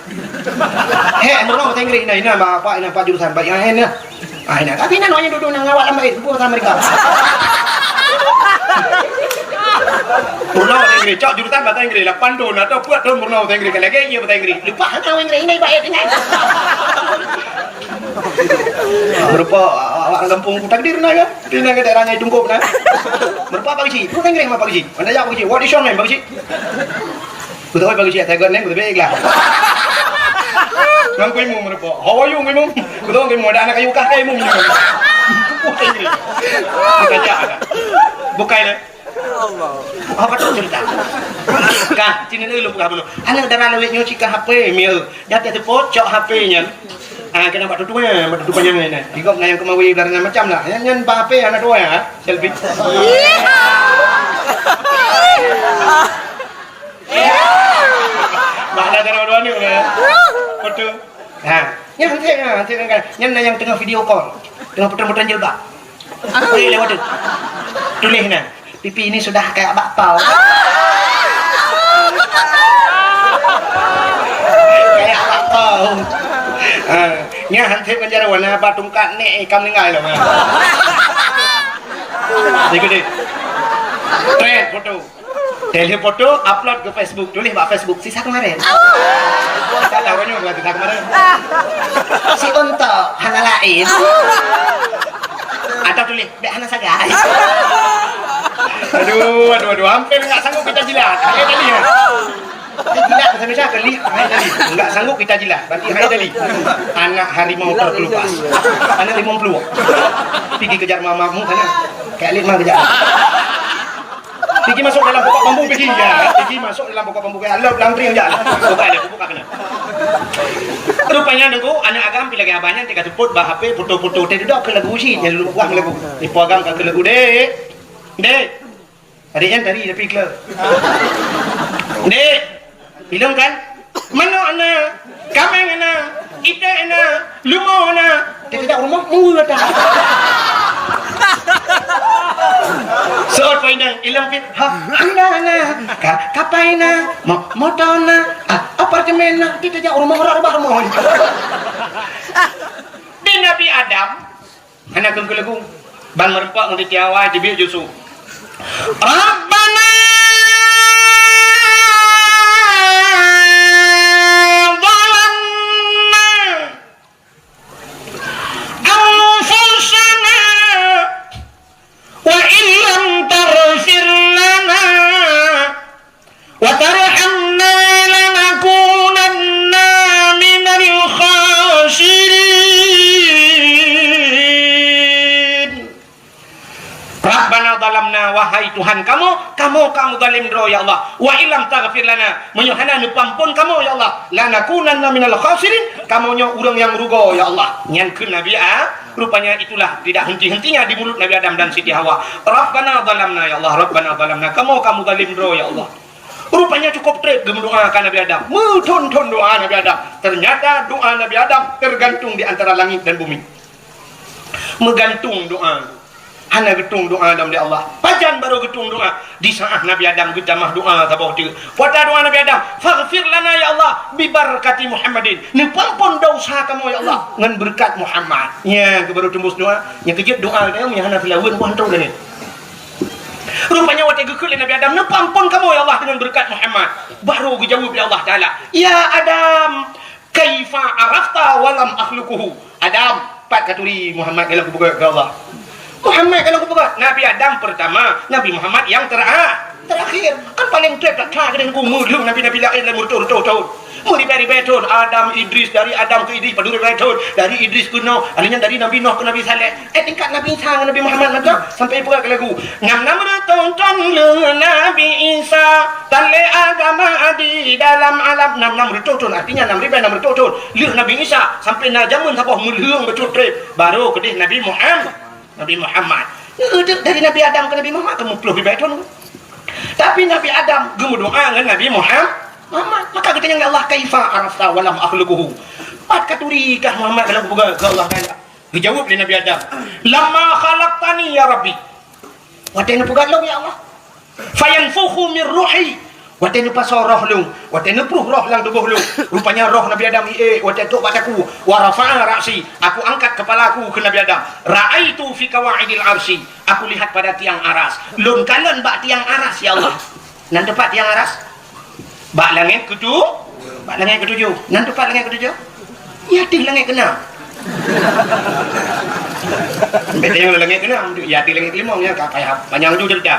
He, meurunoe bahasa Inggréh, inan, inan, Pak, inan, Pak jurusan, Pak, inan, inan. Ah, inan. Tapi inan, awaknyan dudoe na ngawat lam bait, bukan bahasa Amerika. Meurunoe bahasa Inggréh, cok jurusan bahasa Inggréh, lapan thon atau peuet thon meurunoe bahasa Inggréh, kan lagèe iya bahasa Inggréh. Leupah hana Inggréh, inan, Pak, inan. Meurupa awak gampông Takdir na, kan? Di na daerah Nyai Tungkop na. Meurupa Pak Geuchik, bahasa Inggréh mah Pak Geuchik. Mana ya Pak Geuchik? What is your name, Pak Geuchik? Beutôi Pak Geuchik, saya got name, beutôi lah. Nang kui mu meureumpok. How are you, kui mu? Beutôi kui mu, ada anak kayu kah, kai mu. Bukai ni. Bukai ni. Apa tu cerita? Kah, sini dulu buka dulu. Anak dara lawét nyoe cika H P, mil. Dah tak tepot, cok H P nyan. Ah, kena buat tutup ya, buat tutup panjang ni. Digop ngan yang kemawi belah macam lah. Nyan, nyan bah H P anak dua ya, selfie. Makna dara dua ni, ya. Foto. Ha, nyan hantik, ha, hantik kan. Nyan na nyang teungoh video call. Teungoh putron-putron jilbab. Weh, lewat tu. Tuléh na. Pipi ini sudah kayak bakpao. Kayak bakpao. Ha, nyan han sép ngon jaroe, na ba tungkat nek, eh, ka meuninggai lom, ha. Ikut deh. Trend foto. Teuh foto, upload ke Facebook, tuléh bak Facebook, "Sisa kemarin." Tak tahu nyoe bukan sisa kemarin. Si Untok, hana laén. Atau tuléh, "Bèk hana sagai." Aduh, aduh, aduh, hampir enggak sanggup kita jilat. Hai tadi, ya. Kita jilat, bisa-bisa kali, hai tadi. Enggak sanggup kita jilat, berarti hai tadi. Anak harimau terkelupas. Anak limong puluh. Pigi kejar mamamu sana. Kayak lima kejar. Pigi masuk dalam pokok bambu, pigi, ya. Pigi masuk dalam pokok bambu, ya. Lop, langkring, ya. Buka, ya, buka kena. Rupanya, Teungku, aneuk agam pi lagèe abah nyan, tika seupôt bak H P, foto-foto, teuh dudoe keu lagu cit, nyan lôn peugah lagu. Ipo agam ka keu lagu, "Dek. Dek." Adék nyan tari tapi kleu. "Dek." Ilôn kan? "Manok na, kaméng na, iték na, leumo na." Teuh tajak rumoh, mue ata. Seuôt poh inong, ilôn pih, "Ha, anda na, ka, kapai na, mo-, moto na, a-, apartemen na." Teuh tajak rumoh, rot rubah rumoh. Di Nabi Adam, hana keu keu lagu. Ban meureumpok ngon Siti Hawa, jibiet Yusuf. Rabbana zalamna anfusana wa illam taghfir lana wa tarhamna lanakunanna minal khasirin. Rabbana zalamna, wahai Tuhan kamoe, kamoe ka meuzalim droe, ya Allah. Wa illam taghfir lana, meunyoe hana neupeuampon kamoe, ya Allah, lanakunanna minal khasirin, kamoe nyoe ureuëng nyang rugoe, ya Allah. Nyan kheun Nabi A-, rupanya itulah tidak henti-hentinya di mulut Nabi Adam dan Siti Hawa. Rabbana zalamna, ya Allah, Rabbana zalamna, kamoe ka meuzalim droe, ya Allah. Rupanya cukup treb geumeudoa ka Nabi Adam. Meuthon-thon doa Nabi Adam. Ternyata doa Nabi Adam tergantung di antara langit dan bumi. Meugantung doa. Hana geutueng doa lom lé Allah. Pajan barô geutueng doa? Di saat Nabi Adam geutamah doa saboh teuk. Peue ata doa Nabi Adam? "Faghfir lana ya Allah, bi barakati Muhammadin." Neupeuampon desya kamoe ya Allah ngon beureukat Muhammad. Nyan keuh barô teumbus doa. Nyang keujeuet doa nyang hana seulaweuen boh hantom lagée. Rupanya watée geukheun lé Nabi Adam, "Neupeuampon kamoe ya Allah deungon beureukat Muhammad." Barô geujaweueb lé Allah Taala, "Ya Adam, kaifa arafta wa lam akhluquhu?" Adam, pat katuri Muhammad ka lôn kupeugah keu Allah? Muhammad ka lôn kupeugah. Nabi Adam pertama, Nabi Muhammad nyang tera-, terakhir. Kan paleng treb that that keudeh ku meulheueng nabi-nabi laén lé meureutoh-reutoh thon. Meuribèe-ribèe thon, Adam, Idris, dari Adam keu Idris, padum ribèe thon, dari Idris keu Nuh, alheuh nyan dari Nabi Nuh keu Nabi Saleh. Eh, tingkat Nabi Isa ngon Nabi Muhammad mantong sampai peugah keu lagu, "Ngon nam reutôh thon lheueh Nabi Isa, tan lé agama di dalam alam." Nam, nam reutôh thon, artinya nam ribèe nam reutôh thon lheueh Nabi Isa, sampai na jameun saboh meulheueng bacut treb, barô keudeh Nabi Muhammad. Nabi Muhammad. Nyan dari Nabi Adam keu Nabi Muhammad kan meuploh ribèe thon. Tapi Nabi Adam geumeudoa ngon Nabi Muham-, Muhammad. Maka geutanyong lé Allah, "Kaifa arafta wa lam akhluquhu?" Pat katuri kah Muhammad ka lôn kupeugah keu Allah Taala? Geujaweueb lé Nabi Adam, "Lamma khalaqtani ya Rabbi." Watée neupeugah lôn ya Allah. "Fayanfukhu min ruhi." Watée neupasoe roh lôn, watée neupruh roh lam tuboh lôn. Rupanya roh Nabi Adam iék watée trok bak takue. "Wa rafa'a ra'si." Aku angkat kepala aku keu Nabi Adam. "Ra'aitu fi qawaidil arsy." Aku lihat pada tiang aras. Lôn kalon bak tiang aras, ya Allah. Nan teumpat tiang aras? Bak langét keutu-, bak langét keutujoh. Nan teumpat langét keutujoh? Ya, di langét keunam. Beda nyang langét keunam, ya, di langét keulima, ya, ka payah panjang ju cerita.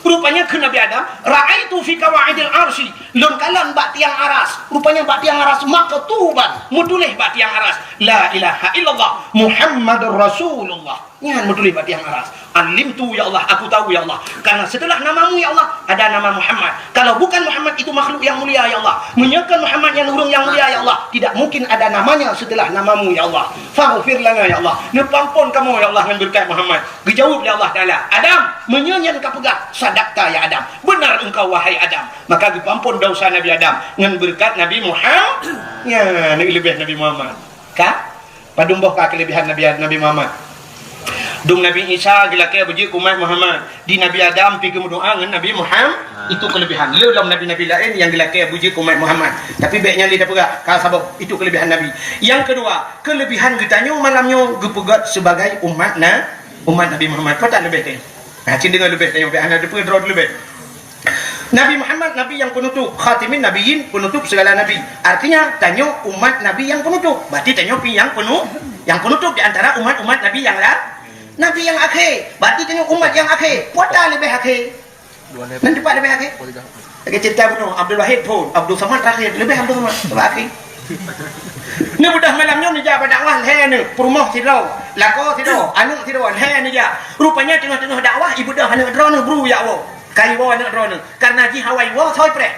Rupanya kheun Nabi Adam, "Ra'aitu fi qawaidil arsy." Lôn kalon bak tiang aras. Rupanya bak tiang aras maktuban, meutuléh bak tiang aras, "La ilaha illallah Muhammadur Rasulullah." Nyan meutuléh bak tiang aras. "Alimtu ya Allah, aku tahu ya Allah. Karena setelah namamu ya Allah, ada nama Muhammad. Kalau bukan Muhammad, itu makhluk yang mulia ya Allah. Meunyoe kon Muhammad nyan ureuëng nyang mulia ya Allah, tidak mungkin ada namanya setelah namamu ya Allah. Faghfir lana ya Allah. Neupeuampon kamoe ya Allah ngon beureukat Muhammad." Geujaweueb lé Allah Taala, "Adam, meunyoe nyan kapeugah, sadaqta ya Adam. Benar engkau wahai Adam." Maka geupeuampon desya Nabi Adam ngon beureukat Nabi Muhammad. Nyan leubeh Nabi Muhammad. Ka? Padum boh ka keuleubehan Nabi, Nabi Muhammad? Dum Nabi Isa geulakée beujeuet keu umat Muhammad. Di Nabi Adam pi geumeudoá ngon Nabi Muhammad. Itu keulebihan. Le lom nabi-nabi laén nyang geulakée beujeuet keu umat Muhammad. Tapi bék nyan lé tapeugah, ka saboh. Itu keulebihan Nabi. Nyang keudua, keulebihan geutanyoe malam nyoe geupeugét sibagai umat na-, umat Nabi Muhammad. Peue that leubeh teuh? Nah, cit deungoe leubeh tanyoe, bék hana teupeue droe leubeh. Nabi Muhammad, Nabi nyang peunutôp, khatimin nabiyyin, peunutôp segala nabi. Artinya, tanyoe umat Nabi nyang peunutôp. Berarti tanyoe pi nyang peunu-, nyang peunutôp di antara umat-umat Nabi nyang la-, Nabi nyang akhé. Berarti tanyoe umat nyang akhé. Peue that leubeh akhé? Nan teumpat leubeh akhé? Lagée cerita bunoe, Abdul Wahid phon, Abdul Samad terakhir, leubeh Abdul Samad, leubeh akhé. Neubeudôh malam nyoe neujak bak dakwah lhée neuh, peurumoh sidroe, lakoe sidroe, aneuk sidroe, lhée neujak. Rupanya teungoh-teungoh dakwah, ibeudôh aneuk droeneuh bru jak woe. Ka iwoe aneuk droeneuh, kareuna jih awai woe soe ipreh.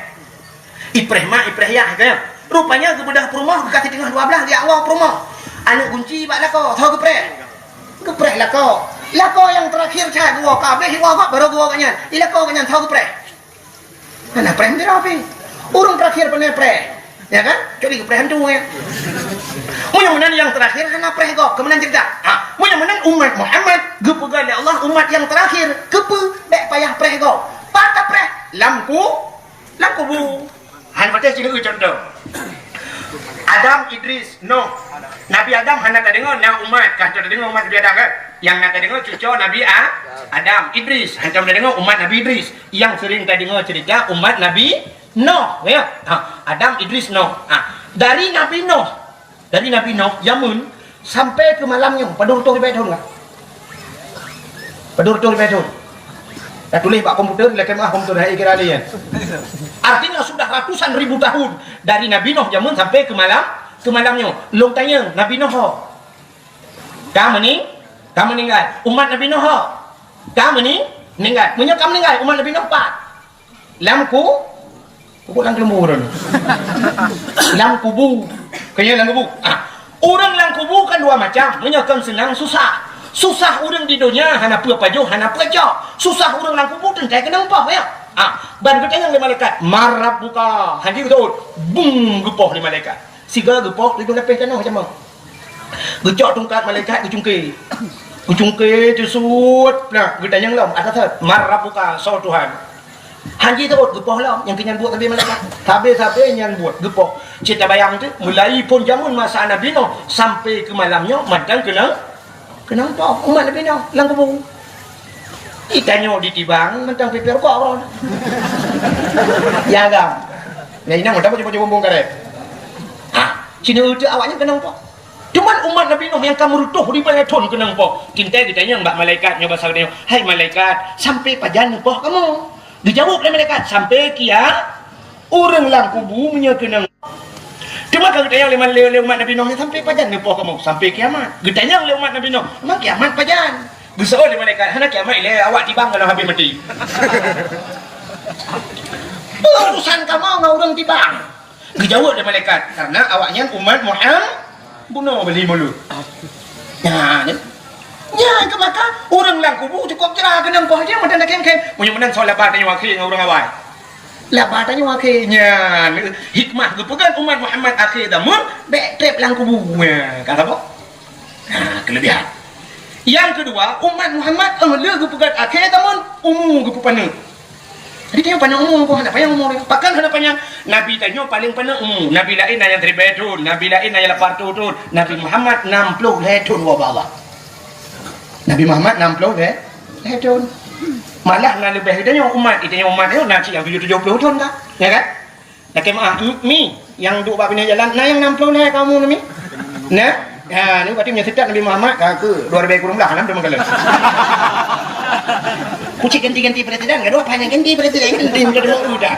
Ipreh mak, ipreh yah, ka nyan. Rupanya geubeudôh peurumoh, geukasih teungoh dua blaih, jak woe peurumoh. Aneuk gunci bak lakoe, soe geupreh. Geupreh lakoe. Lakoe nyang terakhir that geuwoe, ka abéh woe gob, barô geuwoe gobnyan. Di lakoe gobnyan, soe geupreh. Hana preh meudroe pih. Ureuëng terakhir pane preh. Ya kan? Kecuali geupreh hantu, ya. Meunyoe meunan nyang terakhir hana preh gob, keu meunan cerita. Ha, meunyoe meunan umat Muhammad geupeugah lé Allah umat nyang terakhir, keupeue bék payah preh gob? Pat tapreh? Lam ku-, lam kubu. Han patéh sineuk contoh. Adam, Idris, Nuh. Nabi Adam hana tadeungoe na umat, ka tadeungoe umat Nabi Adam kan? Nyang na tadeungoe cuco Nabi A-, Adam, Idris. Hantom tadeungoe umat Nabi Idris. Nyang sering tadeungoe cerita umat Nabi Nuh, ya. Ha, Adam, Idris, Nuh. Ha, dari Nabi Nuh, dari Nabi Nuh jameun sampai keu malam nyoe, padum reutôh ribèe thôn ka? Padum reutôh ribèe thôn? Ka tuléh bak komputer, lakèe meu'ah komputer, hai kira lé nyan. Artinya sudah ratusan ribu tahun dari Nabi Nuh jameun sampai keu malam, keu malam nyoe. Lôn tanyong, Nabi Nuh ho? Ka meuning-, ka meuninggai. Umat Nabi Nuh ho? Ka meuning-, ninggai. Meunyoe ka meuninggai, umat Nabi Nuh pat? Lam ku-, pokok lam keuleumbô ureueng. Lam kubu. Keu nyan lam kubu. Ah, ureueng lam kubu kan dua macam. Meunyoe kon seunang susah. Susah ureueng di donya hana peue pajoh, hana peue cok. Susah ureueng lam kubu teuntèe keunong poh, ya. Ah, ban geutanyong lé malaikat, "Man rabbuka?" Hana geuteuôt. Bum, geupoh lé malaikat. Sigoe geupoh, laju lapéh tanoh sama. Geucok tungkat malaikat geucungké. Geucungké teusut, nah, geutanyong lom, "Ata that, man rabbuka, soe Tuhan?" Hana jiteuôt, geupoh lom, nyang keu nyan buet sabe malaikat. Sabe-sabe nyan buet, geupoh. Cit tabayang teuh, mulai phon jameun masa Nabi Nuh sampai keu malam nyoe mantong keunong, keunong poh umat Nabi Nuh lam kubu. Itanyoe ditibang mantong pipér kok. Ya agam. Nyan inong mantong cuba-cuba bumbong karet. Ha, sinoe teuh awaknyan keunong poh. Cuman umat Nabi Nuh nyang ka meureutôh ribèe thôn keunong poh. Teuntèe geutanyong bak malaikat nyoe basa geutanyoe, "Hai malaikat, sampai pajan neupoh kamoe?" Geujaweueb lé malaikat, "Sampai kia-, ureueng lam kubu meunyoe keunong." Teuma ka geutanyong lé, lé, lé umat Nabi Nuh nyan, "Sampai pajan neupoh kamoe?" "Sampai kiamat." Geutanyong lé umat Nabi Nuh, "Memang kiamat pajan?" Geuseuôt lé malaikat, "Hana kiamat ilèe, awak tibang ka lheueh habéh maté." "Peue urusan kamoe ngon ureueng tibang?" Geujaweueb lé malaikat, "Karena awaknyan umat Muhammad, bunoe beli mulut." Nyan, nyan keu maka ureueng lam kubu cukôp jra keunong poh jih meunan dakém-kém. Meunyoe meunan soe laba tanyoe akhé ngon ureueng awai. Laba tanyoe akhé. Nyan hikmah geupeugah umat Muhammad akhé zaman bèk trép lam kubu. Nyan, ka saboh. Ha, keulebihan. Nyang keudua, umat Muhammad, eh, le geupeugah akhé zaman, umu geupeupaneuk. Jadi, tanyoe panyang umu, hana panyang umu. Pakon hana panyang? Nabi tanyoe paleng panyang umu. Nabi laén na nyang siribèe thôn, nabi laén na nyang lapan reutôh thôn. Nabi Muhammad nam ploh lhèe thôn woe bak Allah. Nabi Muhammad nam ploh lhèe, lhèe thôn. Malah na leubeh geutanyoe umat, geutanyoe umat nyoe na cit nyang tujoh, tujoh ploh thôn ka, ya kan? Lakèe meu'ah, mi, nyang duek bak binéh jalan, na nyang nam ploh lhèe kamoe nyoe mi? Na? Ha, nyoe berarti meunyoe seutôt Nabi Muhammad, ka keu dua ribèe kureueng blah, nam teuma kalon. Kucing ganti-ganti presiden, gadoh apa nyang ganti presiden, ganti menjadi muda.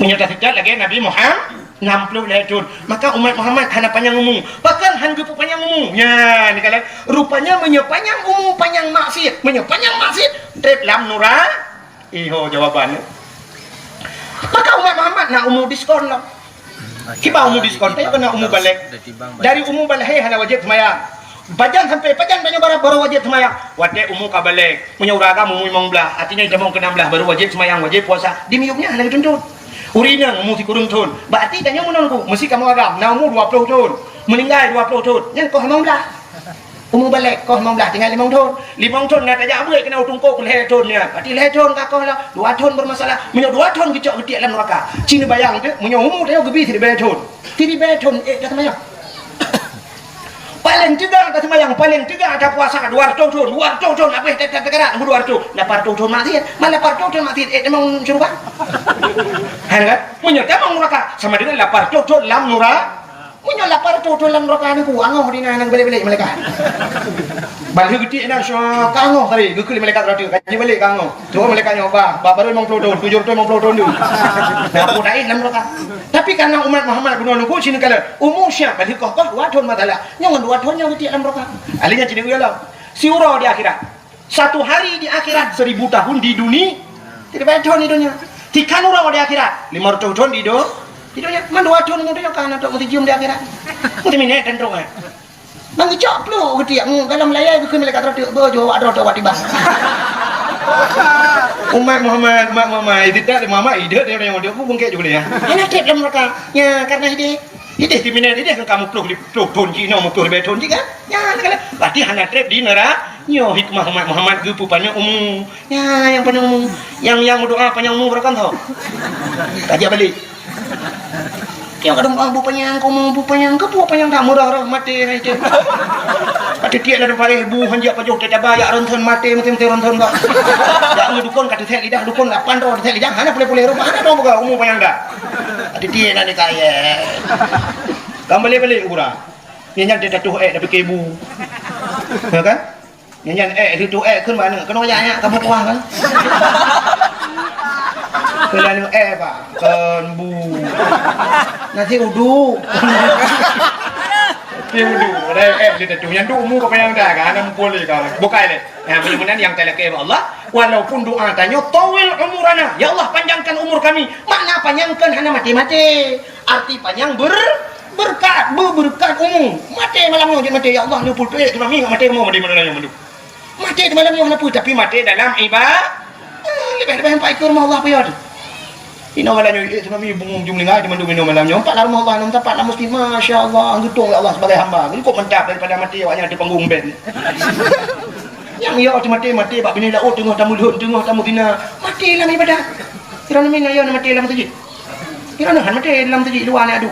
Meunyoe taseutôt lagèe Nabi Muhammad, nam ploh lhèe thôn. Maka umat Muhammad hana panyang umu. Pakon han geupeu panyang umu? Nyan, ni kalon. Rupanya meunyoe panyang umu, panyang maksiet. Meunyoe panyang maksiet, trép lam nura-, Iho jawaban nyoe. Maka umat Muhammad na umu diskon lah. Kiban umu diskon, tapi kena umu balek. Dari umu balek hana wajib semayang. Pajan sampai pajan banyak barat baru wajib semayang. Watèe umu ka balek. Meunyoe ureueng agam umu limong blah, artinya jameun keu enam blah baru wajib semayang, wajib puasa. Di miyup nyan hana geutuntut. Ureueng inong umu sikureueng thôn. Berarti tanyoe meunan ku, meusi kamoe agam, na umu dua ploh thôn. Meuninggai dua ploh thôn. Nyan koh limong blah. Umu balek koh limong blaih, tinggai limong thon. Limong thon na tajak beuet keunan u teungku lhèe thon nyan. Berarti lhèe thon ka koh lah, dua thon bermasalah. Meunyoe dua thon geucok geutiek lam neuraka. Ci neubayang teuk, meunyoe umu tanyoe geubri siribèe thon. Siribèe thon, eh, ka seumayang. Paleng teuga ka seumayang, paleng teuga ka puasa dua reutôh thon, dua reutôh thon, abéh that-that teukarat, dua reutôh, lapan reutôh thon maksiat. Man lapan reutôh thon maksiat, eh, tamong syeuruga? Hana kan? Meunyoe tamong neuraka, sama dengan lapan reutôh thon lam neura-, Meunyoe lapan reutôh thon lam neuraka nyan, ku angoh di nan, nan balek-balek malaikat. Ban lheueh geutiek nan, syok, ka angoh tadi, geukheun lé malaikat rot, ka jibalek ka angoh. Troh malaikat nyoe, bah, bah, baru limong ploh thon, tujoh reutôh limong ploh thon tu. Nah, peue laén lam neuraka. Tapi karena umat Muhammad bunoe nunggu sini kala, umu siap, ban lheueh koh-koh dua thon masalah. Nyoe ngon dua thon nyoe geutiek lam neuraka. Ahli nyan sini uyoe lom. Siuroe di akhirat. Satu hari di akhirat, seribu tahun di duni-, siribèe thon di donya. Tiga uroe di akhirat, lima reutôh thon di do-, di donya. Man dua thon di donya ka na trok meuseujeuem di akhirat. Meuteumé nyan trok, eh. Bang geucok pluek geutiek, hmm, galom layai geukheun malaikat rot, beuh, jeuet awak droe, awak tibang. Umat Muhammad, umat Muhammad, tidak Muhammad, tidak dia orang dia pun bungkek juga ya. Hana treb lam neuraka. Ya, karena ideh. Ideh teuminan, ideh kan kamoe ploh, ploh thon cit, inoe ploh ribèe thon cit kan? Nyan, kan? Berarti hana treb di neura-, nyoe hikmah umat Muhammad geupeupanjang umu. Nyan, nyang panjang umu. Nyang, nyang meudoa panjang umu barokah tho. Ka jak balek. Nyang kadang, "Ah, bu panyang, kamoe bu panyang, keu bu panyang dak murah roh maté ngai teuh." Ka teutiek lam paréh bu hanjeuet pajoh teuh taba, jak ronson maté, maté-maté ronson bak. Jak ngon dukon ka teusék lidah, dukon lapan droe teusék lidah, hana puléh-puléh roh, hana dong buka umu panyang dak. Ka teutiek nan di kayèe. Kan balek-balek urang. Nyan nyan teuh tatuh ék tapi keu ibu. Ya kan? Nyan nyan ék, tatuh ék kheun bak aneuk. Keunoe jak nyak ka bukuah kan? Keu aneuk ék, Pak. Kon bu. Nasi uduk. Nasi uduk. Ada ék di tatuh. Nyan duek umu ka panyang dah kan? Hana mupul lé kan? Bukai lé. Nah, meunyoe meunan nyang talakée bak Allah, walaupun doa tanyoe, "Tawil umurana." Ya Allah, panjangkan umur kami. Makna panjangkan hana maté-maté. Arti panyang ber-, berkat, beubeureukat umu. Maté malam nyoe jeuet maté, "Ya Allah, neupeutuek tsunami, maté kamoe di mana nyoe mandum." Maté di malam nyoe hana peue, tapi maté dalam iba-, eh, leubeh-leubeh empat ikeu rumoh Allah payah tu. Inoe malam nyoe, eh, tsunami bungong jum lingai di mandum inoe malam nyoe. Empat lah rumoh Allah, enam tempat lah mesti, masya Allah, geutong lé Allah sebagai hamba. Geukok mantap daripada maté awak nyan di panggung band. Nyang yo maté-maté bak binéh laôt teungoh tameulhon, teungoh tameuzina. Maté lam ibadat. Kira nyoe na yo maté lam masjid. Kira nyoe han maté lam masjid, luwa na adu.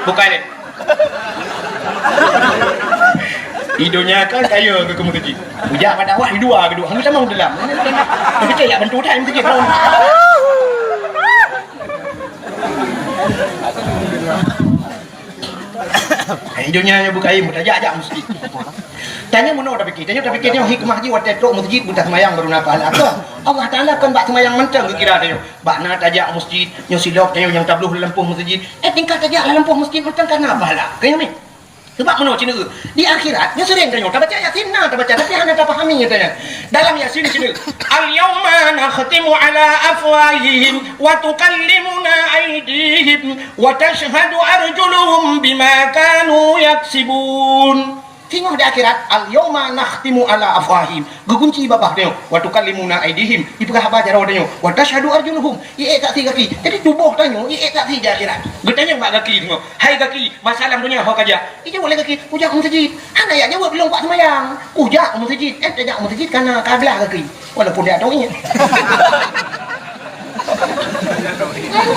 Bukai lé. Di donya kan kaya ke kamoe teuji. Ujak pada wah dua kedua. Hang sama dalam. Tapi cek ya bantu dah teuji. Hai, donya nyoe bukai, tajak-jak masjid. Tanyoe meunoe tapikir, tanyoe tapikir nyoe hikmah jih watée trok masjid beuta seumayang baru na pahala. Keu Allah Taala kon bak seumayang mantong geukira tanyoe. Bak na tajak masjid, nyoe silop tanyoe nyang tabloh lam lampôh masjid. Eh, tingkat tajak lam lampôh masjid mantong ka na pahala. Keu nyoe mi. Sebab meunoe cit di akhirat, nyoe sering tanyoe tabaca Yasin na tabaca, tapi hana tapahami tanyoe. Dalam Yasin cit, "Al-yauma nakhtimu ala afwahihim wa tukallimuna aydihim wa tashhadu arjuluhum bima kanu yaksibun." Singoh di akhirat, "Al-yauma nakhtimu ala afwahihim." Geukunci babah tanyoe, "Wa tukallimuna aydihim." Ipeugah haba jaroe tanyoe, "Wa tashhadu arjuluhum." Iék saksi gaki. Jadi tuboh tanyoe iék saksi di akhirat. Geutanyong bak gaki tanyoe, "Hai gaki, masa lam donya ho kajak?" Ijaweueb lé gaki, "Kujak u meuseujid." Hana jak jaweueb lôn bak seumayang. "Kujak u meuseujid." Eh, tajak u meuseujid kana ka glah gaki. Walaupun dia tong iék.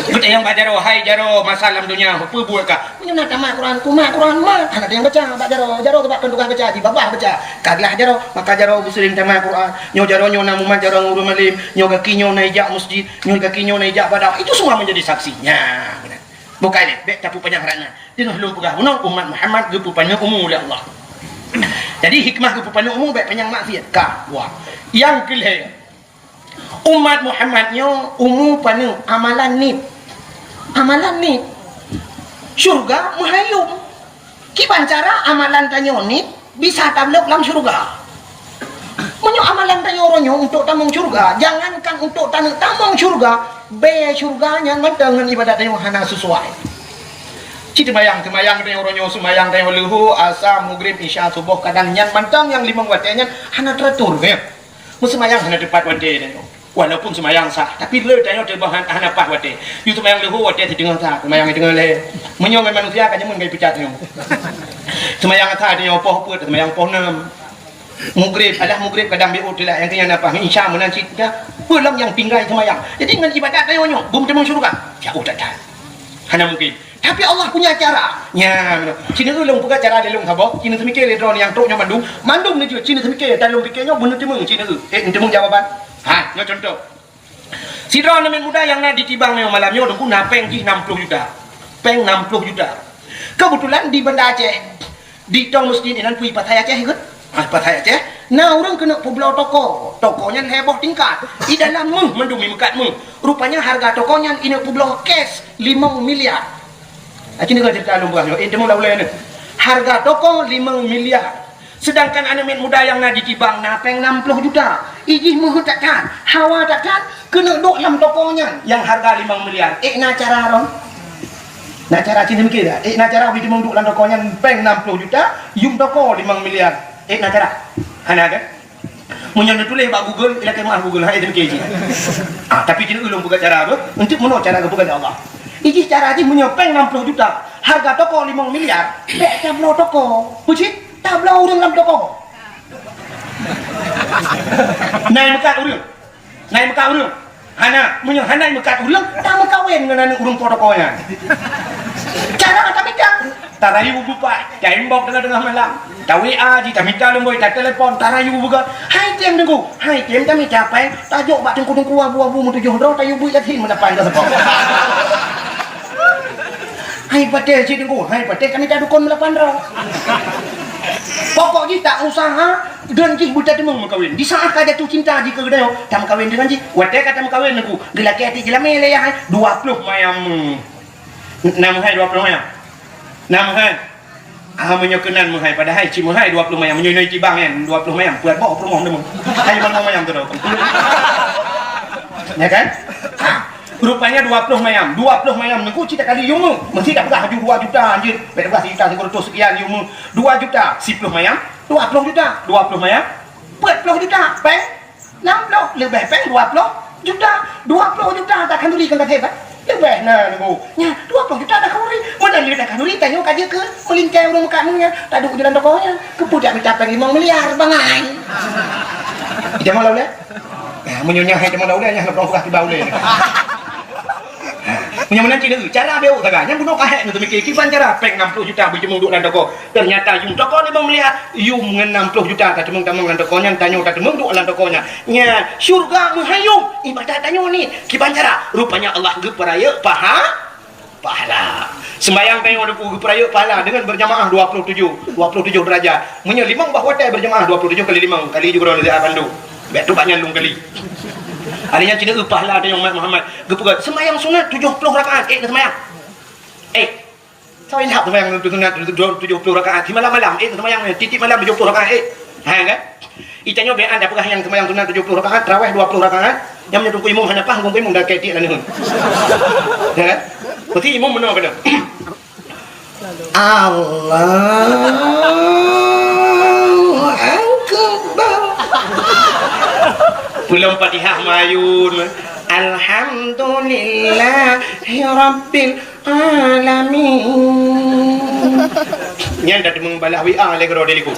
Geutanyong bak jaroe, "Hai jaroe, masa lam donya ho peubuet kah?" Meunyoe na tamat Quran, kumat Quran mat. Hana teueng baca bak jaroe. Jaroe teubakan tugaih baca, jibabah baca. Ka glah jaroe, maka jaroe beusiring tamat Quran. Nyoe jaroe nyoe na mumat jaroe ureuëng malém. Nyoe gaki nyoe na ijak masjid. Nyoe gaki nyoe na ijak badak. Itu semua menjadi saksi. Nya, bukai lé, bék tapeupanjang rana. Teungoh lôn peugah bunoe, umat Muhammad geupeupanyang umu lé Allah. Jadi hikmah geupeupanyang umu bék panyang maksiat. Ka, dua. Nyang keulhée, umat Muhammad nyoe umu paneuk amalan nit. Amalan nit. Syurga meuhayum. Kiban cara amalan tanyoe nit bisa tablok lam syurga. Meunyoe amalan tanyoe uroe nyoe untuk tamong syurga, jangankan untuk taneuk tamong syurga, bée syurga nyan mantong ngon ibadat tanyoe hana sesuai. Ci teumayang, teumayang tanyoe uroe nyoe, seumayang tanyoe leuhô, asa, mugrib, isya, suboh, kadang nyan mantong nyang limong watée nyan hana teratur, ya. Meuseumayang hana teupat watée tanyoe. Walaupun seumayang sah, tapi le tanyoe teuboh han-, hana paih watèe. Yue seumayang leuhô watèe siteungoh sah, seumayang siteungoh lhèe. Meunyoe ngon manusia ka jameun ka ipecat nyoe. Seumayang sah tanyoe poh peuet, seumayang poh nam. Mugrib, alah mugrib kadang biôh teulat, nyang keu nyan na paih, isya meunan cit dah. Peue lom nyang tinggai seumayang. Jadi ngon ibadat tanyoe nyoe, beumeuteumong syeuruga. Jauh that-that. Hana mungkin. Tapi Allah punya cara. Nya, cit nyoe lôn peugah cara lé lôn saboh, cit nyoe seumiké lé droeneuh nyang trok nyoe mandum, mandum neujeuet cit nyoe seumiké, dan lôn piké nyoe beuneuteumong cit nyoe. Eh, neuteumong jawaban. Ha, nyoe contoh. Sidroe aneuk muda nyang na di Tibang nyoe malam nyoe, Teungku, na péng jih nam ploh juta. Péng nam ploh juta. Keubeutulan di Banda Aceh, di tong meusjid inan peue pasai Aceh ikôt? Ah, pasai Aceh. Na ureueng keuneuk peubloe toko. Toko nyan lhèe boh tingkat. Di dalam méuh mandum imeukat méuh. Rupanya hareuga toko nyan ineuk peubloe cash limong miliar. Aci deungö ceurita lôn peugah nyoe, eh, teuma lam ulèe nyoe. Hareuga toko limong miliar. Seudangkan aneuk miet muda nyang na di Tibang na péng nam ploh juta. Ijih meuheuet that-that, hawa that-that, keuneuk duek lam toko nyan nyang hareuga limong miliar. Eh, na cara droe? Na cara cit nyoe mikir dak? Eh, na cara bri teumong duek lam toko nyan péng nam ploh juta, yum toko limong miliar. Eh, na cara? Hana kan? Meunyoe neutuléh bak Google, ilakèe meu'ah Google, hai teumiké jih. Ah, tapi cit nyoe ulôn peugah cara tu, untuk meunoe cara geupeugah lé Allah. Ijih cara jih meunyoe péng nam ploh juta, hareuga toko limong miliar, bèk tabloe toko. Peue cit? Tabloe ureueng lam toko. Na imeukat ureueng. Na imeukat ureueng. Hana, meunyoe hana imeukat ureueng, tameukawen ngon aneuk ureueng po toko nyan. Cara tamita. Tarayu beupat, taimbok teungoh-teungoh malam. Ta-WA jih, tamita leumbôi, tatelepon, tarayu beugot. Hai tem Teungku, hai tem tamita péng, tajok bak teungku-teungku abu-abu meutujoh droe, tayue beuet Yasin meulapan droe seupôt. Hai patéh cit Teungku, hai patéh tamita dukon meulapan droe. Pokok jih ta usaha, dan jih beuteuteumong meukawen. Di saat ka jatuh cinta jih keu geutanyoe, tameukawen deungon jih. Watèe ka tameukawen Teungku, geulakèe até jeulamèe lé yah hai, dua ploh mayam. Na meuhai dua ploh mayam? Na meuhai? Ah, meunyoe keunan meuhai, padahai cit meuhai dua ploh mayam. Meunyoe inoe Tibang nyan, dua ploh mayam, peuet boh peurumoh deungon. Hai, limong mayam tu dah. Ya kan? Ah, rupanya dua ploh mayam. Dua ploh mayam Teungku cit takali yum meuh. Meusti tapeugah laju dua juta anjeut. Bèk tapeugah sijuta sikureueng reutôh seukian yum meuh. Dua juta, siploh mayam, dua ploh juta. Dua ploh mayam, peuet ploh juta. Péng? Nam ploh, leubeh péng dua ploh juta. Dua ploh juta takhanduri kan kata hebat. Leubeh na Teungku. Nya, dua ploh juta takhanduri. Meunan lé takhanduri tanyoe ka jeuet keu meulingkai ureueng meukat nyan. Taduek di dalam toko nyan. Keupeue jak mita péng limong miliar bangai. Ija malam ulèe? Nah, meunyoe nyan hai ija malam ulèe, nyan hana peurah tiba ulèe. Meunyoe meunan cit nyoe, cara beuh sagai. Nyan bunoe ka hék nyoe teumikir, kiban cara péng nam ploh juta beuteumong duek lam toko. Teunyata yum toko limong miliar, yum ngon nam ploh juta tateumong-teumong lam toko nyan, tanyoe tateumong duek lam toko nyan. Nyan, syeuruga meuhai yum, ibadat tanyoe ni. Kiban cara, rupanya Allah geupeurayeuk paha-, pahala. Seumbayang tanyoe Teungku geupeurayeuk pahala deungon berjamaah dua puluh tujuh, dua puluh tujuh derajat. Meunyoe limong bah watèe berjamaah dua puluh tujuh kali limong, kali jih keudroe lé bandum. Bèk tu banyak lôn kali. Ada nyang cina eu pahala ada nyang umat Muhammad. Geupeugah, "Sembahyang sunat tujuh puluh rakaat." Eh, na sembahyang. Eh, sawi lhap sembahyang sunat tujuh puluh rakaat. Di malam-malam, eh, sembahyang tiep-tiep malam tujuh puluh rakaat, eh. Ha, kan? Itanyoe bèk anda peugah nyang sembahyang sunat tujuh puluh rakaat, tarawih dua puluh rakaat. Nyang meunyoe teungku imum hana paih, teungku imum dah kayak tiek laneun. Ya, kan? Berarti imum beuna kena. Allahu Akbar. Pulang Fatihah mayun. Alhamdulillahirabbil alamin. Nyan dah teumong balah W A lé keudroe dari ku.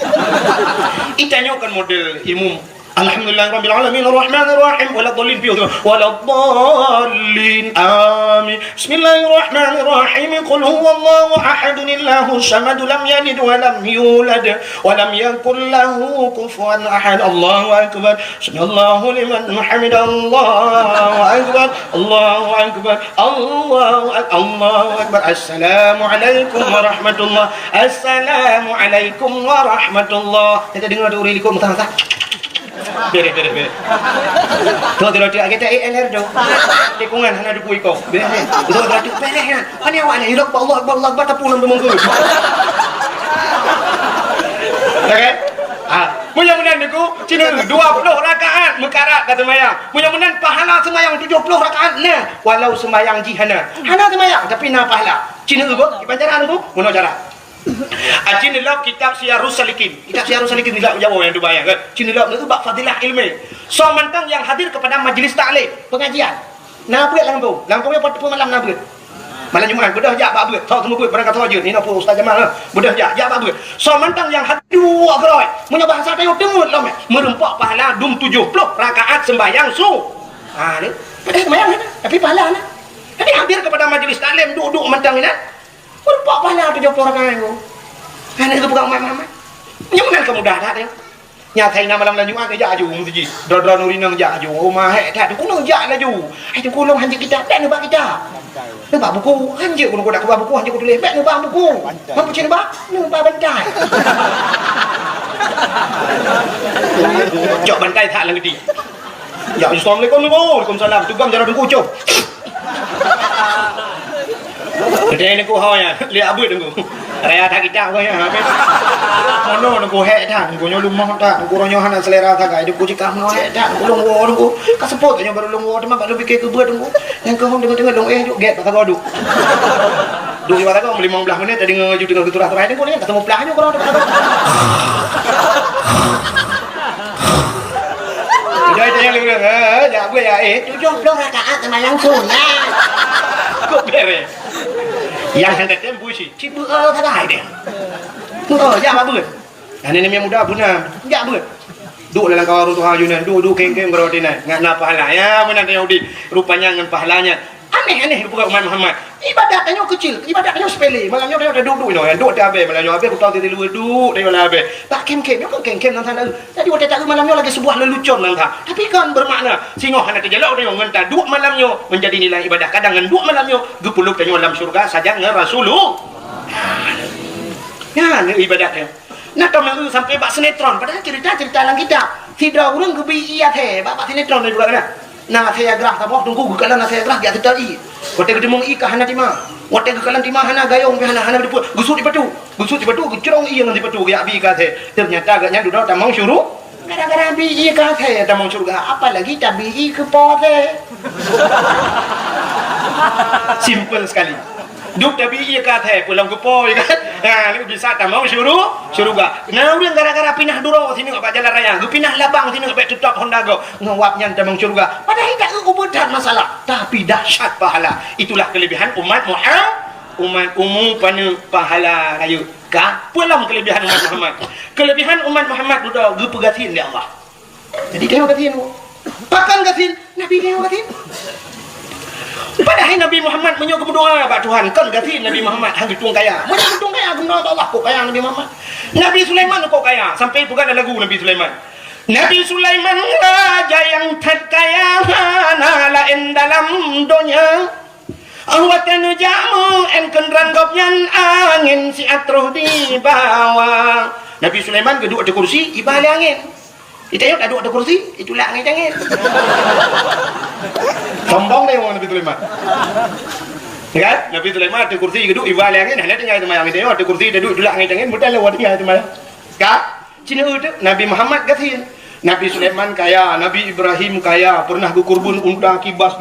Itanyoe kan model imum. Alhamdulillahirabbil alamin, arrahmanirrahim, waladdallin, piôh tu. Waladdallin, amin. Bismillahirrahmanirrahim. Qul huwallahu ahad, Allahus samad, lam yalid wa lam yulad, wa lam yakul lahu kufuwan ahad. Allahu akbar. Sami'allahu liman hamidah. Allahu akbar. Allahu akbar. Allahu ak-, Allahu akbar. Assalamualaikum warahmatullah. Assalamualaikum warahmatullah. Kita dengar tu ureueng likot meusaha-saha. Bereh, bereh, bereh. Tu, tu, tu, kita E L R tu. Tikungan hana duku iko. Bereh, bereh. Tu, tu, tu, bereh, ya. Hana awak ni, hidup Allah Akbar, Allah Akbar, tapi ulun tu mungkur. Ya kan? Ah, meunyoe meunan niku, cina dua puluh rakaat meukarat ka seumayang. Meunyoe meunan pahala seumayang tujuh puluh rakaat na, walau seumayang jih hana. Hana seumayang, tapi na pahala. Cina tu, kiban cara tu, meunoe cara. Aci neulok kitab Siyarus Salikin. Kitab Siyarus Salikin nilai Jawa nyang teubayang kan. Ci neulok neu bak fadilah ilmu. Soe mantong nyang hadir kepada majlis taklim, pengajian. Na beuet lam kampung. Lam kampung nyoe pat malam na beuet. Malam Jumat beudôh jak bak beuet. Tho teumeubeut barang kata je. Nina pu Ustaz Jamal lah. Beudôh jak, jak bak beuet. Soe mantong nyang hadir dua geurôi. Meunyoe bahasa tanyoe teungeut lom. Meureumpok pahala dum tujoh ploh rakaat sembahyang su. Ha ni. Padahai sembahyang ni. Tapi pahala na. Tapi hadir kepada majlis taklim duduk mantong ni na. Meureumpok pahala tujoh ploh rakaat nyoe. Hana geupeugah umat Muhammad. Nyoe meunan keumudahan that nyoe. Nyan asai na malam Jumat jak aju meuseujid. Droe-droe nuri nang jak aju. Oh, ma hék that. Teungku nang jak laju. Hai Teungku lôn hanjeuet kitab. Bèk neubak kitab. Neubak buku. Hanjeuet ku neubak buku, hanjeuet ku tuléh. Bèk neubak buku. Bantai. Mampu cit neubak? Neubak bantai. Cok bantai that lam geuti. Ya, assalamualaikum, Teungku. Waalaikumsalam. Tugam jalan Teungku, cok. Geutanyoe Teungku ho nyan, liak abeuet Teungku. Raya that kitab ko nyan, habéh. Mono Teungku hék that, Teungku nyoe lumoh that, Teungku uroe nyoe hana selera sagai, Teungku cit ka mono hék that, Teungku lôn woe Teungku. Ka seupôt nyoe barô lôn woe, teuma bak lôn pike keu beuet Teungku. Nyang keuhong deungon-deungon lôn éh juk gét bak sagoe duek. Duek bak sagoe limong blaih menit, tadi ngon aju teungoh geuturah-turah Teungku nyan, ka teumuplah nyoe keudroe Teungku. Udah itu yang lurus, eh, jak beuet ya, eh, tujoh ploh rakaat sembahyang sunat. Kok beres? Yang hendak tembu si, cibeu, eh, sagai deh. Oh, jak bak beuet. Nah, nenek muda beuna, jak beuet. Duek lam kawan ureueng tuha ajunan, duek, duek, keng-keng, beroti nan. Ngat na pahala. Ya, meunan Yahudi. Rupanya ngon pahalanya. Aneh-aneh rupa umat Muhammad. Ibadat tanyoe keucil, ibadat tanyoe sepele. Malam nyoe tanyoe duek-duek nyoe, duek teuh abéh, malam nyoe abéh, kutong teuh tilu duek, tanyoe lah abéh. Tak kem-kem, nyoe kan kem-kem nan sana. Jadi watèe taeu malam nyoe lagèe sebuah lelucon nan that. Tapi kan bermakna, singoh hana teujalok tanyoe ngon taduek malam nyoe menjadi nilai ibadah. Kadang ngon duek malam nyoe geupeuleub tanyoe lam syurga sajan ngon Rasulullah. Nyan ibadat nyoe. Na tom nyang sampai bak sinetron, padahal cerita-cerita lam kitab. Sidroe ureueng geubi ié até bak, bak sinetron juga na. Na asèe grah saboh teungku geukalon asèe grah jak seutel ié. Watèe geuteumeung ié ka hana tima. Watèe geukalon tima hana gayong pih hana, hana beuteupeue. Geusut sipatu. Geusut sipatu geucrong ié ngon sipatu geujak bi keu asèe. Ternyata gobnyan dudoe tamong syuru. Gara-gara bi ié keu asèe tamong syurga, apalagi tabi ié keu po asèe. Simple sekali. Duek tabi ié keu asèe, pulang keu po, ya kan? Ha, ni bisa tamong syuru-, syurga. Na ureueng gara-gara pinah duroe sineuk bak jalan raya, geupinah labang sineuk bèk teutap honda gob. Ngon wab nyan tamong syurga. Padahai dak ubeutan masalah, tapi dahsyat pahala. Itulah kelebihan umat Muhammad, umat umu paneuk pahala rayeuk. Ka pulang kelebihan umat Muhammad. Kelebihan umat Muhammad dudoe geupeugasien lé Allah. Jadi tanyoe gasien. Pakon gasien? Nabi tanyoe gasien. Padahai Nabi Muhammad meunyoe geumeudoa bak Tuhan, kon gasien Nabi Muhammad, han geutueng kaya. Meunyoe geutueng kaya, geumeudoa bak Allah, kok kaya Nabi Muhammad. Nabi Sulaiman kok kaya, sampai peugah lam lagu Nabi Sulaiman. Nabi Sulaiman raja nyang that kaya, hana laén dalam donya. Watèe neujak meu'en keundrang gobnyan, angén siat troh dibawa. Nabi Sulaiman geuduek ateueh kursi, iba lé angén. Di tanyoe taduek ateueh kursi, itulak angén-angén. Sombong deh Nabi Sulaiman. Ya kan? Nabi Sulaiman ateueh kursi geuduek, iba lé angén, hana tinggai teuma angén. Tanyoe ateueh kursi taduek, itulak angén-angén, mudah lewat tinggai teuma. Ka? Cina itu Nabi Muhammad gasien. Nabi Sulaiman kaya, Nabi Ibrahim kaya, pernah geukurban unta kibas